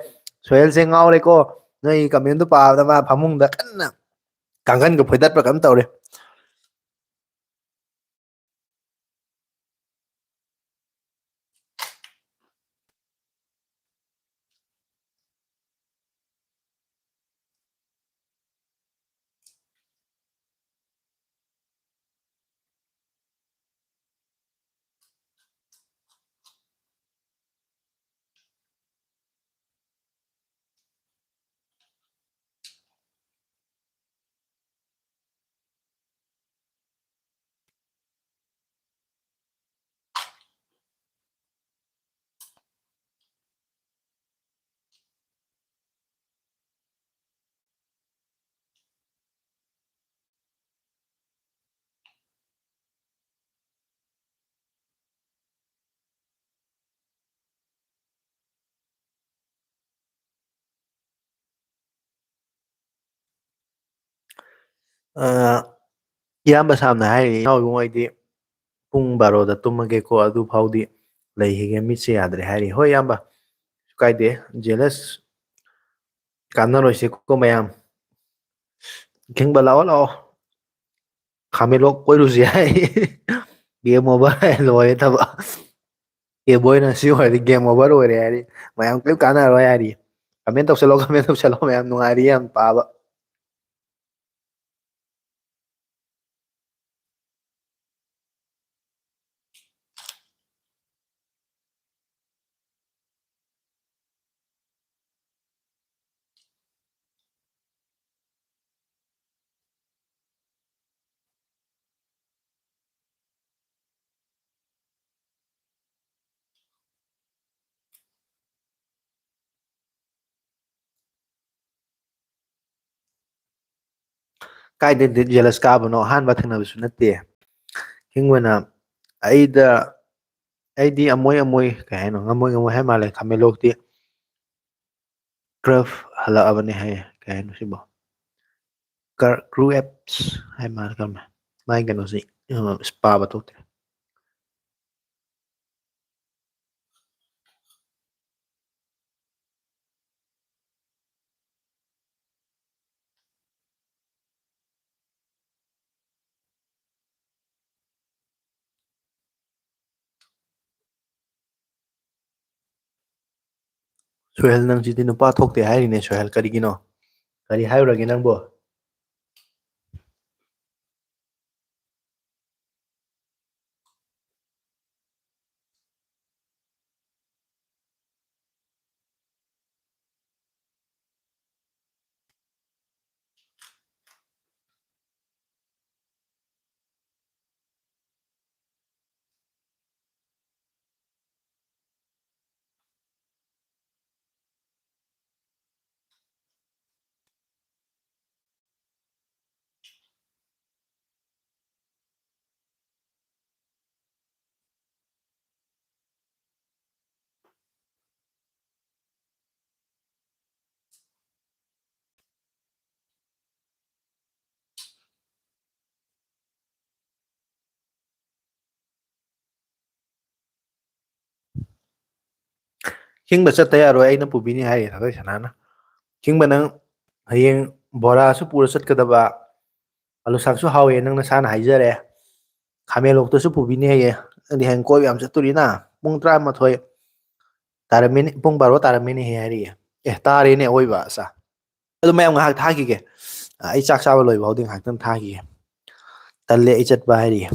ꯁꯣꯍꯦꯜꯁꯦ ꯉꯥꯎꯔꯦꯀꯣ꯫ ꯅꯣꯏ comment ꯇꯨ ꯄꯥꯕꯗ ꯃꯥ ꯐꯃꯨꯡꯗ ꯀꯟꯅ ꯀꯥꯡꯈꯟꯒ ꯐꯣꯏꯗꯠꯄ꯭ꯔꯥ ꯀꯩꯅꯣꯝ ꯇꯧꯔꯦ꯫ ꯑ, ꯏꯌꯥꯝꯕ ꯁꯥꯝꯅ ꯍꯥꯏꯔꯤ, "ꯏꯅꯥꯎ ꯏꯕꯨꯡꯉꯣ, ꯑꯩꯗꯤ ꯄꯨꯡ ꯕꯥꯔꯣꯗ ꯇꯨꯝꯃꯒꯦꯀꯣ, ꯑꯗꯨ ꯐꯥꯎꯗꯤ ꯂꯩꯈꯤꯒꯦ, ꯃꯤꯠꯁꯦ ꯌꯥꯗ꯭ꯔꯦ" ꯍꯥꯏꯔꯤ꯫ ꯍꯣꯏ ꯏꯌꯥꯝꯕ, ꯀꯩꯁꯨ ꯀꯥꯏꯗꯦ꯫ ꯖꯦꯂꯁ ꯀꯥꯟꯅꯔꯣꯏꯁꯦꯀꯣ ꯃꯌꯥꯝ꯫ ꯈꯤꯡꯕ ꯂꯥꯛꯑꯣ, ꯂꯥꯛꯑꯣ꯫ ꯈꯥꯃꯦꯟꯂꯣꯛ ꯀꯣꯏꯔꯨꯁꯦ ꯍꯥꯏ꯫ Game over ꯍꯥꯏ, ꯂꯣꯏꯔꯦ ꯊꯕꯛ꯫ ꯑꯦ ꯕꯣꯏꯅ ꯁꯤ ꯑꯣꯏꯔꯗꯤ game over ꯑꯣꯏꯔꯦ ꯍꯥꯏꯔꯤ꯫ ꯃꯌꯥꯝ ꯀꯔꯤꯝ ꯀꯥꯟꯅꯔꯣꯏ ꯍꯥꯏꯔꯤ꯫ Comment ꯇꯧꯁꯜꯂꯣ, comment ꯇꯧꯁꯜꯂꯣ, ꯃꯌꯥꯝ ꯅꯨꯡꯉꯥꯏꯔꯤ ꯌꯥꯝ ꯄꯥꯕ꯫ ꯀꯥꯏꯗꯩ ꯗꯦꯠ ꯖꯦꯂꯁ ꯀꯥꯕꯅꯣ? ꯑꯍꯥꯟꯕ ꯊꯦꯡꯅꯕꯁꯨ ꯅꯠꯇꯦ꯫ ꯍꯤꯡꯕꯅ ꯑꯩꯗ, ꯑꯩꯗꯤ ꯑꯃꯣꯏ ꯑꯃꯣꯏ, ꯀꯩ ꯍꯥꯏꯅꯣ, ꯉꯝꯃꯣꯏ ꯉꯝꯃꯣꯏ ꯍꯥꯏ ꯃꯥꯜꯂꯦ꯫ ꯈꯥꯃꯦꯟꯂꯣꯛꯇꯤ ꯀ꯭ꯔꯐ ꯍꯜꯂꯛꯑꯕꯅꯦ ꯍꯥꯏꯌꯦ꯫ ꯀꯩ ꯍꯥꯏꯅꯣ ꯁꯤꯕꯣ? ꯀ꯭ꯔꯨ ꯑꯦꯞꯁ ꯍꯥꯏ ꯃꯥꯜꯂꯦ꯫ ꯀꯔꯝꯕ? ꯃꯥꯏ ꯀꯩꯅꯣꯁꯤ, ꯑ, ꯄꯥꯕ ꯊꯣꯛꯇ꯭ꯔꯦ꯫ ꯁꯣꯍꯦꯜ, ꯅꯪꯁꯤꯗꯤ ꯅꯨꯄꯥ ꯊꯣꯛꯇꯦ ꯍꯥꯏꯔꯤꯅꯦ ꯁꯣꯍꯦꯜ, ꯀꯔꯤꯒꯤꯅꯣ? ꯀꯔꯤ ꯍꯥꯏꯔꯨꯔꯒꯦ ꯅꯪꯕꯨ? ꯈꯤꯡꯕ ꯆꯠꯇ ꯌꯥꯔꯣꯏ, ꯑꯩꯅ ꯄꯨꯕꯤꯅꯤ ꯍꯥꯏꯔꯤ ꯊꯥꯗꯣꯏ ꯁꯅꯥꯅ꯫ ꯈꯤꯡꯕ, ꯅꯪ ꯍꯌꯦꯡ ꯕꯣꯔꯥꯁꯨ ꯄꯨꯔ ꯆꯠꯀꯗꯕ, ꯑꯂꯨ ꯁꯥꯛꯁꯨ ꯍꯥꯎꯋꯦ, ꯅꯪ ꯅꯁꯥꯅ ꯍꯥꯏꯖꯔꯦ꯫ ꯈꯥꯃꯦꯟꯂꯣꯛꯇꯁꯨ ꯄꯨꯕꯤꯅꯤ ꯍꯥꯏꯌꯦ꯫ ꯑꯗꯤ ꯍꯌꯦꯡ ꯀꯣꯏꯕ ꯌꯥꯝ ꯆꯠꯇꯣꯔꯤꯅ꯫ ꯄꯨꯡ ꯇꯔꯥꯃꯥꯊꯣꯏ ꯇꯥꯔꯝꯃꯤꯅꯤ, ꯄꯨꯡ ꯕꯥꯔꯣ ꯇꯥꯔꯝꯃꯤꯅꯦ ꯍꯦ ꯍꯥꯏꯔꯤꯌꯦ꯫ ꯑꯦ, ꯇꯥꯔꯦꯅꯦ ꯑꯋꯣꯏꯕ, ꯑꯁꯥ꯫ ꯑꯗꯨ ꯃꯌꯥꯝ ꯉꯥꯏꯍꯥꯛ ꯊꯥꯈꯤꯒꯦ꯫ ꯑ, ꯑꯩ ꯆꯥꯛ ꯆꯥꯕ ꯂꯣꯏꯕ ꯐꯥꯎꯗꯤ ꯉꯥꯏꯍꯥꯛꯇꯪ ꯊꯥꯈꯤꯒꯦ꯫ ꯇꯜꯂꯦ ꯑꯩ ꯆꯠꯄ ꯍꯥꯏꯔꯤꯌꯦ꯫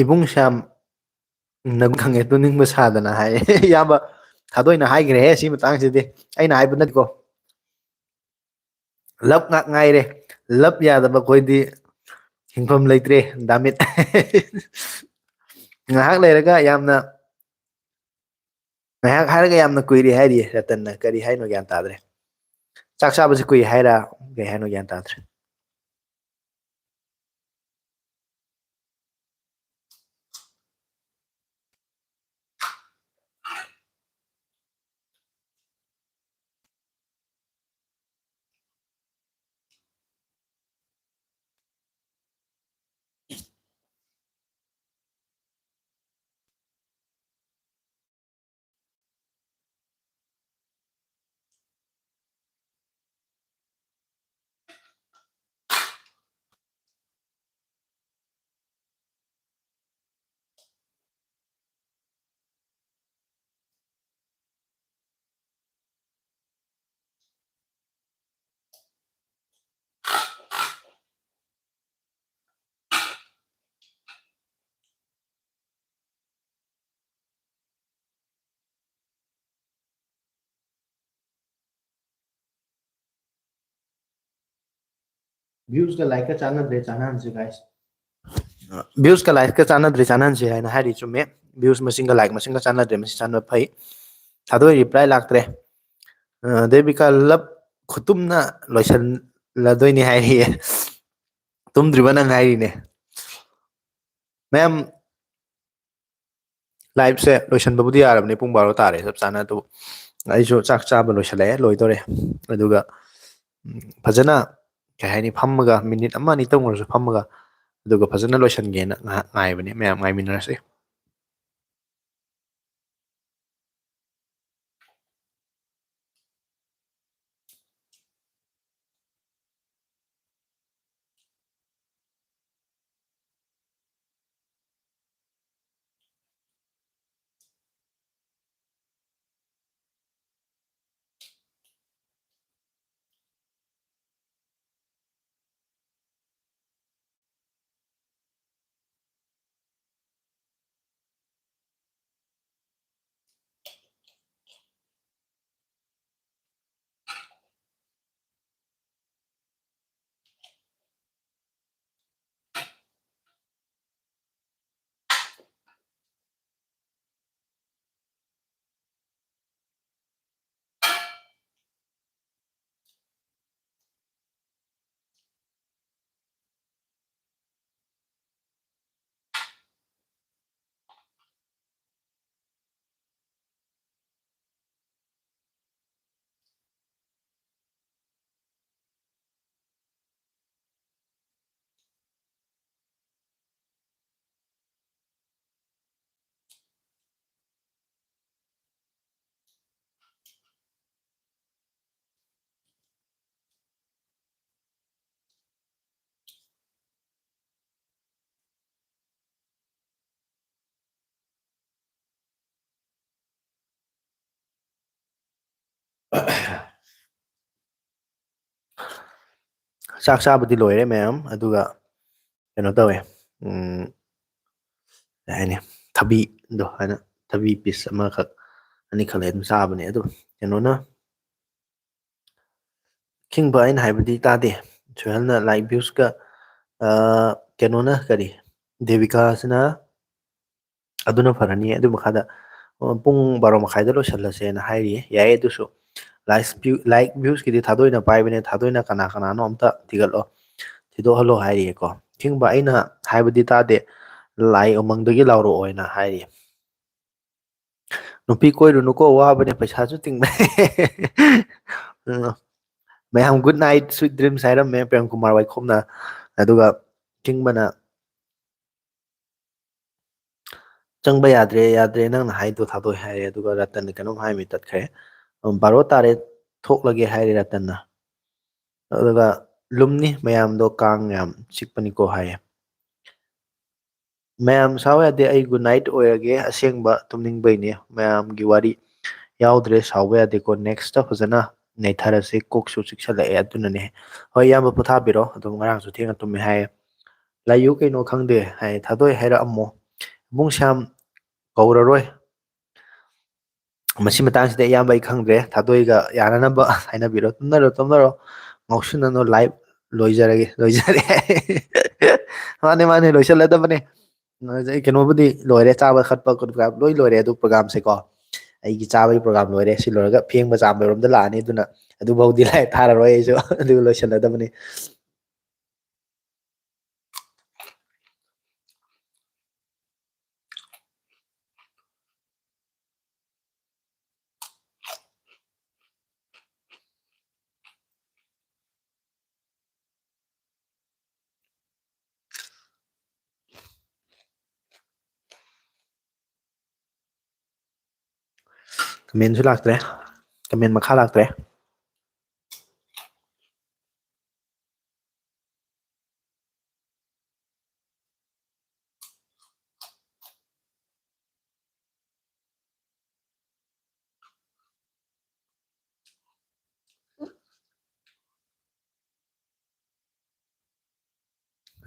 ꯏꯕꯨꯡ ꯁ꯭ꯌꯥꯝ, ꯅꯪ ꯈꯪꯉꯦ, ꯇꯨꯝꯅꯤꯡꯕ ꯁꯥꯗꯅ ꯍꯥꯏ꯫ ꯏꯌꯥꯝꯕ ꯊꯥꯗꯣꯏꯅ ꯍꯥꯏꯈ꯭ꯔꯦꯍꯦ ꯁꯤ ꯃꯇꯥꯡꯁꯤꯗꯤ, ꯑꯩꯅ ꯍꯥꯏꯕ ꯅꯠꯇꯦꯀꯣ꯫ ꯂꯞ ꯉꯥꯛ ꯉꯥꯏꯔꯦ꯫ ꯂꯞ ꯌꯥꯗꯕ ꯑꯩꯈꯣꯏꯗꯤ ꯍꯤꯡꯐꯝ ꯂꯩꯇ꯭ꯔꯦ꯫ ꯗꯥꯃꯤꯠ꯫ ꯉꯥꯏꯍꯥꯛ ꯂꯩꯔꯒ ꯌꯥꯝꯅ, ꯉꯥꯏꯍꯥꯛ ꯍꯥꯏꯔꯒ ꯌꯥꯝꯅ ꯀꯨꯏꯔꯦ ꯍꯥꯏꯔꯤꯌꯦ ꯔꯇꯟꯅ꯫ ꯀꯔꯤ ꯍꯥꯏꯅꯣ ꯒ꯭ꯌꯥꯟ ꯇꯥꯗ꯭ꯔꯦ꯫ ꯆꯥꯛ ꯆꯥꯕꯁꯤ ꯀꯨꯏ ꯍꯥꯏꯔ ꯀꯩ ꯍꯥꯏꯅꯣ ꯒ꯭ꯌꯥꯟ ꯇꯥꯗ꯭ꯔꯦ꯫ Views ꯀ like ꯀ ꯆꯥꯟꯅꯗ꯭ꯔꯦ, ꯆꯥꯟꯅꯍꯟꯁꯤ guys꯫ Views ꯀ like ꯀ ꯆꯥꯟꯅꯗ꯭ꯔꯦ, ꯆꯥꯟꯅꯍꯟꯁꯤ ꯍꯥꯏꯅ ꯍꯥꯏꯔꯤ, ꯆꯨꯝꯃꯦ꯫ Views ꯃꯁꯤꯡꯒ like ꯃꯁꯤꯡꯒ ꯆꯥꯟꯅꯗ꯭ꯔꯦ, ꯃꯁꯤ ꯆꯥꯟꯅꯕ ꯐꯩ꯫ ꯊꯥꯗꯣꯏ reply ꯂꯥꯛꯇ꯭ꯔꯦ꯫ ꯑ, ꯗꯦꯕꯤꯀꯥ ꯂꯞ ꯈꯨꯇꯨꯝꯅ ꯂꯣꯏꯁꯜꯂꯗꯣꯏꯅꯤ ꯍꯥꯏꯔꯤꯌꯦ꯫ ꯇꯨꯝꯗ꯭ꯔꯤꯕ ꯅꯪ ꯍꯥꯏꯔꯤꯅꯦ꯫ ꯃꯌꯥꯝ, live ꯁꯦ ꯂꯣꯏꯁꯟꯕꯕꯨꯗꯤ ꯌꯥꯔꯕꯅꯦ, ꯄꯨꯡ ꯕꯥꯔꯣ ꯇꯥꯔꯦ ꯆꯞ ꯆꯥꯅ꯫ ꯑꯗꯨ ꯑꯩꯁꯨ ꯆꯥꯛ ꯆꯥꯕ ꯂꯣꯏꯁꯜꯂꯛꯑꯦ, ꯂꯣꯏꯗꯣꯔꯦ꯫ ꯑꯗꯨꯒ, ꯎꯝ, ꯐꯖꯅ, ꯀꯩ ꯍꯥꯏꯅꯤ, ꯐꯝꯃꯒ ꯃꯤꯅꯤꯠ ꯑꯃ ꯑꯅꯤꯇꯪ ꯑꯣꯏꯔꯁꯨ ꯐꯝꯃꯒ, ꯑꯗꯨꯒ ꯐꯖꯅ ꯂꯣꯏꯁꯟꯒꯦꯅ ꯉꯥꯏꯍꯥꯛ ꯉꯥꯏꯕꯅꯦ꯫ ꯃꯌꯥꯝ ꯉꯥꯏꯃꯤꯟꯅꯔꯁꯦ꯫ ꯆꯥꯛ ꯆꯥꯕꯗꯤ ꯂꯣꯏꯔꯦ ꯃꯌꯥꯝ, ꯑꯗꯨꯒ ꯀꯩꯅꯣ ꯇꯧꯋꯦ, ꯎꯝ, ꯀꯩ ꯍꯥꯏꯅꯤ, ꯊꯕꯤꯗꯣ ꯍꯥꯏꯅ, ꯊꯕꯤ piece ꯑꯃꯈꯛ ꯑꯅꯤꯈꯛ ꯂꯩ ꯑꯗꯨꯝ ꯆꯥꯕꯅꯦ꯫ ꯑꯗꯨ ꯀꯩꯅꯣꯅ, ꯈꯤꯡꯕ ꯑꯩꯅ ꯍꯥꯏꯕꯗꯤ ꯇꯥꯗꯦ꯫ ꯁꯨꯍꯦꯜꯅ like views ꯀ, ꯑ, ꯀꯩꯅꯣꯅ ꯀꯔꯤ, ꯗꯦꯕꯤꯀꯥꯁꯤꯅ ꯑꯗꯨꯅ ꯐꯔꯅꯤ꯫ ꯑꯗꯨ ꯃꯈꯥꯗ, ꯑ, ꯄꯨꯡ ꯕꯥꯔꯣ ꯃꯈꯥꯏꯗ ꯂꯣꯏꯁꯤꯜꯂꯁꯦꯅ ꯍꯥꯏꯔꯤꯌꯦ꯫ ꯌꯥꯏꯌꯦ, ꯑꯗꯨꯁꯨ꯫ Likes view, like viewsꯀꯤꯗꯤ ꯊꯥꯗꯣꯏꯅ ꯄꯥꯏꯕꯅꯦ꯫ ꯊꯥꯗꯣꯏꯅ ꯀꯅꯥ ꯀꯅꯥꯅꯣ ꯑꯝꯇ ꯊꯤꯒꯠꯂꯣ꯫ ꯊꯤꯗꯣꯛꯍꯜꯂꯣ ꯍꯥꯏꯔꯤꯌꯦꯀꯣ꯫ ꯊꯤꯡꯕ ꯑꯩꯅ ꯍꯥꯏꯕꯗꯤ ꯇꯥꯗꯦ꯫ ꯂꯥꯏ ꯎꯃꯪꯗꯒꯤ ꯂꯥꯎꯔꯛꯑꯣꯅ ꯍꯥꯏꯔꯤꯌꯦ꯫ ꯅꯨꯄꯤ ꯀꯣꯏꯔꯨꯅꯨꯀꯣ, ꯋꯥꯕꯅꯦ, ꯄꯩꯁꯥꯁꯨ ꯇꯤꯡꯕꯅꯦ꯫ ꯎꯝ꯫ ꯃꯌꯥꯝ good night, sweet dreams ꯍꯥꯏꯔꯝꯃꯦ ꯄ꯭ꯔꯦꯝ ꯀꯨꯃꯥꯔ ꯋꯥꯏꯈꯣꯝꯅ꯫ ꯑꯗꯨꯒ ꯊꯤꯡꯕꯅ "ꯆꯪꯕ ꯌꯥꯗ꯭ꯔꯦ, ꯌꯥꯗ꯭ꯔꯦ, ꯅꯪꯅ ꯍꯥꯏꯗꯣ ꯊꯥꯗꯣꯛꯑꯦ" ꯍꯥꯏꯔꯦ꯫ ꯑꯗꯨꯒ ꯔꯇꯟꯅ ꯀꯩꯅꯣꯝ ꯍꯥꯏꯔꯝꯃꯤ ꯇꯠꯈ꯭ꯔꯦ꯫ "ꯕꯥꯔꯣ ꯇꯥꯔꯦ, ꯊꯣꯛꯂꯒꯦ" ꯍꯥꯏꯔꯦ ꯔꯇꯟꯅ꯫ ꯑꯗꯨꯒ "ꯂꯨꯝꯅꯤ ꯃꯌꯥꯝꯗꯣ, ꯀꯥꯡ ꯌꯥꯝ ꯆꯤꯛꯄꯅꯤꯀꯣ" ꯍꯥꯏꯌꯦ꯫ "ꯃꯌꯥꯝ ꯁꯥꯎ ꯌꯥꯗꯦ, ꯑꯩ good night ꯑꯣꯏꯔꯒꯦ, ꯑꯁꯦꯡꯕ ꯇꯨꯝꯅꯤꯡꯕꯩꯅꯦ, ꯃꯌꯥꯝꯒꯤ ꯋꯥꯔꯤ ꯌꯥꯎꯗ꯭ꯔꯦ, ꯁꯥꯎꯕ ꯌꯥꯗꯦꯀꯣ, next ꯐꯖꯅ ꯅꯩꯊꯔꯁꯦ, ꯀꯣꯛꯁꯨ ꯆꯤꯛꯁꯜꯂꯛꯑꯦ ꯑꯗꯨꯅꯅꯦ"꯫ "ꯍꯣꯏ ꯏꯌꯥꯝꯕ, ꯄꯣꯊꯥꯕꯤꯔꯣ, ꯑꯗꯨꯝ ꯉꯔꯥꯡꯁꯨ ꯊꯦꯡꯅ ꯇꯨꯝꯃꯦ" ꯍꯥꯏꯌꯦ꯫ "ꯂꯥꯏꯌꯨ ꯀꯩꯅꯣ ꯈꯪꯗꯦ" ꯍꯥꯏꯌꯦ꯫ "ꯊꯥꯗꯣꯏ ꯍꯥꯏꯔꯛꯑꯝꯃꯣ"꯫ "ꯏꯕꯨꯡ ꯁ꯭ꯌꯥꯝ ꯀꯧꯔꯔꯣꯏ"꯫ ꯃꯁꯤ ꯃꯇꯥꯡꯁꯤꯗ ꯏꯌꯥꯝꯕ ꯑꯩ ꯈꯪꯗ꯭ꯔꯦ, ꯊꯥꯗꯣꯏꯒ ꯌꯥꯅꯅꯕ ꯍꯥꯏꯅꯕꯤꯔꯣ꯫ ꯇꯨꯝꯅꯔꯣ, ꯇꯨꯝꯅꯔꯣ, ꯉꯥꯎꯁꯤꯟꯅꯅꯨ, live ꯂꯣꯏꯖꯔꯒꯦ, ꯂꯣꯏꯖꯔꯦ꯫ ꯃꯥꯅꯦ, ꯃꯥꯅꯦ, ꯂꯣꯏꯁꯤꯜꯂꯗꯕꯅꯦ꯫ ꯑꯗꯩ ꯀꯩꯅꯣꯕꯨꯗꯤ ꯂꯣꯏꯔꯦ, ꯆꯥꯕ ꯊꯛꯄ ꯈꯣꯠꯄ ꯂꯣꯏ ꯂꯣꯏꯔꯦ, ꯑꯗꯨ programꯁꯦꯀꯣ꯫ ꯑꯩꯒꯤ ꯆꯥꯕꯒꯤ program ꯂꯣꯏꯔꯦ, ꯁꯤ ꯂꯣꯏꯔꯒ ꯐꯦꯡꯕ ꯆꯥꯝꯕꯔꯣꯝꯗ ꯂꯥꯛꯑꯅꯤ, ꯑꯗꯨꯅ ꯑꯗꯨꯐꯥꯎꯗꯤ live ꯊꯥꯔꯔꯣꯏ ꯑꯩꯁꯨ꯫ ꯑꯗꯨ ꯂꯣꯏꯁꯤꯜꯂꯗꯕꯅꯤ꯫ Commentꯁꯨ ꯂꯥꯛꯇ꯭ꯔꯦ, comment ꯃꯈꯥ ꯂꯥꯛꯇ꯭ꯔꯦ꯫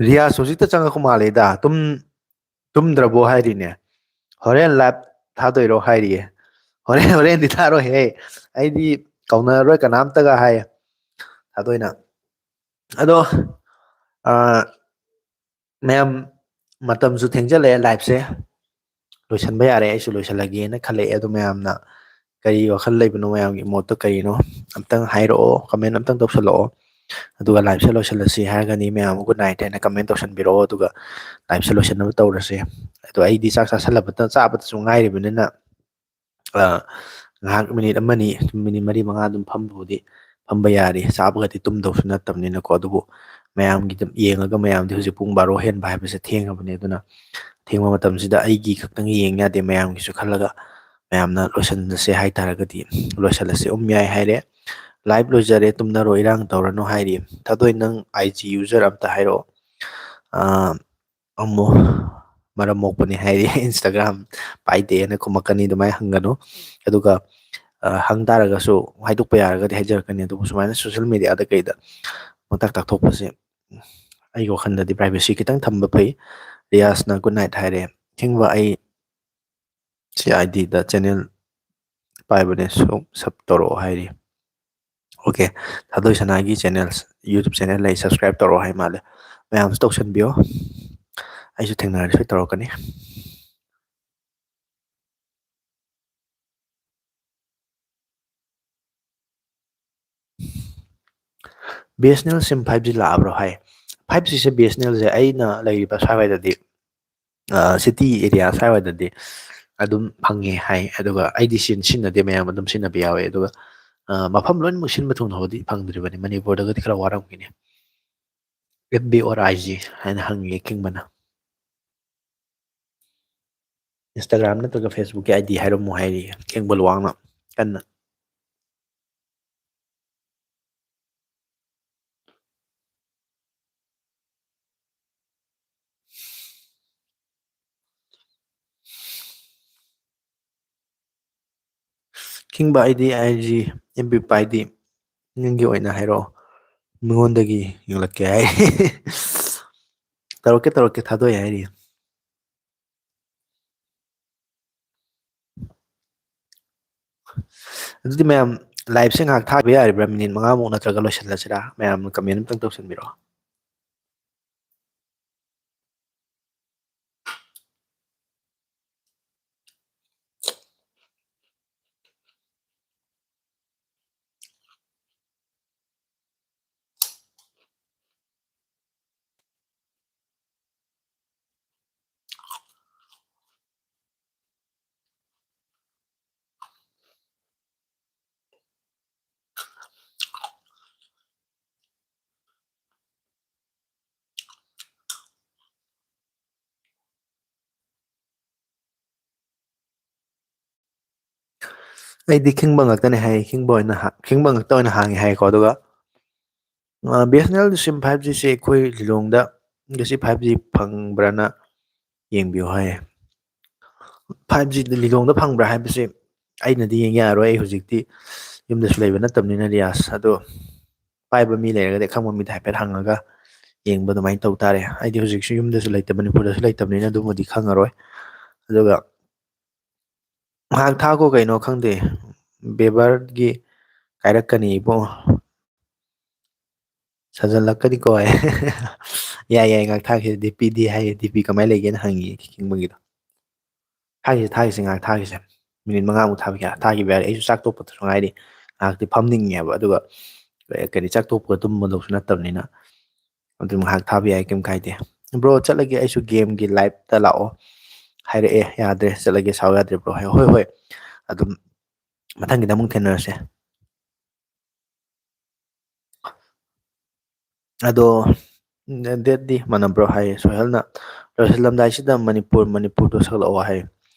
ꯔꯤꯌꯥꯁ ꯍꯧꯖꯤꯛꯇ ꯆꯪꯉꯛꯄ ꯃꯥꯜꯂꯦꯗ꯫ ꯇꯨꯝ-, ꯇꯨꯝꯗ꯭ꯔꯕꯣ ꯍꯥꯏꯔꯤꯅꯦ꯫ "ꯍꯣꯔꯦꯟ live ꯊꯥꯗꯣꯏꯔꯣ?" ꯍꯥꯏꯔꯤꯌꯦ꯫ ꯍꯣꯔꯦꯟ, ꯍꯣꯔꯦꯟꯗꯤ ꯊꯥꯔꯣꯏꯍꯦ꯫ ꯑꯩꯗꯤ ꯀꯧꯅꯔꯔꯣꯏ ꯀꯅꯥꯝꯇꯒ ꯍꯥꯏꯌꯦ꯫ ꯊꯥꯗꯣꯏꯅ꯫ ꯑꯗꯣ, ꯑ, ꯃꯌꯥꯝ, ꯃꯇꯝꯁꯨ ꯊꯦꯡꯖꯜꯂꯛꯑꯦ liveꯁꯦ꯫ ꯂꯣꯏꯁꯤꯟꯕ ꯌꯥꯔꯦ, ꯑꯩꯁꯨ ꯂꯣꯏꯁꯤꯜꯂꯒꯦꯅ ꯈꯜꯂꯛꯑꯦ꯫ ꯑꯗꯣ ꯃꯌꯥꯝꯅ ꯀꯔꯤ ꯋꯥꯈꯜ ꯂꯩꯕꯅꯣ, ꯃꯌꯥꯝꯒꯤ ꯃꯣꯠꯇꯣ ꯀꯔꯤꯅꯣ, ꯑꯝꯇꯪ ꯍꯥꯏꯔꯛꯑꯣ, comment ꯑꯝꯇꯪ ꯇꯧꯁꯜꯂꯛꯑꯣ꯫ ꯑꯗꯨꯒ liveꯁꯦ ꯂꯣꯏꯁꯤꯜꯂꯁꯤ ꯍꯥꯏꯔꯒꯅꯤ, ꯃꯌꯥꯝ good night ꯍꯥꯏꯅ comment ꯇꯧꯁꯟꯕꯤꯔꯛꯑꯣ, ꯑꯗꯨꯒ liveꯁꯦ ꯂꯣꯏꯁꯤꯟꯅꯕ ꯇꯧꯔꯁꯦ꯫ ꯑꯗꯣ ꯑꯩꯗꯤ ꯆꯥꯛ ꯆꯥꯁꯜꯂꯕꯗ, ꯆꯥꯕꯗꯁꯨ ꯉꯥꯏꯔꯤꯕꯅꯤꯅ, ꯑ, ꯉꯥꯏꯍꯥꯛ minute ꯑꯃꯅꯤ, minute ꯃꯔꯤ ꯃꯉꯥ ꯑꯗꯨꯝ ꯐꯝꯕꯕꯨꯗꯤ ꯐꯝꯕ ꯌꯥꯔꯤ, ꯆꯥꯕꯒꯗꯤ ꯇꯨꯝꯗꯧꯁꯨ ꯅꯠꯇꯕꯅꯤꯅꯀꯣ꯫ ꯑꯗꯨꯕꯨ ꯃꯌꯥꯝꯒꯤ ꯑꯗꯨꯝ ꯌꯦꯡꯉꯒ, ꯃꯌꯥꯝꯗꯤ ꯍꯧꯖꯤꯛ ꯄꯨꯡ ꯕꯥꯔꯣ ꯍꯦꯟꯕ ꯍꯥꯏꯕꯁꯦ ꯊꯦꯡꯉꯕꯅꯤ꯫ ꯑꯗꯨꯅ ꯑꯊꯦꯡꯕ ꯃꯇꯝꯁꯤꯗ ꯑꯩꯒꯤ ꯈꯛꯇꯪ ꯌꯦꯡ ꯌꯥꯗꯦ, ꯃꯌꯥꯝꯒꯤꯁꯨ ꯈꯜꯂꯒ ꯃꯌꯥꯝꯅ ꯂꯣꯏꯁꯤꯟꯅꯁꯦ ꯍꯥꯏꯇꯥꯔꯒꯗꯤ ꯂꯣꯏꯁꯤꯜꯂꯁꯦ꯫ ꯎꯝ, ꯌꯥꯏ ꯍꯥꯏꯔꯦ, live ꯂꯣꯏꯖꯔꯦ, ꯇꯨꯝꯅꯔꯣ, ꯏꯔꯥꯡ ꯇꯧꯔꯅꯨ ꯍꯥꯏꯔꯤ꯫ ꯊꯥꯗꯣꯏ, ꯅꯪ IG user ꯑꯝꯇ ꯍꯥꯏꯔꯛꯑꯣ꯫ ꯑ, ꯑꯃꯨꯛ ꯃꯔꯝ ꯃꯣꯛꯄꯅꯤ ꯍꯥꯏꯔꯤ꯫ Instagram ꯄꯥꯏꯗꯦꯅ ꯈꯨꯝꯃꯛꯀꯅꯤ, ꯑꯗꯨꯃꯥꯏꯅ ꯍꯪꯒꯅꯨ꯫ ꯑꯗꯨꯒ, ꯑ, ꯍꯪ ꯇꯥꯔꯒꯁꯨ ꯍꯥꯏꯗꯣꯛꯄ ꯌꯥꯔꯒꯗꯤ ꯍꯥꯏꯖꯔꯛꯀꯅꯤ꯫ ꯑꯗꯨꯕꯨ ꯁꯨꯃꯥꯏꯅ social mediaꯗ ꯀꯩꯗ ꯄꯪꯇꯥꯛ ꯇꯥꯛꯊꯣꯛꯄꯁꯦ ꯑꯩꯒꯤ ꯋꯥꯈꯜꯗꯗꯤ privacy ꯈꯤꯇꯪ ꯊꯝꯕ ꯐꯩ꯫ ꯔꯤꯌꯥꯁꯅ good night ꯍꯥꯏꯔꯦ꯫ ꯑꯊꯦꯡꯕ, ꯑꯩ CIDꯗ channel ꯄꯥꯏꯕꯅꯦ, sub, sub ꯇꯧꯔꯛꯑꯣ ꯍꯥꯏꯔꯤ꯫ Okay, ꯊꯥꯗꯣꯏ ꯁꯅꯥꯒꯤ channel, YouTube channel ꯂꯩ, subscribe ꯇꯧꯔꯛꯑꯣ ꯍꯥꯏ ꯃꯥꯜꯂꯦ꯫ ꯃꯌꯥꯝꯁꯨ ꯇꯧꯁꯟꯕꯤꯌꯣ, ꯑꯩꯁꯨ ꯊꯦꯡꯅꯔꯗꯤ ꯁꯣꯏ ꯇꯧꯔꯛꯀꯅꯤ꯫ BSNL sim five G ꯂꯥꯛꯑꯕ꯭ꯔꯣ ꯍꯥꯏ꯫ Five Gꯁꯦ, BSNLꯁꯦ ꯑꯩꯅ ꯂꯩꯔꯤꯕ ꯁ꯭ꯋꯥꯏꯋꯥꯏꯗꯗꯤ, ꯑ, city area ꯁ꯭ꯋꯥꯏꯋꯥꯏꯗꯗꯤ ꯑꯗꯨꯝ ꯐꯪꯉꯦ ꯍꯥꯏ꯫ ꯑꯗꯨꯒ ꯑꯩꯗꯤ ꯁꯤ-, ꯁꯤꯖꯤꯟꯅꯗꯦ, ꯃꯌꯥꯝ ꯑꯗꯨꯝ ꯁꯤꯖꯤꯟꯅꯕ ꯌꯥꯎꯋꯦ꯫ ꯑꯗꯨꯒ, ꯑ, ꯃꯐꯝ ꯂꯣꯏꯅꯃꯛ ꯁꯤꯟꯕ ꯊꯨꯡꯅ ꯍꯧꯗꯤ ꯐꯪꯗ꯭ꯔꯤꯕꯅꯤ, ꯃꯅꯤꯄꯨꯔꯗꯒꯗꯤ ꯈꯔ ꯋꯥꯔꯝꯈꯤꯅꯤ꯫ FB or IG ꯍꯥꯏꯅ ꯍꯪꯉꯤ ꯈꯤꯡꯕꯅ꯫ Instagram ꯅꯠꯇ꯭ꯔꯒ Facebookꯀꯤ ID ꯍꯥꯏꯔꯝꯃꯨ ꯍꯥꯏꯔꯤ ꯈꯤꯡꯕ ꯂꯨꯋꯥꯡꯅ ꯀꯟꯅ꯫ ꯈꯤꯡꯕ, ꯑꯩꯗꯤ IG, FB ꯄꯥꯏꯗꯤ, ꯅꯪꯒꯤ ꯑꯣꯏꯅ ꯍꯥꯏꯔꯛꯑꯣ, ꯃꯤꯉꯣꯟꯗꯒꯤ ꯌꯦꯡꯂꯛꯀꯦ ꯍꯥꯏ꯫ ꯇꯧꯔꯛꯀꯦ, ꯇꯧꯔꯛꯀꯦ, ꯊꯥꯗꯣꯛꯑꯦ ꯍꯥꯏꯔꯤ꯫ ꯑꯗꯨꯗꯤ ꯃꯌꯥꯝ, liveꯁꯦ ꯉꯥꯏꯍꯥꯛ ꯊꯥꯕ ꯌꯥꯔꯤꯕ꯭ꯔꯥ? Minute ꯃꯉꯥꯃꯨꯛ ꯅꯠꯇ꯭ꯔꯒ ꯂꯣꯏꯁꯤꯜꯂꯁꯤꯔꯥ? ꯃꯌꯥꯝꯅ comment ꯑꯝꯇꯪ ꯇꯧꯁꯟꯕꯤꯔꯛꯑꯣ꯫ ꯑꯩꯗꯤ ꯈꯤꯡꯕ ꯉꯥꯛꯇꯅꯦ ꯍꯥꯏ, ꯈꯤꯡꯕ ꯑꯣꯏꯅ ꯍꯥ-, ꯈꯤꯡꯕ ꯉꯥꯛꯇ ꯑꯣꯏꯅ ꯍꯥꯡꯉꯦ ꯍꯥꯏꯀꯣ꯫ ꯑꯗꯨꯒ, ꯑ, BSNL ꯁꯤꯝ five G ꯁꯦ ꯑꯩꯈꯣꯏ ꯂꯤꯂꯣꯡꯗ ꯉꯁꯤ five G ꯐꯪꯕ꯭ꯔꯅ ꯌꯦꯡꯕꯤꯌꯨ ꯍꯥꯏꯌꯦ꯫ Five G ꯂꯤꯂꯣꯡꯗ ꯐꯪꯕ꯭ꯔꯥ ꯍꯥꯏꯕꯁꯦ ꯑꯩꯅꯗꯤ ꯌꯦꯡ ꯌꯥꯔꯣꯏ, ꯑꯩ ꯍꯧꯖꯤꯛꯇꯤ ꯌꯨꯝꯗꯁꯨ ꯂꯩꯕ ꯅꯠꯇꯕꯅꯤꯅ, ꯔꯤꯌꯥꯁ꯫ ꯑꯗꯣ ꯄꯥꯏꯕ ꯃꯤ ꯂꯩꯔꯒꯗꯤ ꯑꯈꯪꯕ ꯃꯤꯗ ꯍꯥꯏꯐꯦꯠ ꯍꯪꯉꯒ ꯌꯦꯡꯕ ꯑꯗꯨꯃꯥꯏꯅ ꯇꯧ ꯇꯥꯔꯦ꯫ ꯑꯩꯗꯤ ꯍꯧꯖꯤꯛꯁꯨ ꯌꯨꯝꯗꯁꯨ ꯂꯩꯇꯕ, ꯃꯅꯤꯄꯨꯔꯗꯁꯨ ꯂꯩꯇꯕꯅꯤꯅ ꯑꯗꯨꯃꯗꯤ ꯈꯪꯉꯔꯣꯏ꯫ ꯑꯗꯨꯒ ꯉꯥꯏꯍꯥꯛ ꯊꯥꯈꯣ ꯀꯩꯅꯣ, ꯈꯪꯗꯦ, ꯕꯦꯕꯔꯒꯤ ꯀꯥꯏꯔꯛꯀꯅꯤ ꯏꯕꯨꯡꯉꯣ꯫ ꯁꯥꯖꯜꯂꯛꯀꯅꯤꯀꯣ ꯍꯥꯏ꯫ ꯌꯥꯏ, ꯌꯥꯏ, ꯉꯥꯏꯍꯥꯛ ꯊꯥꯈꯤꯁꯦ꯫ DP ꯗꯤ ꯍꯥꯏꯌꯦ, DP ꯀꯃꯥꯏꯅ ꯂꯩꯒꯦꯅ ꯍꯪꯉꯤ ꯈꯤꯡꯕꯒꯤꯗꯣ꯫ ꯊꯥꯈꯤꯁꯦ, ꯊꯥꯈꯤꯁꯦ, ꯉꯥꯏꯍꯥꯛ ꯊꯥꯈꯤꯁꯦ꯫ ꯃꯤꯅꯤꯠ ꯃꯉꯥꯃꯨꯛ ꯊꯥꯕ ꯌꯥ-, ꯊꯥꯈꯤꯕ ꯌꯥꯔꯦ꯫ ꯑꯩꯁꯨ ꯆꯥꯛ ꯇꯣꯛꯄꯗꯁꯨ ꯉꯥꯏꯔꯤ꯫ ꯉꯥꯏꯍꯥꯛꯇꯤ ꯐꯝꯅꯤꯡꯉꯦꯕ, ꯑꯗꯨꯒ, ꯑꯦ, ꯀꯔꯤ, ꯆꯥꯛ ꯇꯣꯛꯄꯒ ꯇꯨꯝꯕꯗꯧꯁꯨ ꯅꯠꯇꯕꯅꯤꯅ꯫ ꯑꯗꯨꯝ ꯉꯥꯏꯍꯥꯛ ꯊꯥꯕ ꯌꯥꯏ, ꯀꯩꯝ ꯀꯥꯏꯗꯦ꯫ "Bro, ꯆꯠꯂꯒꯦ, ꯑꯩꯁꯨ game ꯒꯤ live ꯇ ꯂꯥꯛꯑꯣ" ꯍꯥꯏꯔꯛꯑꯦ꯫ ꯌꯥꯗ꯭ꯔꯦ, "ꯆꯠꯂꯒꯦ, ꯁꯥꯎ ꯌꯥꯗ꯭ꯔꯦ bro" ꯍꯥꯏ꯫ ꯍꯣꯏ, ꯍꯣꯏ, ꯑꯗꯨꯝ ꯃꯊꯪꯒꯤꯗ ꯑꯃꯨꯛ ꯊꯦꯡꯅꯔꯁꯦ꯫ ꯑꯗꯣ, date ꯇꯤ ꯃꯥꯟꯅꯕ꯭ꯔꯣ ꯍꯥꯏꯌꯦ ꯁꯣꯍꯦꯜꯅ꯫ "ꯂꯣꯏꯁꯤꯜꯂꯝꯗꯥꯏꯁꯤꯗ ꯃꯅꯤꯄꯨꯔ, ꯃꯅꯤꯄꯨꯔꯗꯣ ꯁꯛꯂꯛꯑꯣ" ꯍꯥꯏꯌꯦ꯫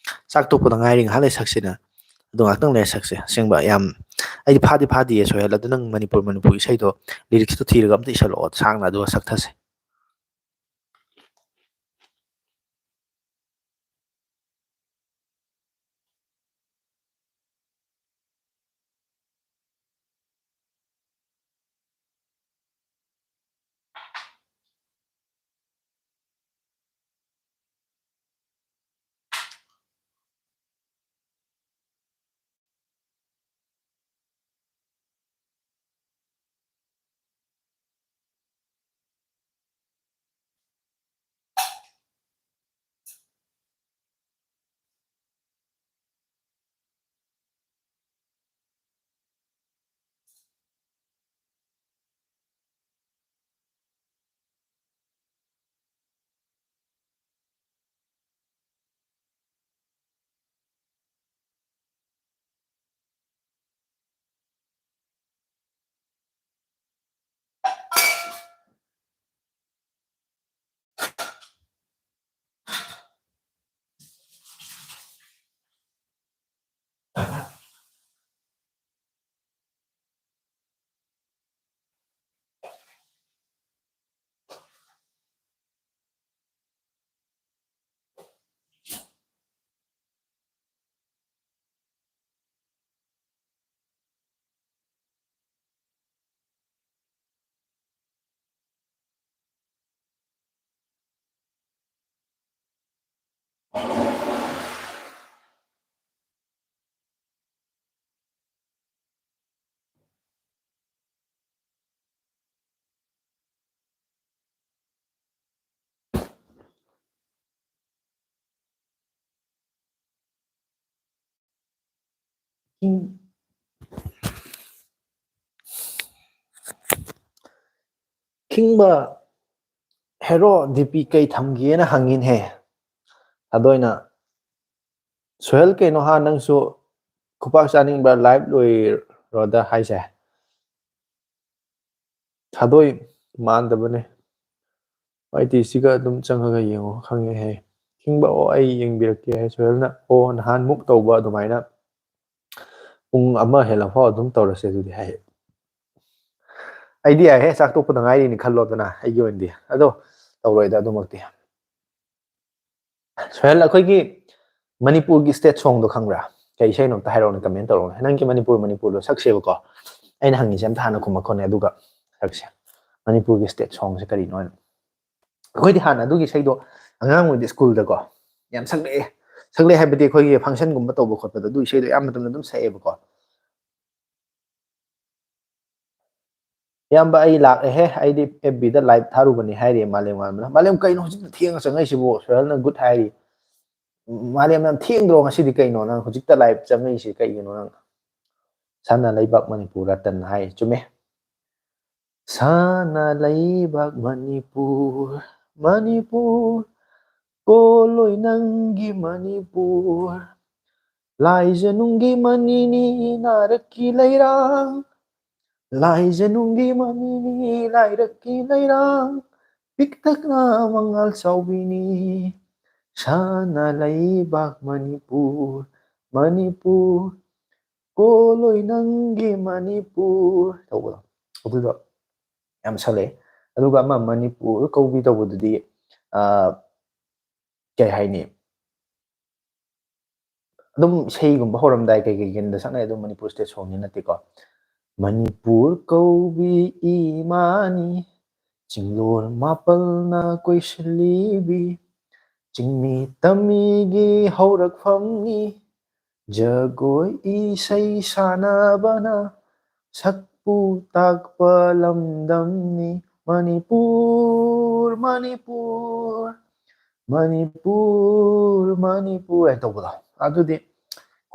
ꯆꯥꯛ ꯇꯣꯛꯄꯗ ꯉꯥꯏꯔꯤ, ꯉꯥꯏꯍꯥꯛ ꯂꯩ ꯁꯛꯁꯤꯅ꯫ ꯑꯗꯣ ꯉꯥꯛꯇꯪ ꯂꯩꯔ ꯁꯛꯁꯦ꯫ ꯑꯁꯦꯡꯕ ꯌꯥꯝ, ꯑꯩꯗꯤ ꯐꯥꯗꯤ ꯐꯥꯗꯤꯌꯦ ꯁꯣꯍꯦꯜ, ꯑꯗꯨ ꯅꯪ ꯃꯅꯤꯄꯨꯔ, ꯃꯅꯤꯄꯨꯔ ꯏꯁꯩꯗꯣ lyrics ꯇꯣ ꯊꯤꯔꯒ ꯑꯝꯇ ꯏꯁꯜꯂꯛꯑꯣ ꯁꯥꯡꯅ, ꯑꯗꯨꯒ ꯁꯛꯊꯁꯦ꯫ ꯈꯤꯡꯕ ꯍꯦꯔꯣ ꯗꯤ ꯄꯤ ꯀꯩ ꯊꯝꯒꯦꯅ ꯍꯪꯉꯤꯅꯦ꯫ ꯑꯗꯣ ꯑꯩꯅ, ꯁꯣꯍꯦꯜ, ꯀꯩꯅꯣ ꯍꯥ, ꯅꯪꯁꯨ ꯈꯨꯄꯥꯛ ꯆꯥꯅꯤꯡꯕ꯭ꯔꯥ? ꯂꯥꯏꯚ ꯂꯣꯏꯔꯣꯗ ꯍꯥꯏꯁꯦ꯫ ꯊꯥꯗꯣꯏ ꯃꯥꯟꯗꯕꯅꯦ꯫ ꯋꯥꯏ ꯇꯤ ꯁꯤꯒ ꯑꯗꯨꯝ ꯆꯪꯉꯒ ꯌꯦꯡꯉꯣ, ꯈꯪꯉꯦ ꯍꯥꯏ꯫ ꯈꯤꯡꯕ, ꯑꯣ, ꯑꯩ ꯌꯦꯡꯕꯤꯔꯛꯀꯦ ꯍꯥꯏ꯫ ꯁꯣꯍꯦꯜꯅ, ꯑꯣ, ꯅꯍꯥꯟ ꯃꯨꯛ ꯇꯧꯕ ꯑꯗꯨꯃꯥꯏꯅ ꯄꯨꯡ ꯑꯃ ꯍꯦꯜꯂꯐꯥꯎ ꯑꯗꯨꯝ ꯇꯧꯔꯁꯦ ꯑꯗꯨꯗꯤ ꯍꯥꯏ꯫ ꯑꯩꯗꯤ ꯌꯥꯏꯍꯦ, ꯆꯥꯛ ꯇꯣꯛꯄꯗ ꯉꯥꯏꯔꯤꯅꯤ ꯈꯜꯂꯣꯗꯅ, ꯑꯩꯒꯤ ꯑꯣꯏꯅꯗꯤ꯫ ꯑꯗꯣ ꯇꯧꯔꯣꯏꯗ ꯑꯗꯨꯃꯛꯇꯤ꯫ ꯁꯣꯍꯦꯜ, ꯑꯩꯈꯣꯏꯒꯤ ꯃꯅꯤꯄꯨꯔꯒꯤ state songꯗꯣ ꯈꯪꯕ꯭ꯔꯥ? ꯀꯩ ꯏꯁꯩꯅꯣ ꯑꯝꯇ ꯍꯥꯏꯔꯛꯑꯣꯅꯦ, comment ꯇꯧꯔꯛꯑꯣꯅꯦ꯫ ꯅꯪꯒꯤ ꯃꯅꯤꯄꯨꯔ, ꯃꯅꯤꯄꯨꯔꯗꯣ ꯁꯛꯁꯦꯕꯀꯣ꯫ ꯑꯩꯅ ꯍꯪꯉꯤꯁꯦ ꯑꯝꯇ ꯍꯥꯟꯅ ꯈꯨꯝꯃꯛꯈꯣꯅꯦ, ꯑꯗꯨꯒ ꯁꯛꯁꯦ꯫ ꯃꯅꯤꯄꯨꯔꯒꯤ state songꯁꯦ ꯀꯔꯤꯅꯣ ꯍꯥꯏꯅ꯫ ꯑꯩꯈꯣꯏꯗꯤ ꯍꯥꯟꯅ ꯑꯗꯨꯒꯤ ꯏꯁꯩꯗꯣ ꯑꯉꯥꯡ ꯑꯣꯏꯔꯤꯉꯩꯗ ꯁ꯭ꯀꯨꯜꯗꯀꯣ ꯌꯥꯝ ꯁꯛꯂꯛꯑꯦ꯫ ꯁꯛꯂꯛꯑꯦ ꯍꯥꯏꯕꯗꯤ ꯑꯩꯈꯣꯏꯒꯤ functionꯒꯨꯝꯕ ꯇꯧꯕ ꯈꯣꯠꯄꯗ ꯑꯗꯨ ꯏꯁꯩꯗꯣ ꯑꯌꯥꯝꯕ ꯃꯇꯝꯗ ꯑꯗꯨꯝ ꯁꯛꯑꯦꯕꯀꯣ꯫ "ꯏꯌꯥꯝꯕ, ꯑꯩ ꯂꯥꯛꯑꯦꯍꯦ, ꯑꯩꯗꯤ F Bꯗ live ꯊꯥꯔꯨꯕꯅꯤ" ꯍꯥꯏꯔꯤ ꯃꯥꯂꯦꯝ ꯉꯥꯟꯕꯅ꯫ "ꯃꯥꯂꯦꯝ, ꯀꯩꯅꯣ ꯍꯧꯖꯤꯛꯇ ꯊꯦꯡꯅ ꯆꯪꯉꯛꯏꯁꯤꯕꯨ? ꯁꯣꯍꯦꯜꯅ good ꯍꯥꯏꯔꯤ꯫ ꯃꯥꯂꯦꯝ, ꯌꯥꯝ ꯊꯦꯡꯗ꯭ꯔꯣ ꯉꯁꯤꯗꯤ? ꯀꯩꯅꯣ ꯅꯪ ꯍꯧꯖꯤꯛꯇ live ꯆꯪꯉꯛꯏꯁꯤ ꯀꯩꯒꯤꯅꯣ ꯅꯪ?" ꯁꯅꯥ ꯂꯩꯕꯥꯛ ꯃꯅꯤꯄꯨꯔ, ꯔꯇꯟ ꯍꯥꯏ꯫ ꯆꯨꯝꯃꯦ꯫ ꯁꯅꯥ ꯂꯩꯕꯥꯛ ꯃꯅꯤꯄꯨꯔ, ꯃꯅꯤꯄꯨꯔ, ꯀꯣꯜꯂꯣꯏ ꯅꯪꯒꯤ ꯃꯅꯤꯄꯨꯔ꯫ ꯂꯥꯏꯖꯅꯨꯡꯒꯤ ꯃꯅꯤꯅꯤ ꯅꯥꯔꯛꯀꯤ ꯂꯩꯔꯥꯡ, ꯂꯥꯏꯖꯅꯨꯡꯒꯤ ꯃꯅꯤꯅꯤ ꯂꯥꯏꯔꯛꯀꯤ ꯂꯩꯔꯥꯡ, ꯄꯤꯛꯇꯛꯅ ꯃꯉꯥꯜ ꯆꯥꯎꯕꯤꯅꯤ꯫ ꯁꯅꯥ ꯂꯩꯕꯥꯛ ꯃꯅꯤꯄꯨꯔ, ꯃꯅꯤꯄꯨꯔ, ꯀꯣꯜꯂꯣꯏ ꯅꯪꯒꯤ ꯃꯅꯤꯄꯨꯔ ꯇꯧꯕꯗꯣ, ꯑꯗꯨꯗꯣ ꯌꯥꯝ ꯁꯛꯂꯛꯑꯦ꯫ ꯑꯗꯨꯒ ꯑꯃ ꯃꯅꯤꯄꯨꯔ ꯀꯧꯕꯤ ꯇꯧꯕꯗꯨꯗꯤ, ꯑ, ꯀꯩ ꯍꯥꯏꯅꯤ, ꯑꯗꯨꯝ ꯏꯁꯩꯒꯨꯝꯕ ꯍꯧꯔꯝꯗꯥꯏ ꯀꯩ ꯀꯩꯒꯤꯅꯣꯗ ꯁꯛꯅꯩ, ꯑꯗꯨꯝ ꯃꯅꯤꯄꯨꯔ state songꯅꯤ ꯅꯠꯇꯦꯀꯣ꯫ "ꯃꯅꯤꯄꯨꯔ ꯀꯧꯕꯤ ꯏꯃꯥꯅꯤ, ꯆꯤꯡꯂꯣꯜ ꯃꯥꯄꯜꯅ ꯀꯣꯏꯁꯤꯜꯂꯤꯕꯤ, ꯆꯤꯡꯃꯤ ꯇꯝꯃꯤꯒꯤ ꯍꯧꯔꯛꯐꯝꯅꯤ, ꯖꯒꯣꯏ ꯏꯁꯩ ꯁꯥꯟꯅꯕꯅ ꯁꯛꯄꯨ ꯇꯥꯛꯄ ꯂꯝꯗꯝꯅꯤ꯫ ꯃꯅꯤꯄꯨꯔ, ꯃꯅꯤꯄꯨꯔ, ꯃꯅꯤꯄꯨꯔ, ꯃꯅꯤꯄꯨꯔ" ꯍꯥꯏꯅ ꯇꯧꯕꯗꯣ꯫ ꯑꯗꯨꯗꯤ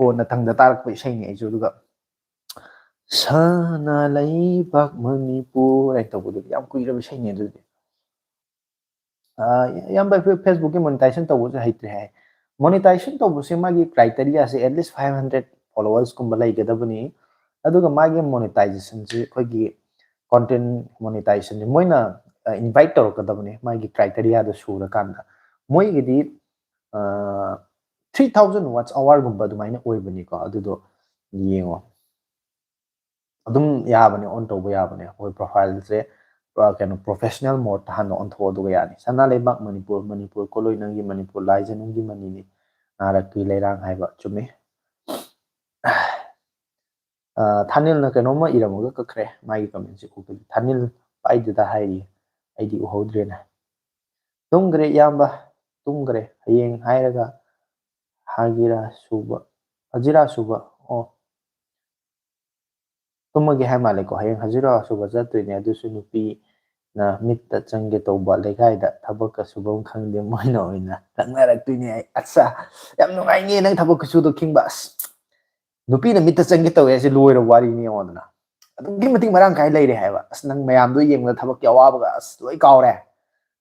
ꯀꯣꯟꯅ ꯊꯪꯗ ꯇꯥꯔꯛꯄ ꯏꯁꯩꯅꯤ ꯑꯩꯁꯨ꯫ ꯑꯗꯨꯒ ꯁꯅꯥ ꯂꯩꯕꯥꯛ ꯃꯅꯤꯄꯨꯔ ꯍꯥꯏꯅ ꯇꯧꯕꯗꯨꯗꯤ ꯌꯥꯝ ꯀꯨꯏꯔꯕ ꯏꯁꯩꯅꯤ ꯑꯗꯨꯗꯤ꯫ ꯏꯌꯥꯝꯕ, ꯑꯩꯈꯣꯏ Facebook ꯀꯤ monetization ꯇꯧꯕꯁꯦ ꯍꯩꯇ꯭ꯔꯦ ꯍꯥꯏ꯫ Monetization ꯇꯧꯕꯁꯦ ꯃꯥꯒꯤ criteria say at least five hundred followers ꯀꯨꯝꯕ ꯂꯩꯒꯗꯕꯅꯤ꯫ ꯑꯗꯨꯒ ꯃꯥꯒꯤ monetization ꯁꯦ ꯑꯩꯈꯣꯏꯒꯤ content monetization ꯁꯦ ꯃꯣꯏꯅ invite ꯇꯧꯔꯛꯀꯗꯕꯅꯤ, ꯃꯥꯒꯤ criteria ꯗꯣ ꯁꯨꯔꯀꯥꯟꯗ꯫ ꯃꯣꯏꯒꯤꯗꯤ three thousand watch hour ꯒꯨꯝꯕ ꯑꯗꯨꯃꯥꯏꯅ ꯑꯣꯏꯕꯅꯤꯀꯣ꯫ ꯑꯗꯨꯗꯣ ꯌꯦꯡꯉꯣ, ꯑꯗꯨꯝ ꯌꯥꯕꯅꯦ, on ꯇꯧꯕ ꯌꯥꯕꯅꯦ꯫ ꯑꯩꯈꯣꯏ profile ꯁꯦ ꯀꯩꯅꯣ, professional mode ꯇ ꯍꯥꯟꯅ ꯑꯣꯟꯊꯣꯛꯑꯣ, ꯑꯗꯨꯒ ꯌꯥꯅꯤ꯫ ꯁꯅꯥ ꯂꯩꯕꯥꯛ ꯃꯅꯤꯄꯨꯔ, ꯃꯅꯤꯄꯨꯔ ꯀꯣꯂꯣꯏ ꯅꯪꯒꯤ ꯃꯅꯤꯄꯨꯔ, ꯂꯥꯏꯖꯅꯨꯡꯒꯤ ꯃꯅꯤꯅꯤ, ꯅꯥꯔꯛꯀꯤ ꯂꯩꯔꯥꯡ ꯍꯥꯏꯕ꯫ ꯆꯨꯝꯃꯤ꯫ ꯊꯥꯅꯤꯜꯅ ꯀꯩꯅꯣꯝꯃ ꯏꯔꯝꯃꯒ ꯀꯛꯈ꯭ꯔꯦ ꯃꯥꯒꯤ comment ꯁꯦ ꯎꯕꯗ꯫ ꯊꯥꯅꯤꯜ ꯄꯥꯏꯗꯨꯗ ꯍꯥꯏꯔꯤ, ꯑꯩꯗꯤ ꯎꯍꯧꯗ꯭ꯔꯦꯅꯦ꯫ ꯇꯨꯝꯈ꯭ꯔꯦ ꯏꯌꯥꯝꯕ, ꯇꯨꯝꯈ꯭ꯔꯦ꯫ ꯍꯌꯦꯡ ꯍꯥꯏꯔꯒ ꯍꯥꯒꯤꯔꯥ ꯁꯨꯕ, ꯍꯖꯤꯔꯥ ꯁꯨꯕ, ꯑꯣ, ꯇꯨꯝꯃꯒꯦ ꯍꯥꯏ ꯃꯥꯜꯂꯦꯀꯣ꯫ ꯍꯌꯦꯡ ꯍꯖꯤꯔꯥ ꯁꯨꯕ ꯆꯠꯇꯣꯏꯅꯦ, ꯑꯗꯨꯁꯨ ꯅꯨꯄꯤꯅ ꯃꯤꯠꯇ ꯆꯪꯒꯦ ꯇꯧꯕ, ꯂꯩꯀꯥꯏꯗ ꯊꯕꯛꯀ ꯁꯨꯐꯝ ꯈꯪꯗꯦ, ꯃꯣꯏꯅ ꯑꯣꯏꯅ ꯂꯛꯅꯔꯛꯇꯣꯏꯅꯦ꯫ ꯑꯩ, ꯑꯠꯆꯥ, ꯌꯥꯝ ꯅꯨꯡꯉꯥꯏꯅꯦ ꯅꯪ ꯊꯕꯛ ꯈꯨꯁꯨꯗꯣ ꯈꯤꯡꯕ꯫ ꯑꯁ, ꯅꯨꯄꯤꯅ ꯃꯤꯠꯇ ꯆꯪꯒꯦ ꯇꯧꯋꯦ ꯍꯥꯏꯁꯦ ꯂꯣꯏꯔꯕ ꯋꯥꯔꯤꯅꯤ ꯌꯦꯡꯉꯣꯗꯅ꯫ ꯑꯗꯨꯛꯀꯤ ꯃꯇꯤꯛ ꯃꯔꯥꯡ ꯀꯥꯏ ꯂꯩꯔꯦ ꯍꯥꯏꯕ꯫ ꯑꯁ, ꯅꯪ ꯃꯌꯥꯝꯗꯣ ꯌꯦꯡꯕꯗ ꯊꯕꯛꯀꯤ ꯑꯋꯥꯕꯒ ꯑꯁ ꯂꯣꯏ ꯀꯥꯎꯔꯦ꯫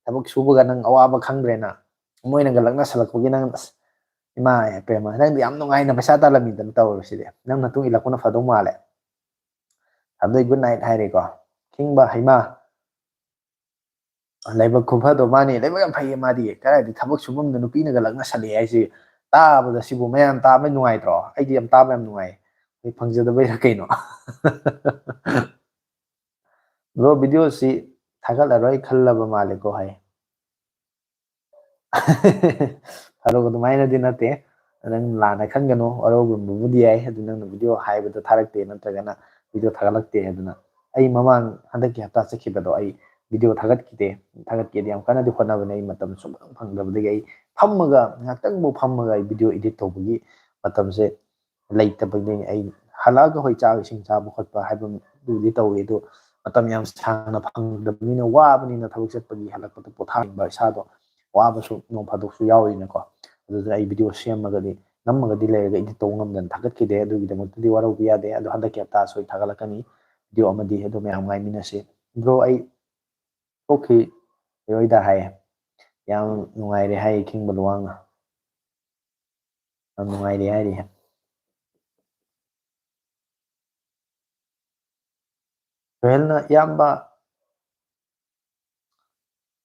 ꯊꯕꯛ ꯁꯨꯕꯒ ꯅꯪ ꯑꯋꯥꯕ ꯈꯪꯗ꯭ꯔꯦꯅ꯫ ꯃꯣꯏꯅꯒ ꯂꯛꯅꯁꯜꯂꯛꯄꯒꯤ ꯅꯪ ꯑꯁ, ꯏꯃꯥ ꯄꯦꯝꯃ, ꯅꯪꯗꯤ ꯌꯥꯝ ꯅꯨꯡꯉꯥꯏꯅ ꯄꯩꯁꯥ ꯇꯥꯜꯂꯝꯃꯤꯗꯅ ꯇꯧꯔꯤꯁꯤꯗꯤ꯫ ꯅꯪ ꯅꯇꯨꯡ ꯏꯜꯂꯛꯄꯅ ꯐꯗꯧ ꯃꯥꯜꯂꯦ꯫ ꯊꯥꯗꯣꯏ good night ꯍꯥꯏꯔꯦꯀꯣ꯫ ꯈꯤꯡꯕ ꯍꯩꯃꯥ꯫ ꯂꯥꯏꯕꯛ ꯈꯨꯐꯗꯣ ꯃꯥꯅꯤ, ꯂꯥꯏꯕꯛ ꯌꯥꯝ ꯐꯩꯌꯦ ꯃꯥꯗꯤ꯫ ꯀꯗꯥꯏꯗꯤ ꯊꯕꯛ ꯁꯨꯐꯝꯗ ꯅꯨꯄꯤꯅꯒ ꯂꯛꯅꯁꯜꯂꯛꯑꯦ ꯍꯥꯏꯁꯤ ꯇꯥꯕꯗ ꯁꯤꯕꯨ ꯃꯌꯥꯝ ꯇꯥꯕ ꯅꯨꯡꯉꯥꯏꯇ꯭ꯔꯣ? ꯑꯩꯗꯤ ꯌꯥꯝ ꯇꯥꯕ ꯌꯥꯝ ꯅꯨꯡꯉꯥꯏ꯫ ꯑꯩ ꯐꯪꯖꯗꯕꯩꯔꯥ ꯀꯩꯅꯣ? Bro, video ꯁꯤ ꯊꯥꯒꯠꯂꯔꯣꯏ ꯈꯜꯂꯕ ꯃꯥꯜꯂꯦꯀꯣ ꯍꯥꯏ꯫ ꯐꯔꯣ, ꯑꯗꯨꯃꯥꯏꯅꯗꯤ ꯅꯠꯇꯦ꯫ ꯅꯪ ꯂꯥꯟꯅ ꯈꯟꯒꯅꯨ, ꯋꯥꯔꯧꯕꯤꯕꯕꯨꯗꯤ ꯌꯥꯏ꯫ ꯑꯗꯨ ꯅꯪꯅ video ꯍꯥꯏꯕꯗ ꯊꯥꯔꯛꯇꯦ ꯅꯠꯇ꯭ꯔꯒꯅ video ꯊꯥꯒꯠꯂꯛꯇꯦ꯫ ꯑꯗꯨꯅ ꯑꯩ ꯃꯃꯥꯡ ꯍꯟꯗꯛꯀꯤ ꯍꯞꯇꯥ ꯆꯠꯈꯤꯕꯗꯣ ꯑꯩ video ꯊꯥꯒꯠꯈꯤꯗꯦ꯫ ꯊꯥꯒꯠꯀꯦꯗꯤ ꯌꯥꯝ ꯀꯟꯅꯗꯤ ꯍꯣꯠꯅꯕꯅꯦ꯫ ꯑꯩ ꯃꯇꯝ ꯁꯨꯡꯐꯪ ꯐꯪꯗꯕꯗꯒꯤ ꯑꯩ ꯐꯝꯃꯒ, ꯉꯥꯛꯇꯪꯕꯨ ꯐꯝꯃꯒ ꯑꯩ video edit ꯇꯧꯕꯒꯤ ꯃꯇꯝꯁꯦ ꯂꯩꯇꯕꯒꯤꯅꯦ꯫ ꯑꯩ ꯍꯜꯂꯛꯑꯒ ꯍꯣꯏ ꯆꯥꯛ ꯏꯁꯤꯡ ꯆꯥꯕ ꯈꯣꯠꯄ ꯍꯥꯏꯕꯗꯨꯗꯤ ꯇꯧꯏ, ꯑꯗꯨ ꯃꯇꯝ ꯌꯥꯝ ꯁꯥꯡꯅ ꯐꯪꯗꯕꯅꯤꯅ, ꯋꯥꯕꯅꯤꯅ ꯊꯕꯛ ꯆꯠꯄꯒꯤ ꯍꯜꯂꯛꯄꯗ ꯄꯣꯊꯥꯅꯤꯡꯕ ꯏꯁꯥꯗꯣ ꯋꯥꯕꯁꯨ ꯅꯣꯡ ꯐꯥꯗꯣꯛꯁꯨ ꯌꯥꯎꯔꯤꯅꯀꯣ꯫ ꯑꯗꯨꯗꯨꯅ ꯑꯩ video ꯁꯦꯝꯃꯒꯗꯤ ꯅꯝꯃꯒꯗꯤ ꯂꯩꯔꯒ edit ꯇꯧꯕ ꯉꯝꯗꯅ ꯊꯥꯒꯠꯈꯤꯗꯦ꯫ ꯑꯗꯨꯒꯤꯗꯃꯛꯇꯗꯤ ꯋꯥꯔꯧꯕ ꯌꯥꯗꯦ꯫ ꯑꯗꯣ ꯍꯟꯗꯛꯀꯤ ꯍꯞꯇꯥ ꯁꯣꯏ ꯊꯥꯒꯠꯂꯛꯀꯅꯤ video ꯑꯃꯗꯤ꯫ ꯑꯗꯣ ꯃꯌꯥꯝ ꯉꯥꯏꯃꯤꯟꯅꯁꯤ꯫ Bro, ꯑꯩ ꯊꯣꯛꯈꯤ ꯏꯔꯣꯏꯗ ꯍꯥꯏꯌꯦ꯫ ꯌꯥꯝ ꯅꯨꯡꯉꯥꯏꯔꯦ ꯍꯥꯏꯌꯦ ꯈꯤꯡꯕ ꯂꯨꯋꯥꯡꯅ꯫ ꯌꯥꯝ ꯅꯨꯡꯉꯥꯏꯔꯦ ꯍꯥꯏꯔꯤ꯫ ꯁꯣꯍꯦꯜꯅ, "ꯏꯌꯥꯝꯕ,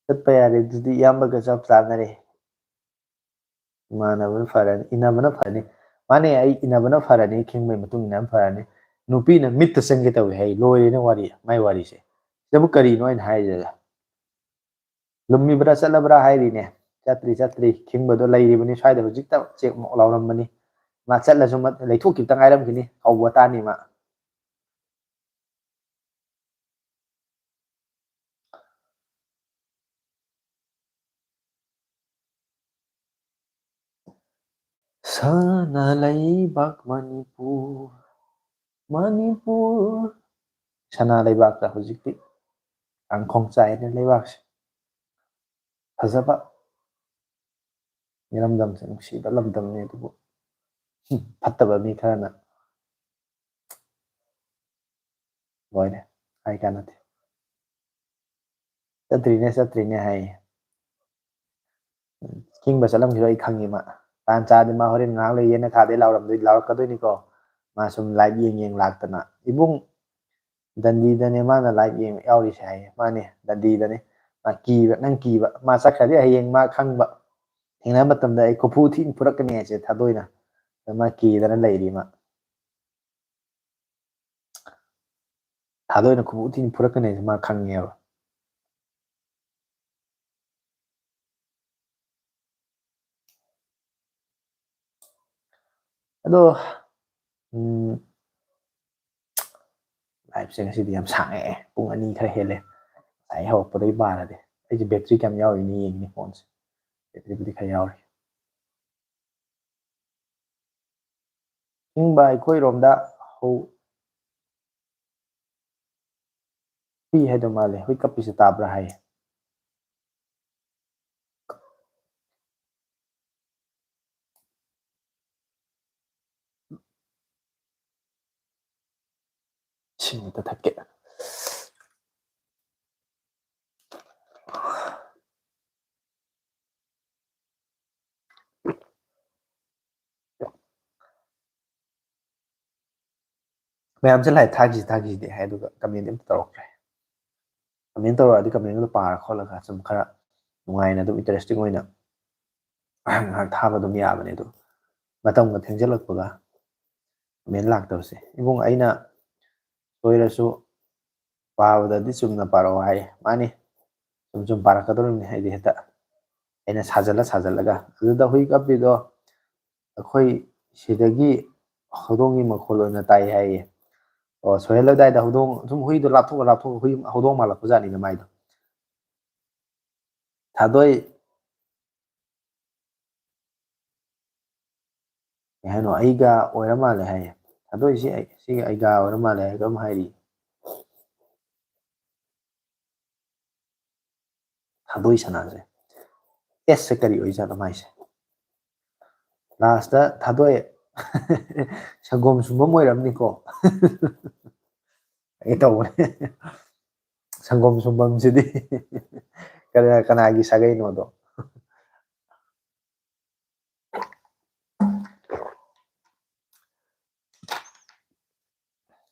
ꯆꯠꯄ ꯌꯥꯔꯦ, ꯑꯗꯨꯗꯤ ꯏꯌꯥꯝꯕꯒ ꯆꯞ ꯆꯥꯅꯔꯦ꯫ ꯏꯃꯥꯟꯅꯕꯅ ꯐꯔꯅꯤ, ꯏꯟꯅꯕꯅ ꯐꯔꯅꯤ꯫" ꯃꯥꯅꯦ, ꯑꯩ ꯏꯟꯅꯕꯅ ꯐꯔꯅꯤ, ꯈꯤꯡꯕꯩ ꯃꯇꯨꯡ ꯏꯟꯅꯕ ꯐꯔꯅꯤ꯫ ꯅꯨꯄꯤꯅ ꯃꯤꯠꯇ ꯆꯪꯒꯦ ꯇꯧꯏ ꯍꯥꯏ, ꯂꯣꯏꯔꯦꯅꯦ ꯋꯥꯔꯤ, ꯃꯥꯏ ꯋꯥꯔꯤꯁꯦ꯫ ꯁꯤꯗꯕꯨ ꯀꯔꯤꯅꯣ ꯑꯩꯅ ꯍꯥꯏꯔꯤꯁꯦ? ꯂꯨꯝꯃꯤꯕ꯭ꯔꯥ ꯆꯠꯂꯕ꯭ꯔꯥ ꯍꯥꯏꯔꯤꯅꯦ꯫ ꯆꯠꯇ꯭ꯔꯤ, ꯆꯠꯇ꯭ꯔꯤ꯫ ꯈꯤꯡꯕꯗꯣ ꯂꯩꯔꯤꯕꯅꯤ ꯁ꯭ꯋꯥꯏꯗ, ꯍꯧꯖꯤꯛꯇ ꯆꯦꯛ ꯃꯣꯛ ꯂꯥꯎꯔꯝꯕꯅꯤ꯫ ꯃꯥ ꯆꯠꯂꯁꯨ ꯃ-, ꯂꯩꯊꯣꯛꯈꯤꯕꯇ ꯉꯥꯏꯔꯝꯈꯤꯅꯤ꯫ ꯍꯧꯕ ꯇꯥꯅꯤ ꯃꯥ꯫ ꯁꯅꯥ ꯂꯩꯕꯥꯛ ꯃꯅꯤꯄꯨꯔ, ꯃꯅꯤꯄꯨꯔ꯫ ꯁꯅꯥ ꯂꯩꯕꯥꯛꯇ ꯍꯧꯖꯤꯛꯇꯤ ꯀꯥꯡꯈꯣꯡ ꯆꯥꯏꯔꯦ ꯂꯩꯕꯥꯛꯁꯦ꯫ ꯐꯖꯕ ꯏꯔꯝꯗꯝꯁꯦ, ꯅꯨꯡꯁꯤꯕ ꯂꯝꯗꯝꯅꯤ꯫ ꯑꯗꯨꯕꯨ ꯐꯠꯇꯕ ꯃꯤ ꯈꯔꯅ ꯂꯣꯏꯔꯦ, ꯍꯥꯏ ꯀꯥꯟꯅꯗꯦ꯫ ꯆꯠꯇ꯭ꯔꯤꯅꯦ, ꯆꯠꯇ꯭ꯔꯤꯅꯦ ꯍꯥꯏꯌꯦ꯫ ꯈꯤꯡꯕ ꯆꯠꯂꯝꯈꯤꯔꯣꯏ ꯑꯩ ꯈꯪꯉꯤ ꯃꯥ꯫ ꯇꯥꯟ ꯆꯥꯗꯤ ꯃꯥ ꯍꯣꯔꯦꯟ ꯉꯥꯏꯍꯥꯛ ꯂꯩ ꯌꯦꯟꯅ ꯈꯥꯗꯩ ꯂꯥꯎꯔꯝꯗꯣꯏ, ꯂꯥꯎꯔꯛꯀꯗꯣꯏꯅꯤꯀꯣ꯫ ꯃꯥ ꯁꯨꯝ live ꯌꯦꯡ ꯌꯦꯡ ꯂꯥꯛꯇꯅ꯫ "ꯏꯕꯨꯡ, ꯗꯟꯗꯤꯗꯅꯦ ꯃꯥꯅ live ꯌꯦꯡ ꯌꯥꯎꯔꯤꯁꯦ" ꯍꯥꯏꯌꯦ꯫ ꯃꯥꯅꯦ, ꯗꯟꯗꯤꯗꯅꯦ꯫ ꯃꯥ ꯀꯤꯕ, ꯅꯪ ꯀꯤꯕ꯫ ꯃꯥ ꯆꯠꯈ꯭ꯔꯗꯤ ꯍꯌꯦꯡ ꯃꯥ ꯈꯪꯕ꯫ ꯊꯦꯡꯅꯕ ꯃꯇꯝꯗ ꯑꯩ ꯈꯨꯐꯨ ꯊꯤꯅ ꯐꯨꯔꯛꯀꯅꯤ ꯍꯥꯏꯁꯦ ꯊꯥꯗꯣꯏꯅ꯫ ꯑꯗ ꯃꯥ ꯀꯤꯗꯅ ꯂꯩꯔꯤ ꯃꯥ꯫ ꯊꯥꯗꯣꯏꯅ ꯈꯨꯐꯨ ꯊꯤꯅ ꯐꯨꯔꯛꯀꯅꯤ ꯍꯥꯏꯁꯦ ꯃꯥ ꯈꯪꯉꯦꯕ꯫ ꯑꯗꯣ, ꯎꯝ, liveꯁꯦ ꯉꯁꯤꯗꯤ ꯌꯥꯝ ꯁꯥꯡꯉꯛꯑꯦ, ꯄꯨꯡ ꯑꯅꯤ ꯈꯔ ꯍꯦꯜꯂꯦ꯫ ꯉꯁꯥꯏ ꯍꯧꯔꯛꯄꯗꯒꯤ ꯄꯥꯔꯗꯤ꯫ ꯑꯩꯁꯦ battery ꯀꯌꯥꯝ ꯌꯥꯎꯔꯤꯅ ꯌꯦꯡꯉꯤꯅꯦ phoneꯁꯦ꯫ Batteryꯕꯨꯗꯤ ꯈꯔ ꯌꯥꯎꯔꯤ꯫ ꯈꯤꯡꯕ ꯑꯩꯈꯣꯏꯔꯣꯝꯗ ꯍꯧ-, ꯍꯨꯏ ꯍꯥꯏꯗꯧ ꯃꯥꯜꯂꯦ꯫ ꯍꯨꯏ ꯀꯞꯄꯤꯁꯦ ꯇꯥꯕ꯭ꯔꯥ ꯍꯥꯏꯌꯦ꯫ ꯏꯁꯤꯡ ꯑꯝꯇ ꯊꯛꯀꯦ꯫ ꯃꯌꯥꯝꯁꯦ ꯂꯥꯏꯛ ꯊꯥꯈꯤꯁꯤ ꯊꯥꯈꯤꯁꯤꯗꯤ ꯍꯥꯏ, ꯑꯗꯨꯒ ꯀꯃꯦꯟꯗꯤ ꯑꯝꯇ ꯇꯧꯔꯛꯇ꯭ꯔꯦ꯫ ꯀꯃꯦꯟ ꯇꯧꯔꯛꯑꯗꯤ ꯀꯃꯦꯟꯗꯨ ꯄꯥꯔ ꯈꯣꯠꯂꯒ ꯁꯨꯝ ꯈꯔ ꯅꯨꯡꯉꯥꯏꯅ ꯑꯗꯨꯝ ꯏꯟꯇꯔꯦꯁꯇꯤꯡ ꯑꯣꯏꯅ ꯉꯥꯏꯍꯥꯛ ꯊꯥꯕ ꯑꯗꯨꯝ ꯌꯥꯕꯅꯦ꯫ ꯑꯗꯨ ꯃꯇꯝꯒ ꯊꯦꯡꯖꯤꯜꯂꯛꯄꯒ ꯀꯃꯦꯟ ꯂꯥꯛꯇꯕꯁꯦ꯫ ꯏꯕꯨꯡ, ꯑꯩꯅ ꯁꯣꯏꯔꯁꯨ ꯄꯥꯕꯗꯗꯤ ꯆꯨꯝꯅ ꯄꯥꯔꯛꯑꯣ ꯍꯥꯏ꯫ ꯃꯥꯅꯤ, ꯆꯨꯝ ꯆꯨꯝ ꯄꯥꯔꯛꯀꯗꯧꯔꯤꯕꯅꯤ꯫ ꯑꯩꯗꯤ ꯍꯦꯛꯇ ꯑꯩꯅ ꯁꯥꯖꯜꯂ ꯁꯥꯖꯜꯂꯒ꯫ ꯑꯗꯨꯗ ꯍꯨꯏ ꯀꯞꯄꯤꯗꯣ ꯑꯩꯈꯣꯏ ꯁꯤꯗꯒꯤ ꯍꯧꯗꯣꯡꯒꯤ ꯃꯈꯣꯜ ꯑꯣꯏꯅ ꯇꯥꯏ ꯍꯥꯏꯌꯦ꯫ ꯑꯣ, ꯁꯣꯏꯍꯜꯂꯝꯗꯥꯏꯗ ꯍꯧꯗꯣꯡ ꯁꯨꯝ ꯍꯨꯏꯗꯣ ꯂꯥꯞꯊꯣꯛꯑ ꯂꯥꯞꯊꯣꯛꯑ ꯍꯨꯏ, ꯍꯧꯗꯣꯡ ꯃꯥꯜꯂꯛꯄꯖꯥꯠꯅꯤꯅ ꯃꯥꯏꯗꯣ꯫ ꯊꯥꯗꯣꯏ, ꯀꯩ ꯍꯥꯏꯅꯣ, ꯑꯩꯒ ꯑꯣꯏꯔ ꯃꯥꯜꯂꯦ ꯍꯥꯏꯌꯦ꯫ ꯊꯥꯗꯣꯏꯁꯤ ꯑꯩ, ꯁꯤꯒ ꯑꯩꯒ ꯑꯣꯏꯔ ꯃꯥꯜꯂꯦ ꯍꯥꯏꯔꯒ ꯑꯗꯨꯝ ꯍꯥꯏꯔꯤ꯫ ꯊꯥꯗꯣꯏ ꯁꯅꯥꯁꯦ꯫ ꯑꯦꯁꯁꯦ ꯀꯔꯤ ꯑꯣꯏꯖꯥꯠꯅꯣ ꯃꯥꯏꯁꯦ? ꯂꯥꯁꯇ ꯊꯥꯗꯣꯏ ꯁꯪꯒꯣꯝ ꯁꯨꯝꯕꯝ ꯑꯣꯏꯔꯝꯅꯤꯀꯣ꯫ ꯑꯩ ꯇꯧꯕꯅꯦ꯫ ꯁꯪꯒꯣꯝ ꯁꯨꯝꯕꯝꯁꯤꯗꯤ ꯀꯅꯥ-, ꯀꯅꯥꯒꯤ ꯁꯥꯒꯩꯅꯣꯗꯣ꯫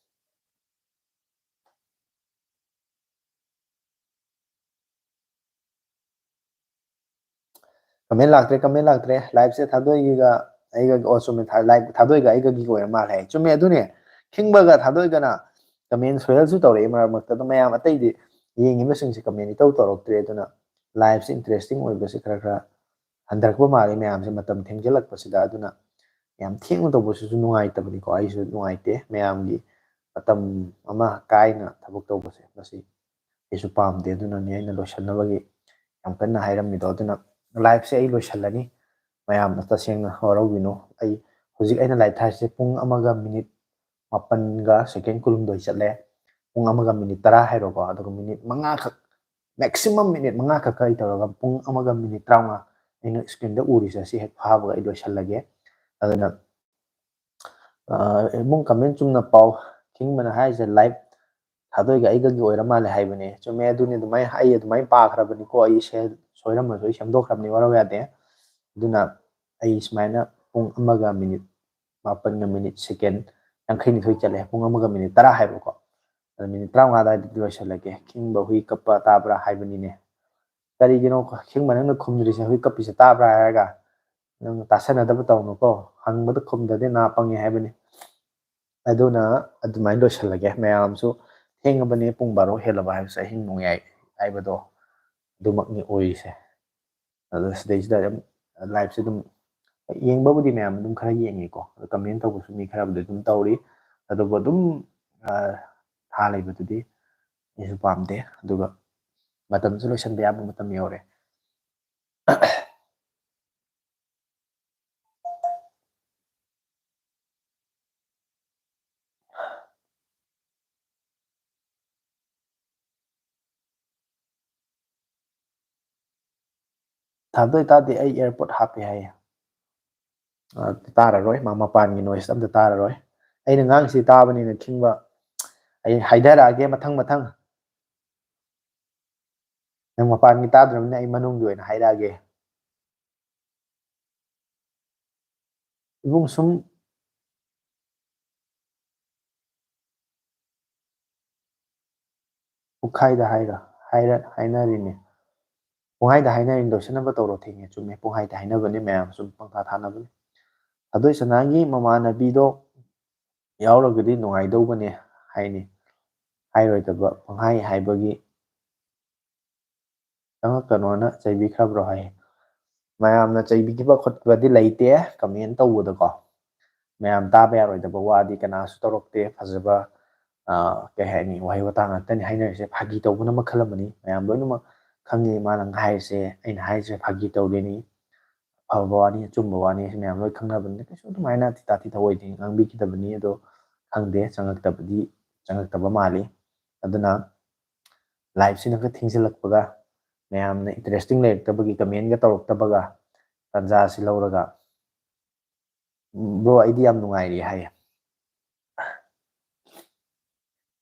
ꯀꯃꯦꯟ ꯂꯥꯛꯇ꯭ꯔꯦ, ꯀꯃꯦꯟ ꯂꯥꯛꯇ꯭ꯔꯦ꯫ ꯂꯥꯏꯞꯁꯦ ꯊꯥꯗꯣꯏꯒꯤꯒ ꯑꯩꯒ, ꯑꯣ, ꯆꯨꯝꯃꯦ, ꯊꯥ-, ꯂꯥꯏꯞ ꯊꯥꯗꯣꯏꯒ ꯑꯩꯒꯒꯤ ꯑꯣꯏꯔ ꯃꯥꯜꯂꯦ꯫ ꯆꯨꯝꯃꯦ, ꯑꯗꯨꯅꯦ꯫ ꯈꯤꯡꯕꯒ ꯊꯥꯗꯣꯏꯒꯅ ꯀꯃꯦꯟ ꯁꯣꯏꯍꯜꯁꯨ ꯇꯧꯔꯛꯑꯦ ꯃꯔꯛ ꯃꯔꯛꯇ꯫ ꯑꯗꯣ ꯃꯌꯥꯝ ꯑꯇꯩꯗꯤ, ꯌꯦꯡꯉꯤꯕꯁꯤꯡꯁꯦ ꯀꯃꯦꯟꯗꯤ ꯇꯧ ꯇꯧꯔꯛꯇ꯭ꯔꯦ꯫ ꯑꯗꯨꯅ ꯂꯥꯏꯞꯁꯦ ꯏꯟꯇꯔꯦꯁꯇꯤꯡ ꯑꯣꯏꯕꯁꯦ ꯈꯔ ꯈꯔ ꯍꯟꯊꯔꯛꯄ ꯃꯥꯜꯂꯦ ꯃꯌꯥꯝꯁꯦ ꯃꯇꯝ ꯊꯦꯡꯖꯤꯜꯂꯛꯄꯁꯤꯗ꯫ ꯑꯗꯨꯅ ꯌꯥꯝ ꯊꯦꯡꯅ ꯇꯧꯕꯁꯤꯁꯨ ꯅꯨꯡꯉꯥꯏꯇꯕꯅꯤꯀꯣ꯫ ꯑꯩꯁꯨ ꯅꯨꯡꯉꯥꯏꯇꯦ꯫ ꯃꯌꯥꯝꯒꯤ ꯃꯇꯝ ꯑꯃ ꯀꯥꯏꯅ ꯊꯕꯛ ꯇꯧꯕꯁꯦ, ꯃꯁꯤ ꯑꯩꯁꯨ ꯄꯥꯝꯗꯦ꯫ ꯑꯗꯨꯅꯅꯦ ꯑꯩꯅ ꯂꯣꯏꯁꯤꯟꯅꯕꯒꯤ ꯌꯥꯝ ꯀꯟꯅ ꯍꯥꯏꯔꯝꯃꯤꯗꯣ꯫ ꯑꯗꯨꯅ ꯂꯥꯏꯞꯁꯦ ꯑꯩ ꯂꯣꯏꯁꯤꯜꯂꯅꯤ꯫ ꯃꯌꯥꯝ ꯇꯁꯦꯡꯅ ꯋꯥꯔꯧꯕꯤꯅꯨ꯫ ꯑꯩ ꯍꯧꯖꯤꯛ ꯑꯩꯅ ꯂꯥꯏꯞ ꯊꯥꯔꯤꯁꯦ ꯄꯨꯡ ꯑꯃꯒ ꯃꯤꯅꯤꯠ ꯃꯥꯄꯟꯒ ꯁꯦꯀꯦꯟ ꯀꯨꯟꯍꯨꯝꯗꯣꯏ ꯆꯠꯂꯦ꯫ ꯄꯨꯡ ꯑꯃꯒ ꯃꯤꯅꯤꯠ ꯇꯔꯥ ꯍꯥꯏꯔꯣꯀꯣ, ꯑꯗꯨꯒ ꯃꯤꯅꯤꯠ ꯃꯉꯥꯈꯛ, ꯃꯦꯛꯁꯤꯃꯝ ꯃꯤꯅꯤꯠ ꯃꯉꯥꯈꯛ ꯑꯩ ꯇꯧꯔꯒ ꯄꯨꯡ ꯑꯃꯒ ꯃꯤꯅꯤꯠ ꯇꯔꯥꯃꯉꯥ ꯑꯩꯅ ꯁ꯭ꯀ꯭ꯔꯤꯟꯗ ꯎꯔꯤꯁꯦ ꯁꯤ ꯍꯦꯛ ꯐꯥꯕꯒ ꯑꯩ ꯂꯣꯏꯁꯤꯜꯂꯒꯦ꯫ ꯑꯗꯨꯅ, ꯑ, ꯏꯕꯨꯡ, ꯀꯃꯦꯟ ꯆꯨꯝꯅ ꯄꯥꯎ꯫ ꯈꯤꯡꯕꯅ ꯍꯥꯏꯔꯤꯁꯦ ꯂꯥꯏꯐ ꯊꯥꯗꯣꯏꯒ ꯑꯩꯒꯒꯤ ꯑꯣꯏꯔ ꯃꯥꯜꯂꯦ ꯍꯥꯏꯕꯅꯦ꯫ ꯆꯨꯝꯃꯦ, ꯑꯗꯨꯅꯤ, ꯑꯗꯨꯃꯥꯏꯅ, ꯑꯩ ꯑꯗꯨꯃꯥꯏꯅ ꯄꯥꯈ꯭ꯔꯕꯅꯤꯀꯣ, ꯑꯩꯁꯦ ꯁꯣꯏꯔꯝꯃꯁꯨ ꯑꯩ ꯁꯦꯝꯗꯣꯛꯈ꯭ꯔꯕꯅꯤ, ꯋꯥꯔꯧ ꯌꯥꯗꯦ꯫ ꯑꯗꯨꯅ ꯑꯩ ꯁꯨꯃꯥꯏꯅ ꯄꯨꯡ ꯑꯃꯒ ꯃꯤꯅꯤꯠ ꯃꯥꯄꯟꯒ ꯃꯤꯅꯤꯠ ꯁꯦꯀꯦꯟ ꯌꯥꯡꯈꯩꯅꯤꯊꯣꯏ ꯆꯠꯂꯦ, ꯄꯨꯡ ꯑꯃꯒ ꯃꯤꯅꯤꯠ ꯇꯔꯥ ꯍꯥꯏꯕꯀꯣ꯫ ꯑꯗꯣ ꯃꯤꯅꯤꯠ ꯇꯔꯥꯃꯉꯥ ꯑꯗꯨꯋꯥꯏꯗꯗꯤ ꯂꯣꯏꯁꯤꯜꯂꯒꯦ꯫ "ꯈꯤꯡꯕ ꯍꯨꯏ ꯀꯞꯄ ꯇꯥꯕ꯭ꯔꯥ?" ꯍꯥꯏꯕꯅꯤꯅꯦ꯫ ꯀꯔꯤꯒꯤꯅꯣ ꯈꯤꯡꯕ ꯅꯪꯅ ꯈꯨꯝꯗ꯭ꯔꯤꯁꯦ? "ꯍꯨꯏ ꯀꯞꯄꯤꯁꯦ ꯇꯥꯕ꯭ꯔꯥ?" ꯍꯥꯏꯔꯒ ꯅꯪ ꯇꯥꯁꯟꯅꯗꯕ ꯇꯧꯅꯨꯀꯣ꯫ ꯍꯪꯕꯗ ꯈꯨꯝꯗ꯭ꯔꯗꯤ ꯅꯥ ꯄꯪꯉꯦ ꯍꯥꯏꯕꯅꯤ꯫ ꯑꯗꯨꯅ ꯑꯗꯨꯃꯥꯏꯅ ꯂꯣꯏꯁꯤꯜꯂꯒꯦ꯫ ꯃꯌꯥꯝꯁꯨ ꯊꯦꯡꯉꯕꯅꯤ, ꯄꯨꯡ ꯕꯥꯔꯣ ꯍꯦꯜꯂꯕ ꯍꯥꯏꯕꯁꯦ, ꯑꯍꯤꯡ ꯅꯣꯡꯌꯥꯏ ꯍꯥꯏꯕꯗꯣ ꯑꯗꯨꯃꯛꯅꯤ ꯑꯣꯏꯔꯤꯁꯦ꯫ ꯑꯗꯣ ꯁꯤꯗꯩꯁꯤꯗ ꯑꯗꯨꯝ ꯂꯥꯏꯐꯁꯦ ꯑꯗꯨꯝ ꯌꯦꯡꯕꯕꯨꯗꯤ ꯃꯌꯥꯝ ꯑꯗꯨꯝ ꯈꯔ ꯌꯦꯡꯉꯤꯀꯣ, ꯑꯗꯣ ꯀꯃꯦꯟ ꯇꯧꯕꯁꯨ ꯃꯤ ꯈꯔꯕꯨꯗꯤ ꯑꯗꯨꯝ ꯇꯧꯔꯤ꯫ ꯑꯗꯨꯕꯨ ꯑꯗꯨꯝ, ꯑ, ꯊꯥ ꯂꯩꯕꯗꯨꯗꯤ ꯑꯩꯁꯨ ꯄꯥꯝꯗꯦ꯫ ꯑꯗꯨꯒ ꯃꯇꯝꯁꯨ ꯂꯣꯏꯁꯤꯟꯕ ꯌꯥꯕ ꯃꯇꯝ ꯌꯧꯔꯦ꯫ ꯊꯥꯗꯣꯏ ꯇꯥꯗꯦ, ꯑꯩ ꯑꯦꯌꯔꯄꯣꯠ ꯍꯥꯞꯄꯦ ꯍꯥꯏꯌꯦ꯫ ꯑ, ꯇꯥꯔꯔꯣꯏ, ꯃꯥ ꯃꯄꯥꯟꯒꯤ ꯅꯣꯏꯁ ꯑꯝꯇ ꯇꯥꯔꯔꯣꯏ꯫ ꯑꯩꯅ ꯉꯥꯡꯉꯤꯁꯤ ꯇꯥꯕꯅꯤꯅ ꯈꯤꯡꯕ꯫ ꯑꯩ ꯍꯥꯏꯊꯔꯛꯑꯒꯦ ꯃꯊꯪ ꯃꯊꯪ꯫ ꯅꯪ ꯃꯄꯥꯟꯒꯤ ꯇꯥꯗ꯭ꯔꯕꯅꯤꯅ ꯑꯩ ꯃꯅꯨꯡꯒꯤ ꯑꯣꯏꯅ ꯍꯥꯏꯔꯛꯑꯒꯦ꯫ ꯏꯕꯨꯡ, ꯁꯨꯝ ꯄꯨꯡꯈꯥꯏꯗ ꯍꯥꯏꯔ, ꯍꯥꯏꯔ, ꯍꯥꯏꯅꯔꯤꯅꯦ꯫ ꯄꯨꯡꯈꯥꯏꯗ ꯍꯥꯏꯅꯔꯤꯅꯤ, ꯂꯣꯏꯁꯤꯟꯅꯕ ꯇꯧꯔꯣ, ꯊꯦꯡꯉꯦ꯫ ꯆꯨꯝꯃꯦ, ꯄꯨꯡꯈꯥꯏꯗ ꯍꯥꯏꯅꯕꯅꯦ ꯃꯌꯥꯝ, ꯁꯨꯝ ꯄꯪꯊꯥ ꯊꯥꯅꯕꯅꯦ꯫ ꯊꯥꯗꯣꯏ ꯁꯅꯥꯒꯤ ꯃꯃꯥꯟꯅꯕꯤꯗꯣ ꯌꯥꯎꯔꯒꯗꯤ ꯅꯨꯡꯉꯥꯏꯗꯧꯕꯅꯦ ꯍꯥꯏꯅꯤ꯫ ꯍꯥꯏꯔꯣꯏꯗꯕ ꯄꯪꯍꯥꯏ ꯍꯥꯏꯕꯒꯤ ꯆꯪꯉꯛꯀꯅꯣꯅ ꯆꯩꯕꯤꯈ꯭ꯔꯕ꯭ꯔꯣ ꯍꯥꯏ꯫ ꯃꯌꯥꯝꯅ ꯆꯩꯕꯤꯈꯤꯕ ꯈꯣꯠꯈꯤꯕꯗꯤ ꯂꯩꯇꯦ, ꯀꯃꯦꯟ ꯇꯧꯕꯗꯀꯣ꯫ ꯃꯌꯥꯝ ꯇꯥꯕ ꯌꯥꯔꯣꯏꯗꯕ ꯋꯥꯗꯤ ꯀꯅꯥꯁꯨ ꯇꯧꯔꯛꯇꯦ꯫ ꯐꯖꯕ, ꯑ, ꯀꯩ ꯍꯥꯏꯅꯤ, ꯋꯥꯍꯩ ꯋꯥꯇꯥ ꯉꯥꯛꯇꯅꯤ ꯍꯥꯏꯅꯔꯤꯁꯦ꯫ ꯐꯥꯒꯤ ꯇꯧꯕꯅ ꯃꯈꯜ ꯑꯃꯅꯤ꯫ ꯃꯌꯥꯝ ꯂꯣꯏꯅꯃꯛ ꯈꯪꯉꯤ ꯃꯥꯅ ꯍꯥꯏꯔꯤꯁꯦ, ꯑꯩꯅ ꯍꯥꯏꯔꯤꯁꯦ ꯐꯥꯒꯤ ꯇꯧꯔꯤꯅꯤ, ꯑꯐꯕ ꯋꯥꯅꯤ, ꯑꯆꯨꯝꯕ ꯋꯥꯅꯤ, ꯁꯤ ꯃꯌꯥꯝ ꯂꯣꯏ ꯈꯪꯅꯕꯅꯤꯅ ꯀꯩꯁꯨ ꯑꯗꯨꯃꯥꯏꯅ ꯊꯤꯇꯥ ꯊꯤꯇꯥ ꯑꯣꯏꯗꯦ, ꯉꯥꯡꯕꯤꯈꯤꯗꯕꯅꯤ꯫ ꯑꯗꯣ ꯈꯪꯗꯦ, ꯆꯪꯉꯛꯇꯕꯗꯤ, ꯆꯪꯉꯛꯇꯕ ꯃꯥꯜꯂꯤ꯫ ꯑꯗꯨꯅ ꯂꯥꯏꯐꯁꯤꯅ ꯈꯔ ꯊꯦꯡꯖꯤꯜꯂꯛꯄꯒ, ꯃꯌꯥꯝꯅ ꯏꯟꯇꯔꯦꯁꯇꯤꯡ ꯂꯩꯔꯛꯇꯕꯒꯤ, ꯀꯃꯦꯟꯒ ꯇꯧꯔꯛꯇꯕꯒ, ꯇꯥꯟꯖꯥꯁꯤ ꯂꯧꯔꯒ, "ꯕ꯭ꯔꯣ, ꯑꯩꯗꯤ ꯌꯥꯝ ꯅꯨꯡꯉꯥꯏꯔꯤ" ꯍꯥꯏꯌꯦ꯫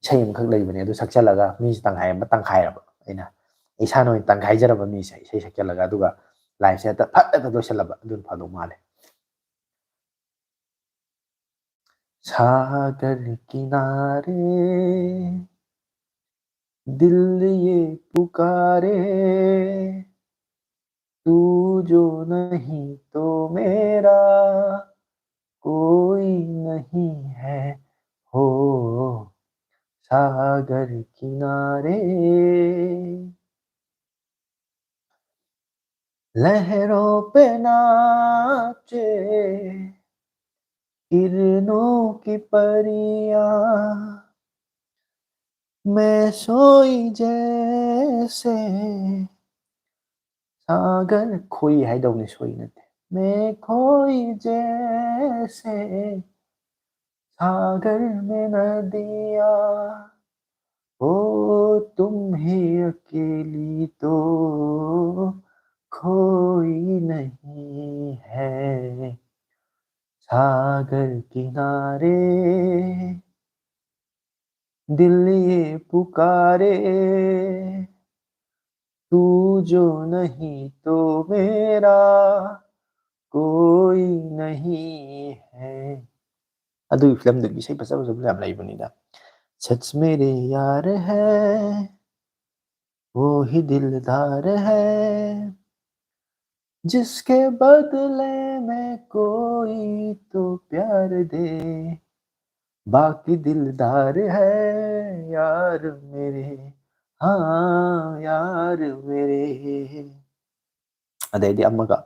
ꯏꯁꯩ ꯑꯃꯈꯛ ꯂꯩꯕꯅꯦ, ꯑꯗꯨ ꯁꯛꯆꯜꯂꯒ ꯃꯤꯁꯦ ꯇꯪꯈꯥꯏ ꯑꯃ ꯇꯪꯈꯥꯏꯔꯕ, ꯑꯩꯅ ꯏꯁꯥꯅ ꯑꯣꯏꯅ ꯇꯪꯈꯥꯏꯖꯔꯕ ꯃꯤꯁꯦ ꯏꯁꯩ ꯁꯛꯆꯜꯂꯒ, ꯑꯗꯨꯒ liveꯁꯦ ꯍꯦꯛꯇ ꯐꯠ ꯍꯦꯛꯇ ꯂꯣꯏꯁꯜꯂꯕ, ꯑꯗꯨꯅ ꯐꯗꯧ ꯃꯥꯜꯂꯦ꯫ सागर किनारे दिल ये पुकारे, तू जो नहीं तो मेरा कोई नहीं है, हो सागर किनारे। लहरों पे नाचे किरणों की परियां, मैं सोई जैसे सागर, खोई ꯍꯥꯏꯗꯧꯅꯤ, सोई ꯅꯠꯇꯦ, मैं खोई जैसे सागर में नदियां, ओ तुम ही अकेली तो खोई नहीं है, सागर किनारे दिल ये पुकारे, तू जो नहीं तो मेरा कोई नहीं है. ꯑꯗꯨꯒꯤ ꯐꯤꯂꯝꯗꯨꯒꯤ ꯏꯁꯩ ꯐꯖ ꯐꯖꯕ ꯌꯥꯝ ꯂꯩꯕꯅꯤꯗ. सच मेरे यार है, वो ही दिलदार है, जिसके बदले में कोई तो प्यार दे, बाकी दिलदार है यार मेरे, हाँ यार मेरे. ꯑꯗꯩꯗꯤ ꯑꯃꯒ,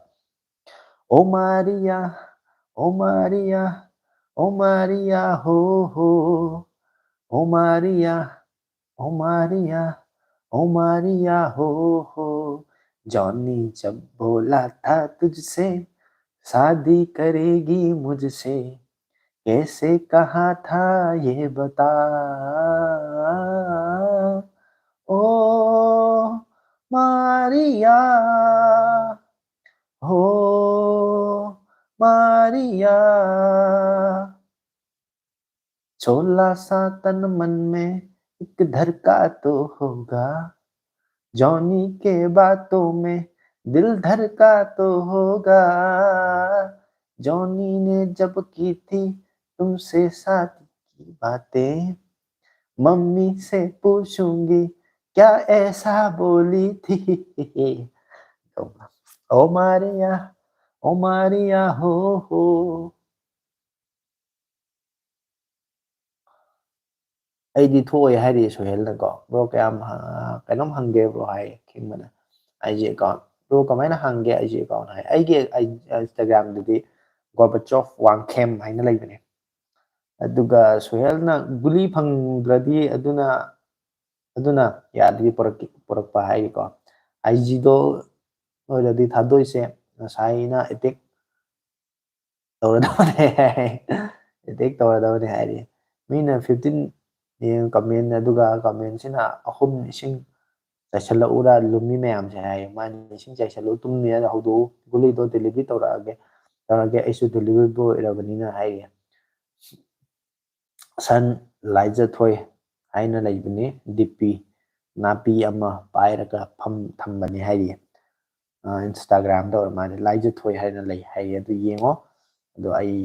ओ मारिया, ओ मारिया, ओ मारिया हो हो, ओ मारिया, ओ मारिया, ओ मारिया हो हो, जॉनी जब बोला था तुझसे शादी करेगी मुझसे, कैसे कहा था ये बता, ओ मारिया, हो मारिया. सोलह सा तन मन में एक धड़का तो होगा, जॉनी के बातों में दिल धड़का तो होगा। जॉनी ने जब की थी तुमसे शादी की बातें, मम्मी से पूछूंगी क्या ऐसा बोली थी। ओ मारिया, ओ मारिया हो हो। ꯑꯩꯗꯤ ꯊꯣꯛꯑꯣꯏ ꯍꯥꯏꯔꯤ ꯁꯣꯍꯦꯜꯅꯀꯣ꯫ ꯕ꯭ꯔꯣ ꯀꯌꯥꯝ ꯍ-, ꯀꯩꯅꯣꯝ ꯍꯪꯒꯦ ꯕ꯭ꯔꯣ ꯍꯥꯏ ꯈꯤꯡꯕꯅ꯫ ꯑꯥꯏ ꯖꯤ ꯑꯦꯀꯥꯎꯟ꯫ ꯕ꯭ꯔꯣ ꯀꯃꯥꯏꯅ ꯍꯥꯡꯒꯦ ꯑꯥꯏ ꯖꯤ ꯑꯦꯀꯥꯎꯟ ꯍꯥꯏ꯫ ꯑꯩꯒꯤ ꯑꯥꯏ-, ꯏꯟꯁꯇꯥꯒ꯭ꯔꯥꯝꯗꯗꯤ ꯒꯣꯔꯕꯆꯣꯐ ꯋꯥꯡꯈꯦꯝ ꯍꯥꯏꯅ ꯂꯩꯕꯅꯦ꯫ ꯑꯗꯨꯒ ꯁꯣꯍꯦꯜꯅ ꯒꯨꯂꯤ ꯐꯪꯗ꯭ꯔꯗꯤ ꯑꯗꯨꯅ, ꯑꯗꯨꯅ ꯌꯥꯗ꯭ꯔꯗꯤ ꯄꯨꯔꯛꯀꯦ-, ꯄꯨꯔꯛꯄ ꯍꯥꯏꯔꯤꯀꯣ꯫ ꯑꯥꯏ ꯖꯤꯗꯣ ꯑꯣꯏꯔꯗꯤ ꯊꯥꯗꯣꯏꯁꯦ ꯉꯁꯥꯏꯅ ꯑꯦꯇꯦꯛ ꯇꯧꯔꯗꯕꯅꯦ ꯍꯥꯏ꯫ ꯑꯦꯇꯦꯛ ꯇꯧꯔꯗꯕꯅꯦ ꯍꯥꯏꯔꯤ꯫ ꯃꯤꯅ ꯐꯤꯐꯇꯤꯟ ꯌꯦꯡꯉ ꯀꯃꯦꯟ, ꯑꯗꯨꯒ ꯀꯃꯦꯟꯁꯤꯅ ꯑꯍꯨꯝ ꯏꯁꯤꯡ ꯆꯥꯏꯁꯜꯂꯛꯎꯔꯥ ꯂꯨꯝꯃꯤ ꯃꯌꯥꯝꯁꯦ ꯍꯥꯏ꯫ ꯃꯥꯅ ꯏꯁꯤꯡ ꯆꯥꯏꯁꯜꯂꯨ ꯇꯨꯝꯅꯤ ꯍꯥꯏꯅ ꯍꯧꯗꯣꯛꯎ, ꯒꯨꯂꯤꯗꯣ ꯗꯦꯂꯤꯚꯔꯤ ꯇꯧꯔꯛꯑꯒꯦ, ꯇꯧꯔꯒꯦ, ꯑꯩꯁꯨ ꯗꯦꯂꯤꯚꯔꯤ ꯕꯣꯏ ꯑꯣꯏꯔꯕꯅꯤꯅ ꯍꯥꯏꯔꯤ꯫ ꯁꯟ ꯂꯥꯏꯖꯊꯣꯏ ꯍꯥꯏꯅ ꯂꯩꯕꯅꯤ, ꯗꯤ ꯄꯤ ꯅꯥꯄꯤ ꯑꯃ ꯄꯥꯏꯔꯒ ꯐꯝ ꯊꯝꯕꯅꯤ ꯍꯥꯏꯔꯤ꯫ ꯑ, ꯏꯟꯁꯇꯥꯒ꯭ꯔꯥꯝꯗ ꯑꯣꯏꯔ ꯃꯥꯜꯂꯦ, ꯂꯥꯏꯖꯊꯣꯏ ꯍꯥꯏꯅ ꯂꯩ ꯍꯥꯏꯔꯤ꯫ ꯑꯗꯨ ꯌꯦꯡꯉꯣ꯫ ꯑꯗꯣ ꯑꯩ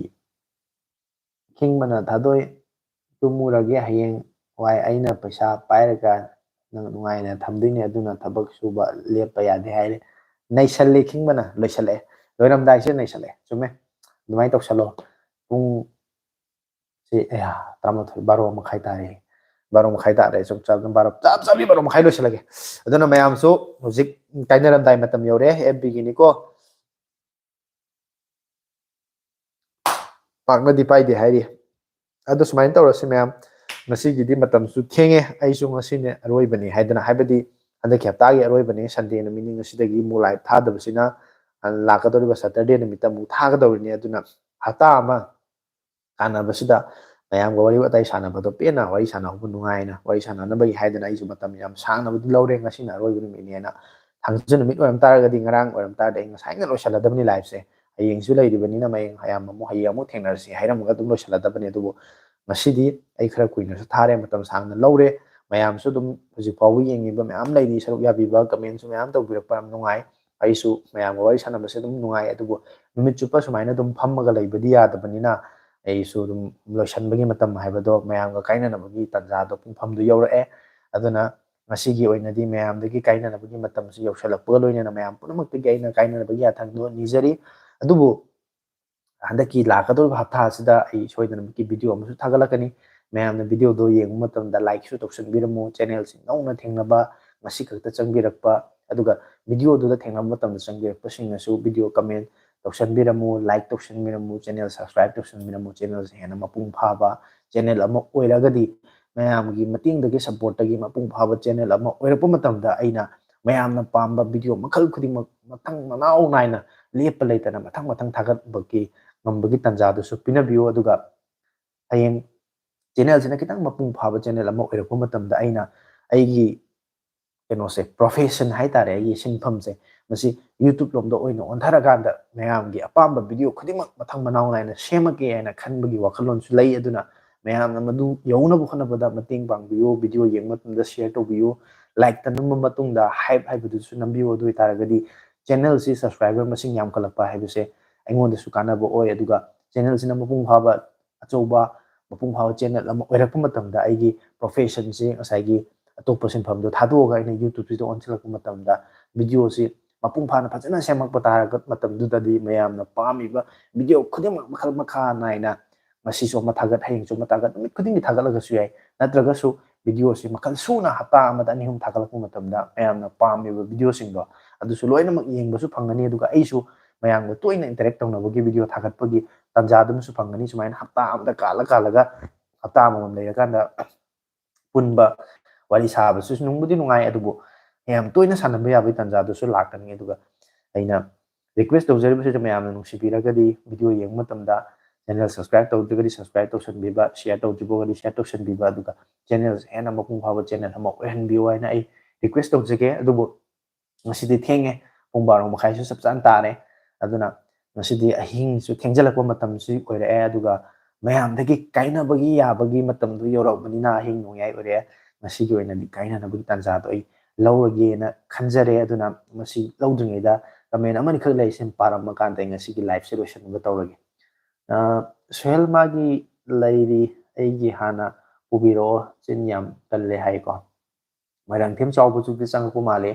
ꯈꯤꯡꯕꯅ ꯊꯥꯗꯣꯏ ꯇꯨꯝꯃꯨꯔꯒꯦ, ꯍꯌꯦꯡ ꯋꯥꯏ ꯑꯩꯅ ꯄꯩꯁꯥ ꯄꯥꯏꯔꯒ ꯅꯪ ꯅꯨꯡꯉꯥꯏꯅ ꯊꯝꯗꯣꯏꯅꯦ, ꯑꯗꯨꯅ ꯊꯕꯛ ꯁꯨꯕ ꯂꯦꯞꯄ ꯌꯥꯗꯦ ꯍꯥꯏꯔꯦ꯫ ꯅꯩꯁꯜꯂꯦ ꯈꯤꯡꯕꯅ, ꯂꯣꯏꯁꯜꯂꯛꯑꯦ꯫ ꯂꯣꯏꯔꯝꯗꯥꯏꯁꯦ ꯅꯩꯁꯜꯂꯛꯑꯦ꯫ ꯆꯨꯝꯃꯦ꯫ ꯑꯗꯨꯃꯥꯏꯅ ꯇꯧꯁꯜꯂꯣ꯫ ꯄꯨꯡ ꯁꯤ, ꯑꯌꯥ, ꯇꯔꯥꯃꯥꯊꯣꯏ, ꯕꯥꯔꯣ ꯃꯈꯥꯏ ꯇꯥꯔꯦ꯫ ꯕꯥꯔꯣ ꯃꯈꯥꯏ ꯇꯥꯔꯦ꯫ ꯆꯞ ꯆꯥꯕꯤ ꯕꯥꯔꯣ, ꯆꯞ ꯆꯥꯕꯤ ꯕꯥꯔꯣ ꯃꯈꯥꯏ ꯂꯣꯏꯁꯤꯜꯂꯒꯦ꯫ ꯑꯗꯨꯅ ꯃꯌꯥꯝꯁꯨ ꯍꯧꯖꯤꯛ ꯀꯥꯏꯅꯔꯝꯗꯥꯏ ꯃꯇꯝ ꯌꯧꯔꯦ꯫ ꯑꯦꯐ ꯕꯤꯒꯤꯅꯤꯀꯣ꯫ ꯄꯥꯛꯅꯗꯤ ꯄꯥꯏꯗꯦ ꯍꯥꯏꯔꯤ꯫ ꯑꯗꯣ ꯁꯨꯃꯥꯏꯅ ꯇꯧꯔꯁꯤ ꯃꯌꯥꯝ, ꯉꯁꯤꯒꯤꯗꯤ ꯃꯇꯝꯁꯨ ꯊꯦꯡꯉꯦ, ꯑꯩꯁꯨ ꯉꯁꯤꯅꯦ ꯑꯔꯣꯏꯕꯅꯦ ꯍꯥꯏꯗꯅ, ꯍꯥꯏꯕꯗꯤ ꯍꯟꯗꯛꯀꯤ ꯍꯞꯇꯥꯒꯤ ꯑꯔꯣꯏꯕꯅꯦ, ꯁꯟꯗꯦ ꯅꯨꯃꯤꯠꯅꯤ, ꯉꯁꯤꯗꯒꯤ ꯑꯃꯨꯛ ꯂꯥꯏꯚ ꯊꯥꯗꯕꯁꯤꯅ, ꯑ, ꯂꯥꯛꯀꯗꯧꯔꯤꯕ ꯁꯇꯔꯗꯦ ꯅꯨꯃꯤꯠꯇ ꯑꯃꯨꯛ ꯊꯥꯒꯗꯧꯔꯤꯅꯤ꯫ ꯑꯗꯨꯅ ꯍꯞꯇꯥ ꯑꯃ ꯀꯥꯟꯅꯕꯁꯤꯗ ꯃꯌꯥꯝꯒ ꯋꯥꯔꯤ ꯋꯥꯇꯥꯏ ꯁꯥꯟꯅꯕꯗꯣ ꯄꯦꯟꯅ ꯋꯥꯔꯤ ꯁꯥꯟꯅꯍꯧꯕ ꯅꯨꯡꯉꯥꯏꯅ ꯋꯥꯔꯤ ꯁꯥꯟꯅꯅꯕꯒꯤ ꯍꯥꯏꯗꯅ ꯑꯩꯁꯨ ꯃꯇꯝ ꯌꯥꯝ ꯁꯥꯡꯅꯕꯨꯗꯤ ꯂꯧꯔꯦ, ꯉꯁꯤꯅ ꯑꯔꯣꯏꯕ ꯅꯨꯃꯤꯠꯅꯦꯅ꯫ ꯊꯥꯡꯖ ꯅꯨꯃꯤꯠ ꯑꯣꯏꯔꯝ ꯇꯥꯔꯒꯗꯤ, ꯉꯔꯥꯡ ꯑꯣꯏꯔꯝ ꯇꯥꯔꯗꯤ ꯑꯩ ꯉꯁꯥꯏꯅ ꯂꯣꯏꯁꯤꯜꯂꯗꯕꯅꯤ ꯂꯥꯏꯐꯁꯦ꯫ ꯍꯌꯦꯡꯁꯨ ꯂꯩꯔꯤꯕꯅꯤꯅ ꯃꯌꯦꯡ ꯃꯌꯥꯝ ꯑꯃꯨꯛ, ꯍꯌꯦꯡ ꯑꯃꯨꯛ ꯊꯦꯡꯅꯔꯁꯤ ꯍꯥꯏꯔꯝꯃꯒ ꯑꯗꯨꯝ ꯂꯣꯏꯁꯤꯜꯂꯗꯕꯅꯤ꯫ ꯑꯗꯨꯕꯨ ꯉꯁꯤꯗꯤ ꯑꯩ ꯈꯔ ꯀꯨꯏꯅꯁꯨ ꯊꯥꯔꯦ, ꯃꯇꯝ ꯁꯥꯡꯅ ꯂꯧꯔꯦ꯫ ꯃꯌꯥꯝꯁꯨ ꯑꯗꯨꯝ ꯍꯧꯖꯤꯛ ꯐꯥꯎꯕ ꯌꯦꯡꯉꯤꯕ ꯃꯌꯥꯝ ꯂꯩꯔꯤ, ꯁꯔꯨꯛ ꯌꯥꯕꯤꯕ, comment ꯁꯨ ꯃꯌꯥꯝ ꯇꯧꯕꯤꯔꯛꯄ ꯌꯥꯝ ꯅꯨꯡꯉꯥꯏ꯫ ꯑꯩꯁꯨ ꯃꯌꯥꯝꯒ ꯋꯥꯔꯤ ꯁꯥꯟꯅꯕꯁꯦ ꯑꯗꯨꯝ ꯅꯨꯡꯉꯥꯏ, ꯑꯗꯨꯕꯨ ꯅꯨꯃꯤꯠ ꯆꯨꯞꯄ ꯁꯨꯃꯥꯏꯅ ꯑꯗꯨꯝ ꯐꯝꯃꯒ ꯂꯩꯕꯗꯤ ꯌꯥꯗꯕꯅꯤꯅ ꯑꯩꯁꯨ ꯑꯗꯨꯝ ꯂꯣꯏꯁꯤꯟꯕꯒꯤ ꯃꯇꯝ ꯍꯥꯏꯕꯗꯣ, ꯃꯌꯥꯝꯒ ꯀꯥꯏꯅꯅꯕꯒꯤ ꯇꯥꯟꯖꯥꯗꯣ, ꯄꯨꯡꯐꯝꯗꯣ ꯌꯧꯔꯛꯑꯦ꯫ ꯑꯗꯨꯅ ꯉꯁꯤꯒꯤ ꯑꯣꯏꯅꯗꯤ ꯃꯌꯥꯝꯗꯒꯤ ꯀꯥꯏꯅꯅꯕꯒꯤ ꯃꯇꯝꯁꯤ ꯌꯧꯁꯜꯂꯛꯄꯒ ꯂꯣꯏꯅꯅ ꯃꯌꯥꯝ ꯄꯨꯝꯅꯃꯛꯇꯒꯤ ꯑꯩꯅ ꯀꯥꯏꯅꯅꯕꯒꯤ ꯌꯥꯊꯪꯗꯣ ꯅꯤꯖꯔꯤ꯫ ꯑꯗꯨꯕꯨ ꯍꯟꯗꯛꯀꯤ ꯂꯥꯛꯀꯗꯧꯔꯤꯕ ꯍꯞꯇꯥ ꯑꯁꯤꯗ ꯑꯩ ꯁꯣꯏꯗꯅꯃꯛꯀꯤ video ꯑꯃꯁꯨ ꯊꯥꯒꯠꯂꯛꯀꯅꯤ꯫ ꯃꯌꯥꯝꯅ video ꯗꯣ ꯌꯦꯡꯕ ꯃꯇꯝꯗ like ꯁꯨ ꯇꯧꯁꯟꯕꯤꯔꯝꯃꯨ, channel ꯁꯤ ꯅꯧꯅ ꯊꯦꯡꯅꯕ, ꯉꯁꯤ ꯈꯛꯇ ꯆꯪꯕꯤꯔꯛꯄ, ꯑꯗꯨꯒ video ꯗꯨꯗ ꯊꯦꯡꯅꯕ ꯃꯇꯝꯗ ꯆꯪꯕꯤꯔꯛꯄꯁꯤꯡꯅꯁꯨ video comment ꯇꯧꯁꯟꯕꯤꯔꯝꯃꯨ, like ꯇꯧꯁꯟꯕꯤꯔꯝꯃꯨ, channel subscribe ꯇꯧꯁꯟꯕꯤꯔꯝꯃꯨ꯫ Channel ꯁꯦ ꯍꯦꯟꯅ ꯃꯄꯨꯡ ꯐꯥꯕ channel ꯑꯃ ꯑꯣꯏꯔꯒꯗꯤ, ꯃꯌꯥꯝꯒꯤ ꯃꯇꯦꯡꯗꯒꯤ, support ꯇꯒꯤ ꯃꯄꯨꯡ ꯐꯥꯕ channel ꯑꯃ ꯑꯣꯏꯔꯛꯄ ꯃꯇꯝꯗ ꯑꯩꯅ ꯃꯌꯥꯝꯅ ꯄꯥꯝꯕ video ꯃꯈꯜ ꯈꯨꯗꯤꯡꯃꯛ ꯃꯊꯪ ꯃꯅꯥꯎ ꯅꯥꯏꯅ ꯂꯦꯞꯄ ꯂꯩꯇꯅ ꯃꯊꯪ ꯃꯊꯪ ꯊꯥꯒꯠꯄꯒꯤ ꯉꯝꯕꯒꯤ ꯇꯥꯟꯖꯥꯗꯨꯁꯨ ꯄꯤꯅꯕꯤꯌꯨ꯫ ꯑꯗꯨꯒ ꯍꯌꯦꯡ channel ꯁꯤꯅ ꯈꯤꯇꯪ ꯃꯄꯨꯡ ꯐꯥꯕ channel ꯑꯃ ꯑꯣꯏꯔꯛꯄ ꯃꯇꯝꯗ ꯑꯩꯅ ꯑꯩꯒꯤ ꯀꯩꯅꯣꯁꯦ, profession ꯍꯥꯏꯇꯥꯔꯦ, ꯑꯩꯒꯤ ꯁꯤꯟꯐꯝꯁꯦ, ꯃꯁꯤ YouTube ꯂꯣꯝꯗ ꯑꯣꯏꯅ ꯑꯣꯟꯊꯔꯀꯥꯟꯗ ꯃꯌꯥꯝꯒꯤ ꯑꯄꯥꯝꯕ video ꯈꯨꯗꯤꯡꯃꯛ ꯃꯊꯪ ꯃꯅꯥꯎ ꯅꯥꯏꯅ ꯁꯦꯝꯃꯒꯦ ꯍꯥꯏꯅ ꯈꯟꯕꯒꯤ ꯋꯥꯈꯜꯂꯣꯟꯁꯨ ꯂꯩ꯫ ꯑꯗꯨꯅ ꯃꯌꯥꯝꯅ ꯃꯗꯨ ꯌꯧꯅꯕ ꯍꯣꯠꯅꯕꯗ ꯃꯇꯦꯡ ꯄꯥꯡꯕꯤꯌꯨ, video ꯌꯦꯡꯕ ꯃꯇꯝꯗ share ꯇꯧꯕꯤꯌꯨ, like ꯇ ꯅꯝꯕ ꯃꯇꯨꯡꯗ hype ꯍꯥꯏꯕꯗꯨꯁꯨ ꯅꯝꯕꯤꯌꯨ꯫ ꯑꯗꯨ ꯑꯣꯏꯇꯥꯔꯒꯗꯤ channel ꯁꯤ subscriber ꯃꯁꯤꯡ ꯌꯥꯝꯈꯠꯂꯛꯄ ꯍꯥꯏꯕꯁꯦ ꯑꯩꯉꯣꯟꯗꯁꯨ ꯀꯥꯟꯅꯕ ꯑꯣꯏ, ꯑꯗꯨꯒ channel ꯁꯤꯅ ꯃꯄꯨꯡ ꯐꯥꯕ, ꯑꯆꯧꯕ, ꯃꯄꯨꯡ ꯐꯥꯕ channel ꯑꯃ ꯑꯣꯏꯔꯛꯄ ꯃꯇꯝꯗ ꯑꯩꯒꯤ profession ꯁꯤ, ꯉꯁꯥꯏꯒꯤ ꯑꯇꯣꯞꯄ ꯁꯤꯟꯐꯝꯗꯣ ꯊꯥꯗꯣꯛꯑꯒ ꯑꯩꯅ YouTube ꯁꯤꯗ ꯑꯣꯟꯁꯤꯜꯂꯛꯄ ꯃꯇꯝꯗ, video ꯁꯤ ꯃꯄꯨꯡ ꯐꯥꯅ ꯐꯖꯅ ꯁꯦꯝꯃꯛꯄ ꯇꯥꯔꯒ ꯃꯇꯝꯗꯨꯗꯗꯤ ꯃꯌꯥꯝꯅ ꯄꯥꯝꯃꯤꯕ video ꯈꯨꯗꯤꯡꯃꯛ ꯃꯈꯜ ꯃꯈꯥ ꯅꯥꯏꯅ, ꯉꯁꯤꯁꯨ ꯑꯃ ꯊꯥꯒꯠ, ꯍꯌꯦꯡꯁꯨ ꯑꯃ ꯊꯥꯒꯠ, ꯅꯨꯃꯤꯠ ꯈꯨꯗꯤꯡꯒꯤ ꯊꯥꯒꯠꯂꯒꯁꯨ ꯌꯥꯏ꯫ ꯅꯠꯇ꯭ꯔꯒꯁꯨ video ꯁꯤ ꯃꯈꯜ ꯁꯨꯅ ꯍꯞꯇꯥ ꯑꯃꯗ ꯑꯅꯤ ꯑꯍꯨꯝ ꯊꯥꯒꯠꯂꯛꯄ ꯃꯇꯝꯗ ꯃꯌꯥꯝꯅ ꯄꯥꯝꯃꯤꯕ video ꯁꯤꯡꯗꯣ ꯑꯗꯨꯁꯨ ꯂꯣꯏꯅꯃꯛ ꯌꯦꯡꯕꯁꯨ ꯐꯪꯒꯅꯤ꯫ ꯑꯗꯨꯒ ꯑꯩꯁꯨ ꯃꯌꯥꯝꯒ ꯇꯣꯏꯅ interact ꯇꯧꯅꯕꯒꯤ video ꯊꯥꯒꯠꯄꯒꯤ ꯇꯥꯟꯖꯥꯗꯨꯃꯁꯨ ꯐꯪꯒꯅꯤ꯫ ꯁꯨꯃꯥꯏꯅ ꯍꯞꯇꯥ ꯑꯃꯗ ꯀꯥꯜꯂ ꯀꯥꯜꯂꯒ ꯍꯞꯇꯥ ꯑꯃꯃꯝ ꯂꯩꯔꯀꯥꯟꯗ ꯄꯨꯟꯕ, ꯋꯥꯔꯤ ꯁꯥꯕꯁꯨ ꯅꯨꯡꯕꯨꯗꯤ ꯅꯨꯡꯉꯥꯏ, ꯑꯗꯨꯕꯨ ꯌꯥꯝ ꯇꯣꯏꯅ ꯁꯥꯟꯅꯕ ꯌꯥꯕꯒꯤ ꯇꯥꯟꯖꯥꯗꯨꯁꯨ ꯂꯥꯛꯀꯅꯤ꯫ ꯑꯗꯨꯒ ꯑꯩꯅ request ꯇꯧꯖꯔꯤꯕꯁꯤꯗ, ꯃꯌꯥꯝꯅ ꯅꯨꯡꯁꯤꯕꯤꯔꯒꯗꯤ video ꯌꯦꯡꯕ ꯃꯇꯝꯗ channel subscribe ꯇꯧꯗ꯭ꯔꯒꯗꯤ subscribe ꯇꯧꯁꯟꯕꯤꯕ, share ꯇꯧꯗ꯭ꯔꯤꯕ ꯑꯣꯏꯔꯒꯗꯤ share ꯇꯧꯁꯟꯕꯤꯕ, ꯑꯗꯨꯒ channel ꯁꯦ ꯍꯦꯟꯅ ꯃꯄꯨꯡ ꯐꯥꯕ channel ꯑꯃ ꯑꯣꯏꯍꯟꯕꯤꯌꯨ ꯍꯥꯏꯅ ꯑꯩ request ꯇꯧꯖꯒꯦ꯫ ꯑꯗꯨꯕꯨ ꯉꯁꯤꯗꯤ ꯊꯦꯡꯉꯦ, ꯄꯨꯡ ꯕꯥꯔꯣ ꯃꯈꯥꯏꯁꯨ ꯆꯞ ꯆꯥꯅ ꯇꯥꯔꯦ꯫ ꯑꯗꯨꯅ ꯉꯁꯤꯗꯤ ꯑꯍꯤꯡꯁꯨ ꯊꯦꯡꯖꯤꯜꯂꯛꯄ ꯃꯇꯝꯁꯨ ꯑꯣꯏꯔꯛꯑꯦ, ꯑꯗꯨꯒ ꯃꯌꯥꯝꯗꯒꯤ ꯀꯥꯏꯅꯕꯒꯤ ꯌꯥꯕꯒꯤ ꯃꯇꯝꯗꯨ ꯌꯧꯔꯛꯑꯕꯅꯤꯅ, ꯑꯍꯤꯡ ꯅꯣꯡꯌꯥꯏ ꯑꯣꯏꯔꯦ, ꯉꯁꯤꯒꯤ ꯑꯣꯏꯅꯗꯤ ꯀꯥꯏꯅꯅꯕꯒꯤ ꯇꯥꯟꯖꯥꯗꯣ ꯑꯩ ꯂꯧꯔꯒꯦꯅ ꯈꯟꯖꯔꯦ꯫ ꯑꯗꯨꯅ ꯃꯁꯤ ꯂꯧꯗ꯭ꯔꯤꯉꯩꯗ comment ꯑꯃꯅꯤꯈꯛ ꯂꯩꯔꯤꯁꯦ ꯄꯥꯔꯝꯃꯀꯥꯟꯗ ꯑꯩ ꯉꯁꯤꯒꯤ liveꯁꯦ ꯂꯣꯏꯁꯤꯟꯅꯕ ꯇꯧꯔꯒꯦ꯫ ꯑ, ꯁꯣꯍꯦꯜ ꯃꯥꯒꯤ ꯂꯩꯔꯤ, ꯑꯩꯒꯤ ꯍꯥꯟꯅ ꯄꯨꯕꯤꯔꯛꯑꯣ, ꯆꯤꯟ ꯌꯥꯝ ꯀꯜꯂꯦ ꯍꯥꯏꯀꯣ꯫ ꯃꯣꯏꯔꯥꯡꯊꯦꯝ ꯆꯥꯎꯕꯁꯨ ꯆꯪꯉꯛꯄ ꯃꯥꯜꯂꯦ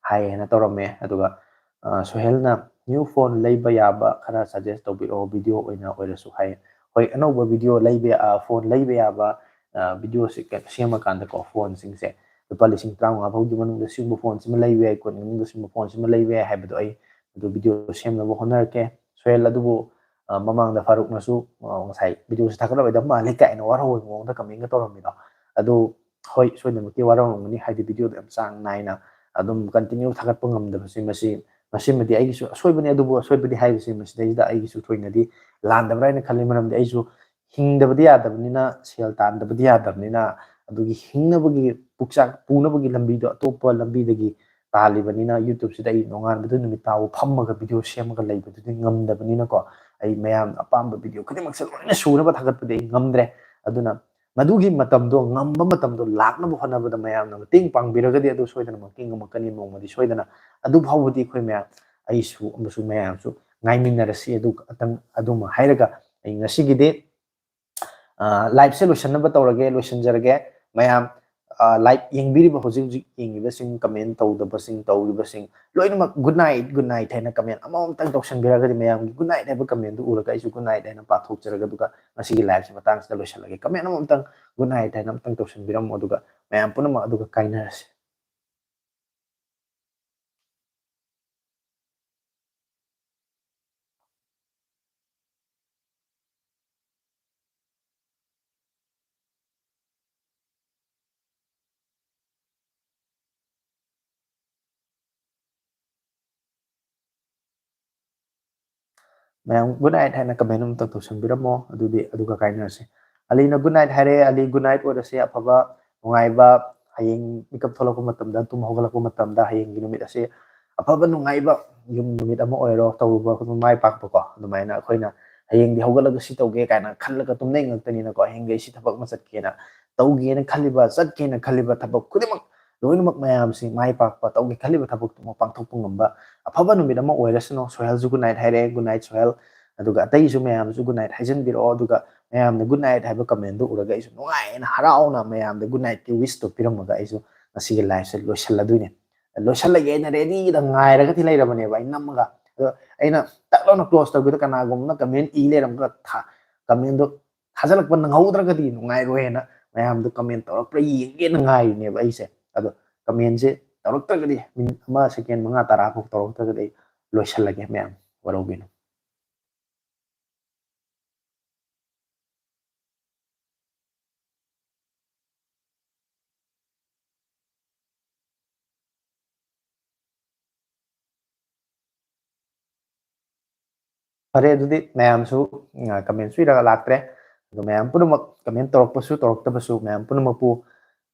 ꯍꯥꯏꯌꯦꯅ ꯇꯧꯔꯝꯃꯦ꯫ ꯑꯗꯨꯒ, ꯑ, ꯁꯣꯍꯦꯜꯅ new phone ꯂꯩꯕ ꯌꯥꯕ ꯈꯔ suggest ꯇꯧꯕꯤꯔꯛꯑꯣ, video ꯑꯣꯏꯅ ꯑꯣꯏꯔꯁꯨ ꯍꯥꯏ꯫ ꯍꯣꯏ, ꯑꯅꯧꯕ video ꯂꯩꯕ ꯌꯥ-, ꯑ, phone ꯂꯩꯕ ꯌꯥꯕ, ꯑ, videoꯁꯦ ꯀ-, ꯁꯦꯝꯃꯀꯥꯟꯗꯀꯣ, phoneꯁꯤꯡꯁꯦ ꯂꯨꯄꯥ ꯂꯤꯁꯤꯡ ꯇꯔꯥꯃꯉꯥ ꯐꯥꯎꯒꯤ ꯃꯅꯨꯡꯗ ꯁꯤꯒꯨꯝꯕ phoneꯁꯤꯃ ꯂꯩꯕ ꯌꯥꯏ, ꯀꯨꯟꯒꯤ ꯃꯅꯨꯡꯗ ꯁꯤꯒꯨꯝꯕ phoneꯁꯤꯃ ꯂꯩꯕ ꯌꯥꯏ ꯍꯥꯏꯕꯗꯣ ꯑꯩ ꯑꯗꯨ video ꯁꯦꯝꯅꯕ ꯍꯣꯠꯅꯔꯛꯀꯦ꯫ ꯁꯣꯍꯦꯜ, ꯑꯗꯨꯕꯨ, ꯑ, ꯃꯃꯥꯡꯗ ꯐꯥꯔꯨꯛꯅꯁꯨ, ꯑ, ꯉꯁꯥꯏ videoꯁꯦ ꯊꯥꯒꯠꯂꯔꯣꯏꯗꯕ ꯃꯥꯜꯂꯦ ꯀꯥꯏꯅ ꯋꯥꯔꯧꯕꯒꯤ ꯃꯑꯣꯡꯗ commentꯒ ꯇꯧꯔꯝꯃꯤꯗꯣ, ꯑꯗꯨ ꯍꯣꯏ, ꯁꯣꯏꯗꯅꯃꯛꯀꯤ ꯋꯥꯔꯧꯔꯝꯒꯅꯤ, ꯍꯥꯏꯗꯤ videoꯗꯣ ꯌꯥꯝ ꯆꯥꯡ ꯅꯥꯏꯅ ꯑꯗꯨꯝ continue ꯊꯥꯒꯠꯄ ꯉꯝꯗꯕꯁꯦ, ꯃꯁꯤ, ꯃꯁꯤꯃꯗꯤ ꯑꯩꯒꯤꯁꯨ ꯑꯁꯣꯏꯕꯅꯤ꯫ ꯑꯗꯨꯕꯨ ꯑꯁꯣꯏꯕꯗꯤ ꯍꯥꯏꯕꯁꯤ ꯃꯁꯤꯗꯩꯁꯤꯗ ꯑꯩꯒꯤꯁꯨ ꯊꯣꯏꯅꯗꯤ ꯂꯥꯟꯗꯕ꯭ꯔꯥ ꯍꯥꯏꯅ ꯈꯜꯂꯤ, ꯃꯔꯝꯗꯤ ꯑꯩꯁꯨ ꯍꯤꯡꯗꯕꯗꯤ ꯌꯥꯗꯕꯅꯤꯅ, ꯁꯦꯜ ꯇꯥꯟꯗꯕꯗꯤ ꯌꯥꯗꯕꯅꯤꯅ, ꯑꯗꯨꯒꯤ ꯍꯤꯡꯅꯕꯒꯤ ꯄꯨꯛꯆꯥꯛ ꯄꯨꯅꯕꯒꯤ ꯂꯝꯕꯤꯗꯣ ꯑꯇꯣꯞꯄ ꯂꯝꯕꯤꯗꯒꯤ ꯇꯥꯜꯂꯤꯕꯅꯤꯅ, YouTubeꯁꯤꯗ ꯑꯩ ꯅꯣꯡꯉꯥꯟꯕꯗ ꯅꯨꯃꯤꯠ ꯇꯥꯕ ꯐꯝꯃꯒ video ꯁꯦꯝꯃꯒ ꯂꯩꯕꯗꯨꯗꯤ ꯉꯝꯗꯕꯅꯤꯅꯀꯣ, ꯑꯩ ꯃꯌꯥꯝ ꯑꯄꯥꯝꯕ video ꯈꯨꯗꯤꯡꯃꯛꯁꯦ ꯂꯣꯏꯅ ꯁꯨꯅꯕ ꯊꯥꯒꯠꯄꯗꯤ ꯑꯩ ꯉꯝꯗ꯭ꯔꯦ꯫ ꯑꯗꯨꯅ ꯃꯗꯨꯒꯤ ꯃꯇꯝꯗꯣ, ꯉꯝꯕ ꯃꯇꯝꯗꯣ ꯂꯥꯛꯅꯕ ꯍꯣꯠꯅꯕꯗ ꯃꯌꯥꯝꯅ ꯃꯇꯦꯡ ꯄꯥꯡꯕꯤꯔꯒꯗꯤ ꯑꯗꯨ ꯁꯣꯏꯗꯅꯃꯛꯀꯤ ꯉꯝꯃꯛꯀꯅꯤ ꯅꯣꯡꯃꯗꯤ ꯁꯣꯏꯗꯅ꯫ ꯑꯗꯨ ꯐꯥꯎꯕꯗꯤ ꯑꯩꯈꯣꯏ ꯃꯌꯥꯝ, ꯑꯩꯁꯨ ꯑꯃꯁꯨꯡ ꯃꯌꯥꯝꯁꯨ ꯉꯥꯏꯃꯤꯟꯅꯔꯁꯤ꯫ ꯑꯗꯨ ꯑꯇꯪ-, ꯑꯗꯨꯃ ꯍꯥꯏꯔꯒ ꯑꯩ ꯉꯁꯤꯒꯤꯗꯤ, ꯑ, liveꯁꯦ ꯂꯣꯏꯁꯤꯟꯅꯕ ꯇꯧꯔꯒꯦ, ꯂꯣꯏꯁꯤꯟꯖꯔꯒꯦ꯫ ꯃꯌꯥꯝ, ꯑ, live ꯌꯦꯡꯕꯤꯔꯤꯕ, ꯍꯧꯖꯤꯛ ꯍꯧꯖꯤꯛ ꯌꯦꯡꯉꯤꯕꯁꯤꯡ, comment ꯇꯧꯗꯕꯁꯤꯡ, ꯇꯧꯔꯤꯕꯁꯤꯡ ꯂꯣꯏꯅꯃꯛ good night, good night ꯍꯥꯏꯅ comment ꯑꯃꯃꯝꯇꯪ ꯇꯧꯁꯟꯕꯤꯔꯒꯗꯤ, ꯃꯌꯥꯝꯒꯤ good night ꯍꯥꯏꯕ commentꯗꯨ ꯎꯔꯒ ꯑꯩꯁꯨ good night ꯍꯥꯏꯅ ꯄꯥꯊꯣꯛꯆꯔꯒꯦ꯫ ꯑꯗꯨꯒ ꯉꯁꯤꯒꯤ liveꯁꯦ ꯃꯇꯥꯡꯁꯤꯗ ꯂꯣꯏꯁꯤꯜꯂꯒꯦ꯫ Comment ꯑꯃꯃꯝꯇꯪ good night ꯍꯥꯏꯅ ꯑꯃꯇꯪ ꯇꯧꯁꯟꯕꯤꯔꯝꯃꯣ, ꯑꯗꯨꯒ ꯃꯌꯥꯝ ꯄꯨꯝꯅꯃꯛ ꯑꯗꯨꯒ ꯀꯥꯏꯅꯔꯁꯦ꯫ ꯃꯌꯥꯝ good night ꯍꯥꯏꯅ comment ꯑꯃꯇꯪ ꯇꯧꯁꯟꯕꯤꯔꯝꯃꯣ, ꯑꯗꯨꯗꯤ ꯑꯗꯨꯒ ꯀꯥꯏꯅꯔꯁꯦ꯫ ꯑꯂꯤꯅ good night ꯍꯥꯏꯔꯦ꯫ ꯑꯂꯤ, good night ꯑꯣꯏꯔꯁꯦ꯫ ꯑꯐꯕ, ꯅꯨꯡꯉꯥꯏꯕ, ꯍꯌꯦꯡ ꯃꯤꯀꯞ ꯊꯣꯛꯂꯛꯄ ꯃꯇꯝꯗ, ꯇꯨꯝ ꯍꯧꯒꯠꯂꯛꯄ ꯃꯇꯝꯗ, ꯍꯌꯦꯡꯒꯤ ꯅꯨꯃꯤꯠ ꯑꯁꯤ ꯑꯐꯕ, ꯅꯨꯡꯉꯥꯏꯕ ꯌꯨꯝ ꯅꯨꯃꯤꯠ ꯑꯃ ꯑꯣꯏꯔꯣ, ꯇꯧꯔꯨꯕ ꯈꯨꯗꯤꯡꯃꯛ ꯃꯥꯏ ꯄꯥꯛꯄꯀꯣ, ꯑꯗꯨꯃꯥꯏꯅ ꯑꯩꯈꯣꯏꯅ ꯍꯌꯦꯡꯗꯤ ꯍꯧꯒꯠꯂꯒ ꯁꯤ ꯇꯧꯒꯦ ꯀꯥꯏꯅ ꯈꯜꯂꯒ ꯇꯨꯝꯅꯩ ꯉꯥꯛꯇꯅꯤꯅꯀꯣ꯫ ꯍꯌꯦꯡꯗꯤ ꯑꯩ ꯁꯤ ꯊꯕꯛ ꯑꯃ ꯆꯠꯀꯦꯅ, ꯇꯧꯒꯦꯅ ꯈꯜꯂꯤꯕ, ꯆꯠꯀꯦꯅ ꯈꯜꯂꯤꯕ ꯊꯕꯛ ꯈꯨꯗꯤꯡꯃꯛ, ꯂꯣꯏꯅꯃꯛ ꯃꯌꯥꯝꯁꯤ ꯃꯥꯏ ꯄꯥꯛꯄ, ꯇꯧꯒꯦ ꯈꯜꯂꯤꯕ ꯊꯕꯛꯇꯨꯃꯛ ꯄꯥꯡꯊꯣꯛꯄ ꯉꯝꯕ ꯑꯐꯕ ꯅꯨꯃꯤꯠ ꯑꯃ ꯑꯣꯏꯔꯁꯅꯨ꯫ ꯁꯣꯍꯦꯜꯁꯨ good night ꯍꯥꯏꯔꯛꯑꯦ, good night ꯁꯣꯍꯦꯜ꯫ ꯑꯗꯨꯒ ꯑꯇꯩꯁꯨ ꯃꯌꯥꯝꯁꯨ good night ꯍꯥꯏꯖꯟꯕꯤꯔꯛꯑꯣ꯫ ꯑꯗꯨꯒ ꯃꯌꯥꯝꯅ good night ꯍꯥꯏꯕ commentꯗꯨ ꯎꯔꯒ ꯑꯩꯁꯨ ꯅꯨꯡꯉꯥꯏꯅ, ꯍꯔꯥꯎꯅ ꯃꯌꯥꯝꯗ good nightꯀꯤ wishꯇꯣ ꯄꯤꯔꯝꯃꯒ ꯑꯩꯁꯨ ꯉꯁꯤꯒꯤ liveꯁꯦ ꯂꯣꯏꯁꯤꯜꯂꯗꯣꯏꯅꯦ꯫ ꯂꯣꯏꯁꯤꯜꯂꯒꯦꯅ readyꯗ ꯉꯥꯏꯔꯒꯗꯤ ꯂꯩꯔꯕꯅꯦꯕ ꯑꯩ ꯅꯝꯃꯒ꯫ ꯑꯗꯣ ꯑꯩꯅ ꯇꯛ ꯂꯥꯎꯅ close ꯇꯧꯒꯦꯗ ꯀꯅꯥꯒꯨꯝꯕꯅ comment ꯏ ꯂꯩꯔꯝꯃꯒ ꯊꯥ-, commentꯗꯣ ꯊꯥꯖꯤꯜꯂꯛꯄ ꯅꯪꯍꯧꯗ꯭ꯔꯒꯗꯤ ꯅꯨꯡꯉꯥꯏꯔꯣꯏꯅ ꯃꯌꯥꯝꯗꯣ comment ꯇꯧꯔꯛꯄ꯭ꯔꯥ ꯌꯦꯡꯒꯦꯅ ꯉꯥꯏꯔꯤꯅꯦꯕ ꯑꯩꯁꯦ꯫ ꯑꯗꯣ commentꯁꯦ ꯇꯧꯔꯛꯇ꯭ꯔꯒꯗꯤ minute ꯑꯃ second ꯃꯉꯥ ꯇꯔꯥ ꯐꯥꯎ ꯇꯧꯔꯛꯇ꯭ꯔꯒꯗꯤ ꯑꯩ ꯂꯣꯏꯁꯤꯜꯂꯒꯦ ꯃꯌꯥꯝ, ꯋꯥꯔꯧꯕꯤꯅꯨ꯫ ꯐꯔꯦ, ꯑꯗꯨꯗꯤ ꯃꯌꯥꯝꯁꯨ, ꯑ, commentꯁꯨ ꯏꯔꯒ ꯂꯥꯛꯇ꯭ꯔꯦ꯫ ꯑꯗꯣ ꯃꯌꯥꯝ ꯄꯨꯝꯅꯃꯛ comment ꯇꯧꯔꯛꯄꯁꯨ ꯇꯧꯔꯛꯇꯕꯁꯨ ꯃꯌꯥꯝ ꯄꯨꯝꯅꯃꯛꯄꯨ,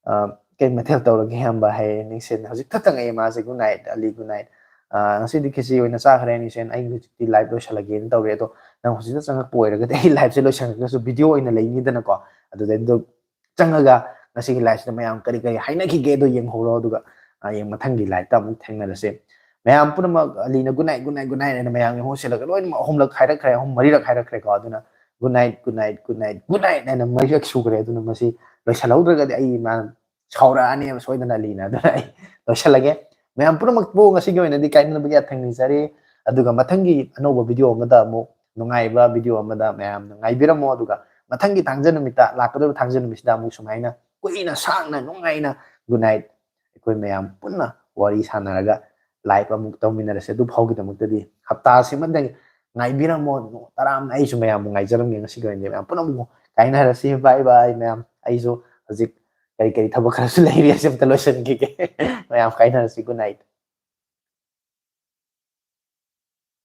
ꯑ, "ꯀꯩ ꯃꯊꯦꯜ ꯇꯧꯔꯒꯦ ꯏꯌꯥꯝꯕ?" ꯍꯥꯏꯌꯦ, ꯅꯤꯡꯁꯦꯟ ꯍꯧꯖꯤꯛꯇ ꯆꯪꯉꯛꯑꯦ ꯃꯥꯁꯦ꯫ Good night ꯑꯂꯤ, good night꯫ ꯑ, "ꯉꯁꯤꯗꯤ ꯈꯦꯆꯤ ꯑꯣꯏꯅ ꯆꯥꯈ꯭ꯔꯦ ꯅꯤꯡꯁꯦꯟ, ꯑꯩ ꯍꯧꯖꯤꯛꯇꯤ live ꯂꯣꯏꯁꯤꯜꯂꯒꯦꯅ ꯇꯧꯔꯦ꯫ ꯑꯗꯣ ꯅꯪ ꯍꯧꯖꯤꯛꯇ ꯆꯪꯉꯛꯄ ꯑꯣꯏꯔꯒꯗꯤ ꯑꯩ liveꯁꯦ ꯂꯣꯏꯁꯤꯟꯈ꯭ꯔꯒꯁꯨ video ꯑꯣꯏꯅ ꯂꯩꯅꯤꯗꯅꯀꯣ, ꯑꯗꯨꯗꯩꯗꯨ ꯆꯪꯉꯒ ꯉꯁꯤꯒꯤ liveꯁꯤꯗ ꯃꯌꯥꯝ ꯀꯔꯤ ꯀꯔꯤ ꯍꯥꯏꯅꯈꯤꯒꯦꯗꯣ ꯌꯦꯡꯍꯧꯔꯣ꯫ ꯑꯗꯨꯒ, ꯑ, ꯍꯌꯦꯡ ꯃꯊꯪꯒꯤ liveꯇ ꯑꯃꯨꯛ ꯊꯦꯡꯅꯔꯁꯦ꯫ ꯃꯌꯥꯝ ꯄꯨꯝꯅꯃꯛ ꯑꯂꯤꯅ good night, good night, good night ꯍꯥꯏꯅ ꯃꯌꯥꯝꯒꯤ ꯃꯍꯨꯠ ꯁꯤꯜꯂꯒ ꯂꯣꯏꯅꯃꯛ ꯑꯍꯨꯝꯂꯛ ꯍꯥꯏꯔꯛꯈ꯭ꯔꯦ, ꯑꯍꯨꯝ ꯃꯔꯤꯔꯛ ꯍꯥꯏꯔꯛꯈ꯭ꯔꯦꯀꯣ꯫ ꯑꯗꯨꯅ good night, good night, good night, good night ꯍꯥꯏꯅ ꯃꯔꯤꯔꯛ ꯁꯨꯈ꯭ꯔꯦ꯫ ꯑꯗꯨꯅ ꯃꯁꯤ ꯂꯣꯏꯁꯤꯜꯍꯧꯗ꯭ꯔꯒꯗꯤ ꯑꯩ ꯃꯥ ꯁꯥꯎꯔꯛꯑꯅꯦꯕ ꯁꯣꯏꯗꯅ ꯑꯂꯤꯅ꯫ ꯑꯗꯨꯅ ꯑꯩ ꯂꯣꯏꯁꯤꯜꯂꯒꯦ꯫ ꯃꯌꯥꯝ ꯄꯨꯝꯅꯃꯛꯄꯨ ꯉꯁꯤꯒꯤ ꯑꯣꯏꯅꯗꯤ ꯀꯥꯏꯅꯅꯕꯒꯤ ꯌꯥꯊꯪ ꯅꯤꯖꯔꯤ꯫ ꯑꯗꯨꯒ ꯃꯊꯪꯒꯤ ꯑꯅꯧꯕ video ꯑꯃꯗ ꯑꯃꯨꯛ ꯅꯨꯡꯉꯥꯏꯕ video ꯑꯃꯗ ꯃꯌꯥꯝꯅ ꯉꯥꯏꯕꯤꯔꯝꯃꯣ꯫ ꯑꯗꯨꯒ ꯃꯊꯪꯒꯤ ꯊꯥꯡꯖ ꯅꯨꯃꯤꯠꯇ, ꯂꯥꯛꯀꯗꯧꯔꯤꯕ ꯊꯥꯡꯖ ꯅꯨꯃꯤꯠꯁꯤꯗ ꯑꯃꯨꯛ ꯁꯨꯃꯥꯏꯅ ꯀꯨꯏꯅ ꯁꯥꯡꯅ ꯅꯨꯡꯉꯥꯏꯅ good night ꯑꯩꯈꯣꯏ ꯃꯌꯥꯝ ꯄꯨꯟꯅ ꯋꯥꯔꯤ ꯁꯥꯟꯅꯔꯒ live ꯑꯃꯨꯛ ꯇꯧꯃꯤꯟꯅꯔꯁꯦ꯫ ꯑꯗꯨ ꯐꯥꯎꯒꯤꯗꯃꯛꯇꯗꯤ ꯍꯞꯇꯥꯁꯤꯃꯗꯪ ꯉꯥꯏꯕꯤꯔꯝꯃꯣ꯫ ꯇꯔꯥꯝꯅ ꯑꯩꯁꯨ ꯃꯌꯥꯝꯕꯨ ꯉꯥꯏꯖꯔꯝꯒꯦ꯫ ꯉꯁꯤꯒꯤ ꯑꯣꯏꯅꯗꯤ ꯃꯌꯥꯝ ꯄꯨꯟꯅ ꯑꯃꯨꯛ ꯀꯥꯏꯅꯔꯁꯤ꯫ Bye bye ꯃꯌꯥꯝ꯫ ꯑꯩꯁꯨ ꯍꯧꯖꯤꯛ ꯀꯔꯤ ꯀꯔꯤ ꯊꯕꯛ ꯈꯔꯁꯨ ꯂꯩꯔꯤ, ꯑꯁꯤ ꯑꯝꯇ ꯂꯣꯏꯁꯤꯟꯈꯤꯒꯦ꯫ ꯃꯌꯥꯝ ꯀꯥꯏꯅꯔꯁꯤ꯫ Good night꯫